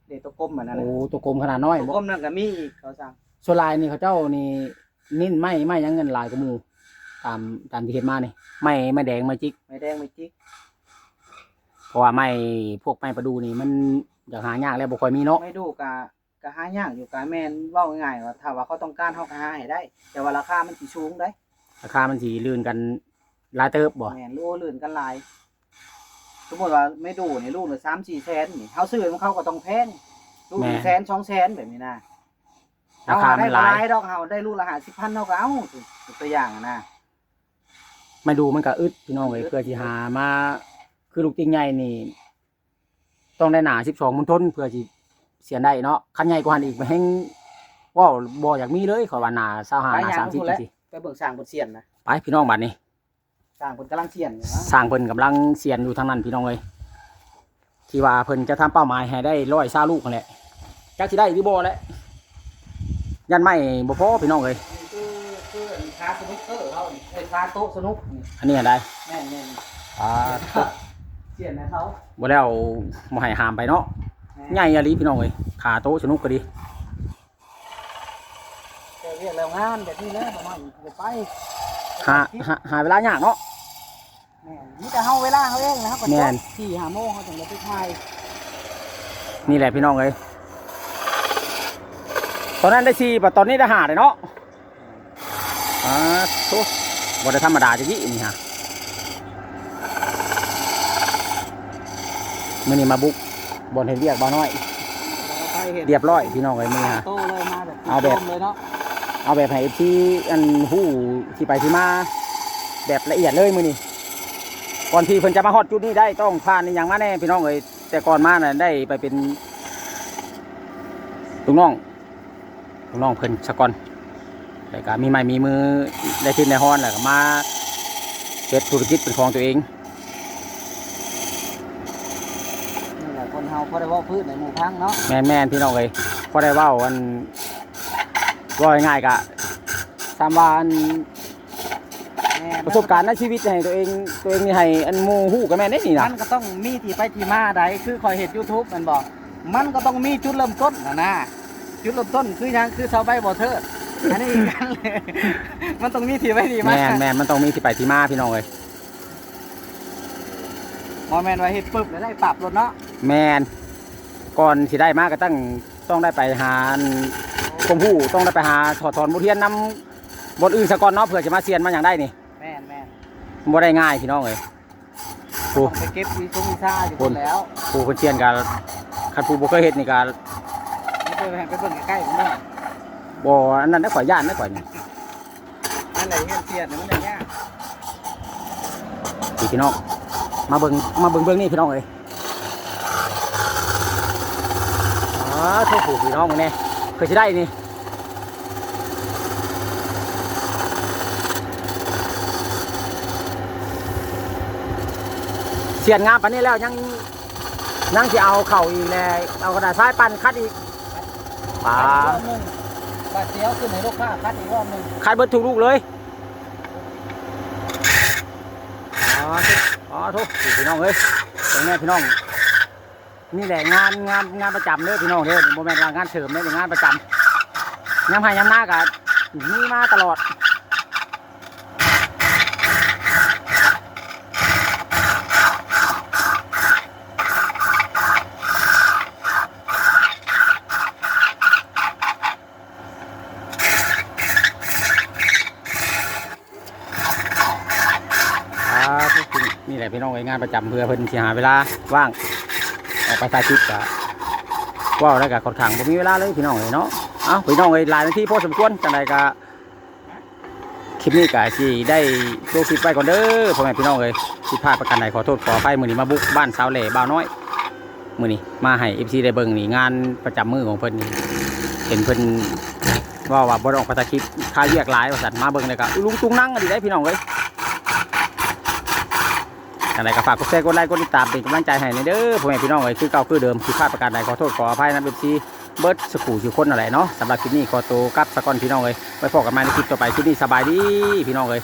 ເດ້ໂຕກົມອັນນັ້ນ ໂອ້ ນະ ໂຕກົມຂະໜາດນ້ອຍ ໂຕກົມນັ້ນກໍມີອີກ ເຂົາສັ່ງ ສ່ວນຫຼາຍນີ້ເຂົາເຈົ້ານີ້ເນັ້ນໄມ້ ໄມ້ຫຍັງເງິນຫຼາຍກວ່າໝູ່ ຕາມ ຕາມທີ່ເຫັນມານີ້ ໄມ້ ໄມ້ແດງ ໄມ້ຈິກ ໄມ້ແດງ ໄມ້ຈິກ ເພາະວ່າໄມ້ ພວກໄມ້ປະດູ່ນີ້ມັນຢາກຫາຍາກແລ້ວ ບໍ່ຄ່ອຍມີເນາະ ໄມ້ດູ່ກະ ກະຫາຍາກຢູ່ ກະແມ່ນເວົ້າງ່າຍໆວ່າ ຖ້າວ່າເຂົາຕ້ອງການ ເຮົາກະຫາໃຫ້ໄດ້ ແຕ່ວ່າລາຄາມັນຊິສູງເດ້ ລາຄາມັນຊິລື່ນກັນຫຼາຍເຕີບບໍ່ ແມ່ນ ໂອ້ ລື່ນກັນຫຼາຍ ສົມມຸດວ່າໄມ້ດູ່ນີ້ລູກລະສາມສີ່ແສນນີ້ ເຮົາຊື້ນຳເຂົາກໍຕ້ອງແພງ ລູກ ແມ່ນ ແສນສອງແສນແບບນີ້ນະ ລາຄາມັນຫຼາຍ ເຮົາຫາໄດ້ບໍ່ຫຼາຍດອກ ເຮົາໄດ້ລູກລະຫ້າສິບພັນ ເຮົາກໍເອົາ ຕົວຢ່າງນະ ໄມ້ດູ່ມັນກໍອຶດພີ່ນ້ອງເອີຍ ອືມ ເພື່ອຊິຫາມາ ຄືລູກຈິກໃຫຍ່ນີ້ ຕ້ອງໄດ້ໜາສິບສອງມົນທົນ ເພື່ອຊິສຽນໄດ້ເນາະ ຄັນໃຫຍ່ກວ່າຫັ້ນອີກແຮງເວົ້າບໍ່ຢາກມີເລີຍ ຂ້ອຍວ່າໜາຊາວຫ້າ ໜາສາມສິບຈັ່ງຊີ້ ໄປເບິ່ງຊ່າງເພິ່ນສຽນນະ ໄປພີ່ນ້ອງ ບາດນີ້ ຊ່າງເພິ່ນກຳລັງສຽນຢູ່ນະ ຊ່າງເພິ່ນກຳລັງສຽນຢູ່ທາງນັ້ນພີ່ນ້ອງເອີຍ ທີ່ວ່າເພິ່ນຈະທຳເປົ້າໝາຍໃຫ້ໄດ້ຮ້ອຍຊາວລູກຫັ້ນແຫຼະ ຈັກຊິໄດ້ຫຼືບໍ່ແຫຼະ ຢ້ານໄມ້ບໍ່ພໍພີ່ນ້ອງເອີຍ ຄື ຄືອັນຄາສະໜຸກເກີເຮົານີ້ ເອີຍ ຄາໂຕະສະໜຸກນີ້ ອັນນີ້ຫັ້ນໃດ ແມ່ນໆ ອ່າ ສຽນໃຫ້ເຂົາ ບໍ່ແລ້ວບໍ່ໃຫ້ຫາມໄປເນາະ ແມ່ນ ໃຫຍ່ອີ່ຫຼີພີ່ນ້ອງເອີຍ ຄາໂຕະສະໜຸກກໍດີ ແຕ່ວຽກແລ້ວງານແບບນີ້ແຫຼະ ບໍ່ໄປ ຫາ ຫາ ຫາເວລາຍາກເນາະ ແມ່ນ ມີແຕ່ເຮົາເວລາເຮົາເອງນະ ເຮົາກໍ ແມ່ນ ຈົບ ສີ່ຫ້າໂມງເຮົາຈຶ່ງໄດ້ໄປຖ່າຍ ນີ້ແຫຼະພີ່ນ້ອງເອີຍ ຕອນນັ້ນໄດ້ສີ່ ບັດຕອນນີ້ໄດ້ຫ້າເດ້ເນາະ ອ່າ ໂທ້ ບໍ່ໄດ້ທຳມະດາຈັກດີ້ນີ້ຮະ ມື້ນີ້ມາບຸກບ່ອນເຮັດວຽກບ່າວນ້ອຍ ໄປເຮັດ ລຽບຮ້ອຍພີ່ນ້ອງເອີຍ ມື້ນີ້ຮະ ໂຕເລີຍ ມາແບບ ເອົາແບບ ເລີຍເນາະ ເອົາແບບໃຫ້ເອັຟຊີ ອັນ ຮູ້ທີ່ໄປທີ່ມາແບບລະອຽດເລີຍມື້ນີ້ ກ່ອນທີ່ເພິ່ນຈະມາຮອດຈຸດນີ້ໄດ້ ຕ້ອງຜ່ານອີ່ຫຍັງມາແດ່ພີ່ນ້ອງເອີຍ ແຕ່ກ່ອນມານະໄດ້ໄປເປັນລູກນ້ອງ ລູກນ້ອງເພິ່ນສາກ່ອນ ແລ້ວກະມີໄມ້ມີມື ໄດ້ທຶນໄດ້ຮອນ ແລ້ວກະມາເຮັດທຸລະກິດເປັນຂອງຕົວເອງ ນີ້ແຫຼະ ຄົນເຮົາພໍໄດ້ເວົ້າພື້ນໃຫ້ໝູ່ຟັງເນາະ ແມ່ນໆ ພີ່ນ້ອງເອີຍ ພໍໄດ້ເວົ້າ ອັນ ເວົ້າງ່າຍໆ ກະ ສ່ຳວ່າ ອັນ ແມ່ນ ປະສົບການໃນຊີວິດໃຫ້ຕົວເອງ ຕົວເອງນີ້ໃຫ້ອັນໝູ່ຮູ້ກໍແມ່ນເດ້ນີ້ນະ ມັນກໍຕ້ອງມີທີ່ໄປທີ່ມາໃດ ຄືຂ້ອຍເຮັດຢູທູບແມ່ນບໍ່ ມັນກໍຕ້ອງມີຈຸດເລີ່ມຕົ້ນຫັ້ນນະ ຈຸດເລີ່ມຕົ້ນຄືຫຍັງ ຄືຊາວໄບບໍ່ເທີດ ອັນນີ້ ມັນຕ້ອງມີທີ່ໄປທີ່ມາ ແມ່ນໆ ມັນຕ້ອງມີທີ່ໄປທີ່ມາ ພີ່ນ້ອງເອີຍ ບໍ່ແມ່ນວ່າເຮັດປຶບແລ້ວໄດ້ປັບໂລດເນາະ ແມ່ນ ກ່ອນຊິໄດ້ມາກໍຕ້ອງ ຕ້ອງໄດ້ໄປຫາຄວາມຮູ້ ຕ້ອງໄດ້ໄປຫາຖອດຖອນບົດຮຽນນຳ ບ່ອນອື່ນສາກ່ອນເນາະ ເພື່ອຈະມາສຽນມາຫຍັງໄດ້ນີ້ ແມ່ນໆ ບໍ່ໄດ້ງ່າຍພີ່ນ້ອງເອີຍ ໂອ້ ຕ້ອງໄປເກັບວິຊົງວິຊາຢູ່ພຸ້ນແລ້ວ ຜູ້ເພິ່ນສຽນກໍ ຄັນຜູ້ບໍ່ເຄີຍເຮັດນີ້ກໍ ໄປເບິ່ງໃກ້ໆ ເບິ່ງເດີ ບໍ່ ອັນນັ້ນນະ ຂ້ອຍຢ້ານນະ ຂ້ອຍນີ້ ອັນໃດເຮັດສຽນມັນໄດ້ຍາກ ນີ້ພີ່ນ້ອງ ມາເບິ່ງ ມາເບິ່ງເບື້ອງນີ້ພີ່ນ້ອງເອີຍ ອໍ ໂທ້ ພີ່ນ້ອງເບິ່ງແດ່ ຄືຊິໄດ້ນີ້ ສຽນງາມປານນີ້ແລ້ວ ຍັງ ຍັງຊິເອົາເຂົ້າອີກແຫຼະ ເອົາກະດາດຊາຍປັ່ນຂັດອີກ ປາ ຂັດອີກຮອບໜຶ່ງ ບາດດຽວຂຶ້ນໃຫ້ລູກຄ້າຂັດອີກຮອບໜຶ່ງ ຂັດເບິດທຸກລູກເລີຍ ອໍ ໂທ້ ພີ່ນ້ອງເອີຍ ເບິ່ງແນ່ພີ່ນ້ອງ ນີ້ແຫຼະງານ ງານ ງານປະຈຳເດີພີ່ນ້ອງເດີ ບໍ່ແມ່ນວ່າງານເສີມເດີ ງານປະຈຳ ຍາມໄຮ່ຍາມນາກະມີມາຕະຫຼອດ ອ່າ ນີ້ແຫຼະພີ່ນ້ອງເອີຍ ງານປະຈຳ ເພື່ອເພິ່ນຊິຫາເວລາວ່າງ ອອກໄປຖ່າຍຄລິບກະ ເວົ້າແລ້ວກະຂ້ອນຂ້າງບໍ່ມີເວລາເລີຍພີ່ນ້ອງເອີຍເນາະ. ເອົ້າ ພີ່ນ້ອງເອີຍ ຫຼາຍນາທີພໍສົມຄວນ ຈັ່ງໃດກະ ຄລິບນີ້ກະຊິໄດ້ໂຈະຄລິບໄວ້ກ່ອນເດີ ພໍ່ແມ່ພີ່ນ້ອງເອີຍ. ຜິດພາດປະການໃດຂໍໂທດຂໍອະໄພ. ມື້ນີ້ມາບຸກບ້ານຊາວແຫຼ້ບ່າວນ້ອຍ ມື້ນີ້ມາໃຫ້ເອັຟຊີໄດ້ເບິ່ງນີ້ ງານປະຈຳມື້ຂອງເພິ່ນນີ້ ເຫັນເພິ່ນເວົ້າວ່າບໍ່ໄດ້ອອກໄປຖ່າຍຄລິບ ຄາວຽກຫຼາຍວ່າຊັ້ນ. ມາເບິ່ງແລ້ວກະລຸງຕຸງນັງອີ່ຫຼີເດ້ພີ່ນ້ອງເອີຍ. ຈັ່ງໃດກະຝາກກົດແຊ ກົດໄລ ກົດຕິດຕາມເປັນກຳລັງໃຈໃຫ້ແດ່ເດີ ພໍ່ແມ່ພີ່ນ້ອງເອີຍ. ຄືເກົ່າຄືເດີມ ຜິດພາດປະການໃດຂໍໂທດຂໍອະໄພນຳເອັຟຊີເບິດສູ່ຜູ້ສູ່ຄົນນັ້ນແຫຼະເນາະ. ສຳລັບຄລິບນີ້ຂໍໂຕກັບສາກ່ອນພີ່ນ້ອງເອີຍ. ໄວ້ພໍ້ກັນໃໝ່ໃນຄລິບຕໍ່ໄປ. ຄລິບນີ້ສະບາຍດີພີ່ນ້ອງເອີຍ.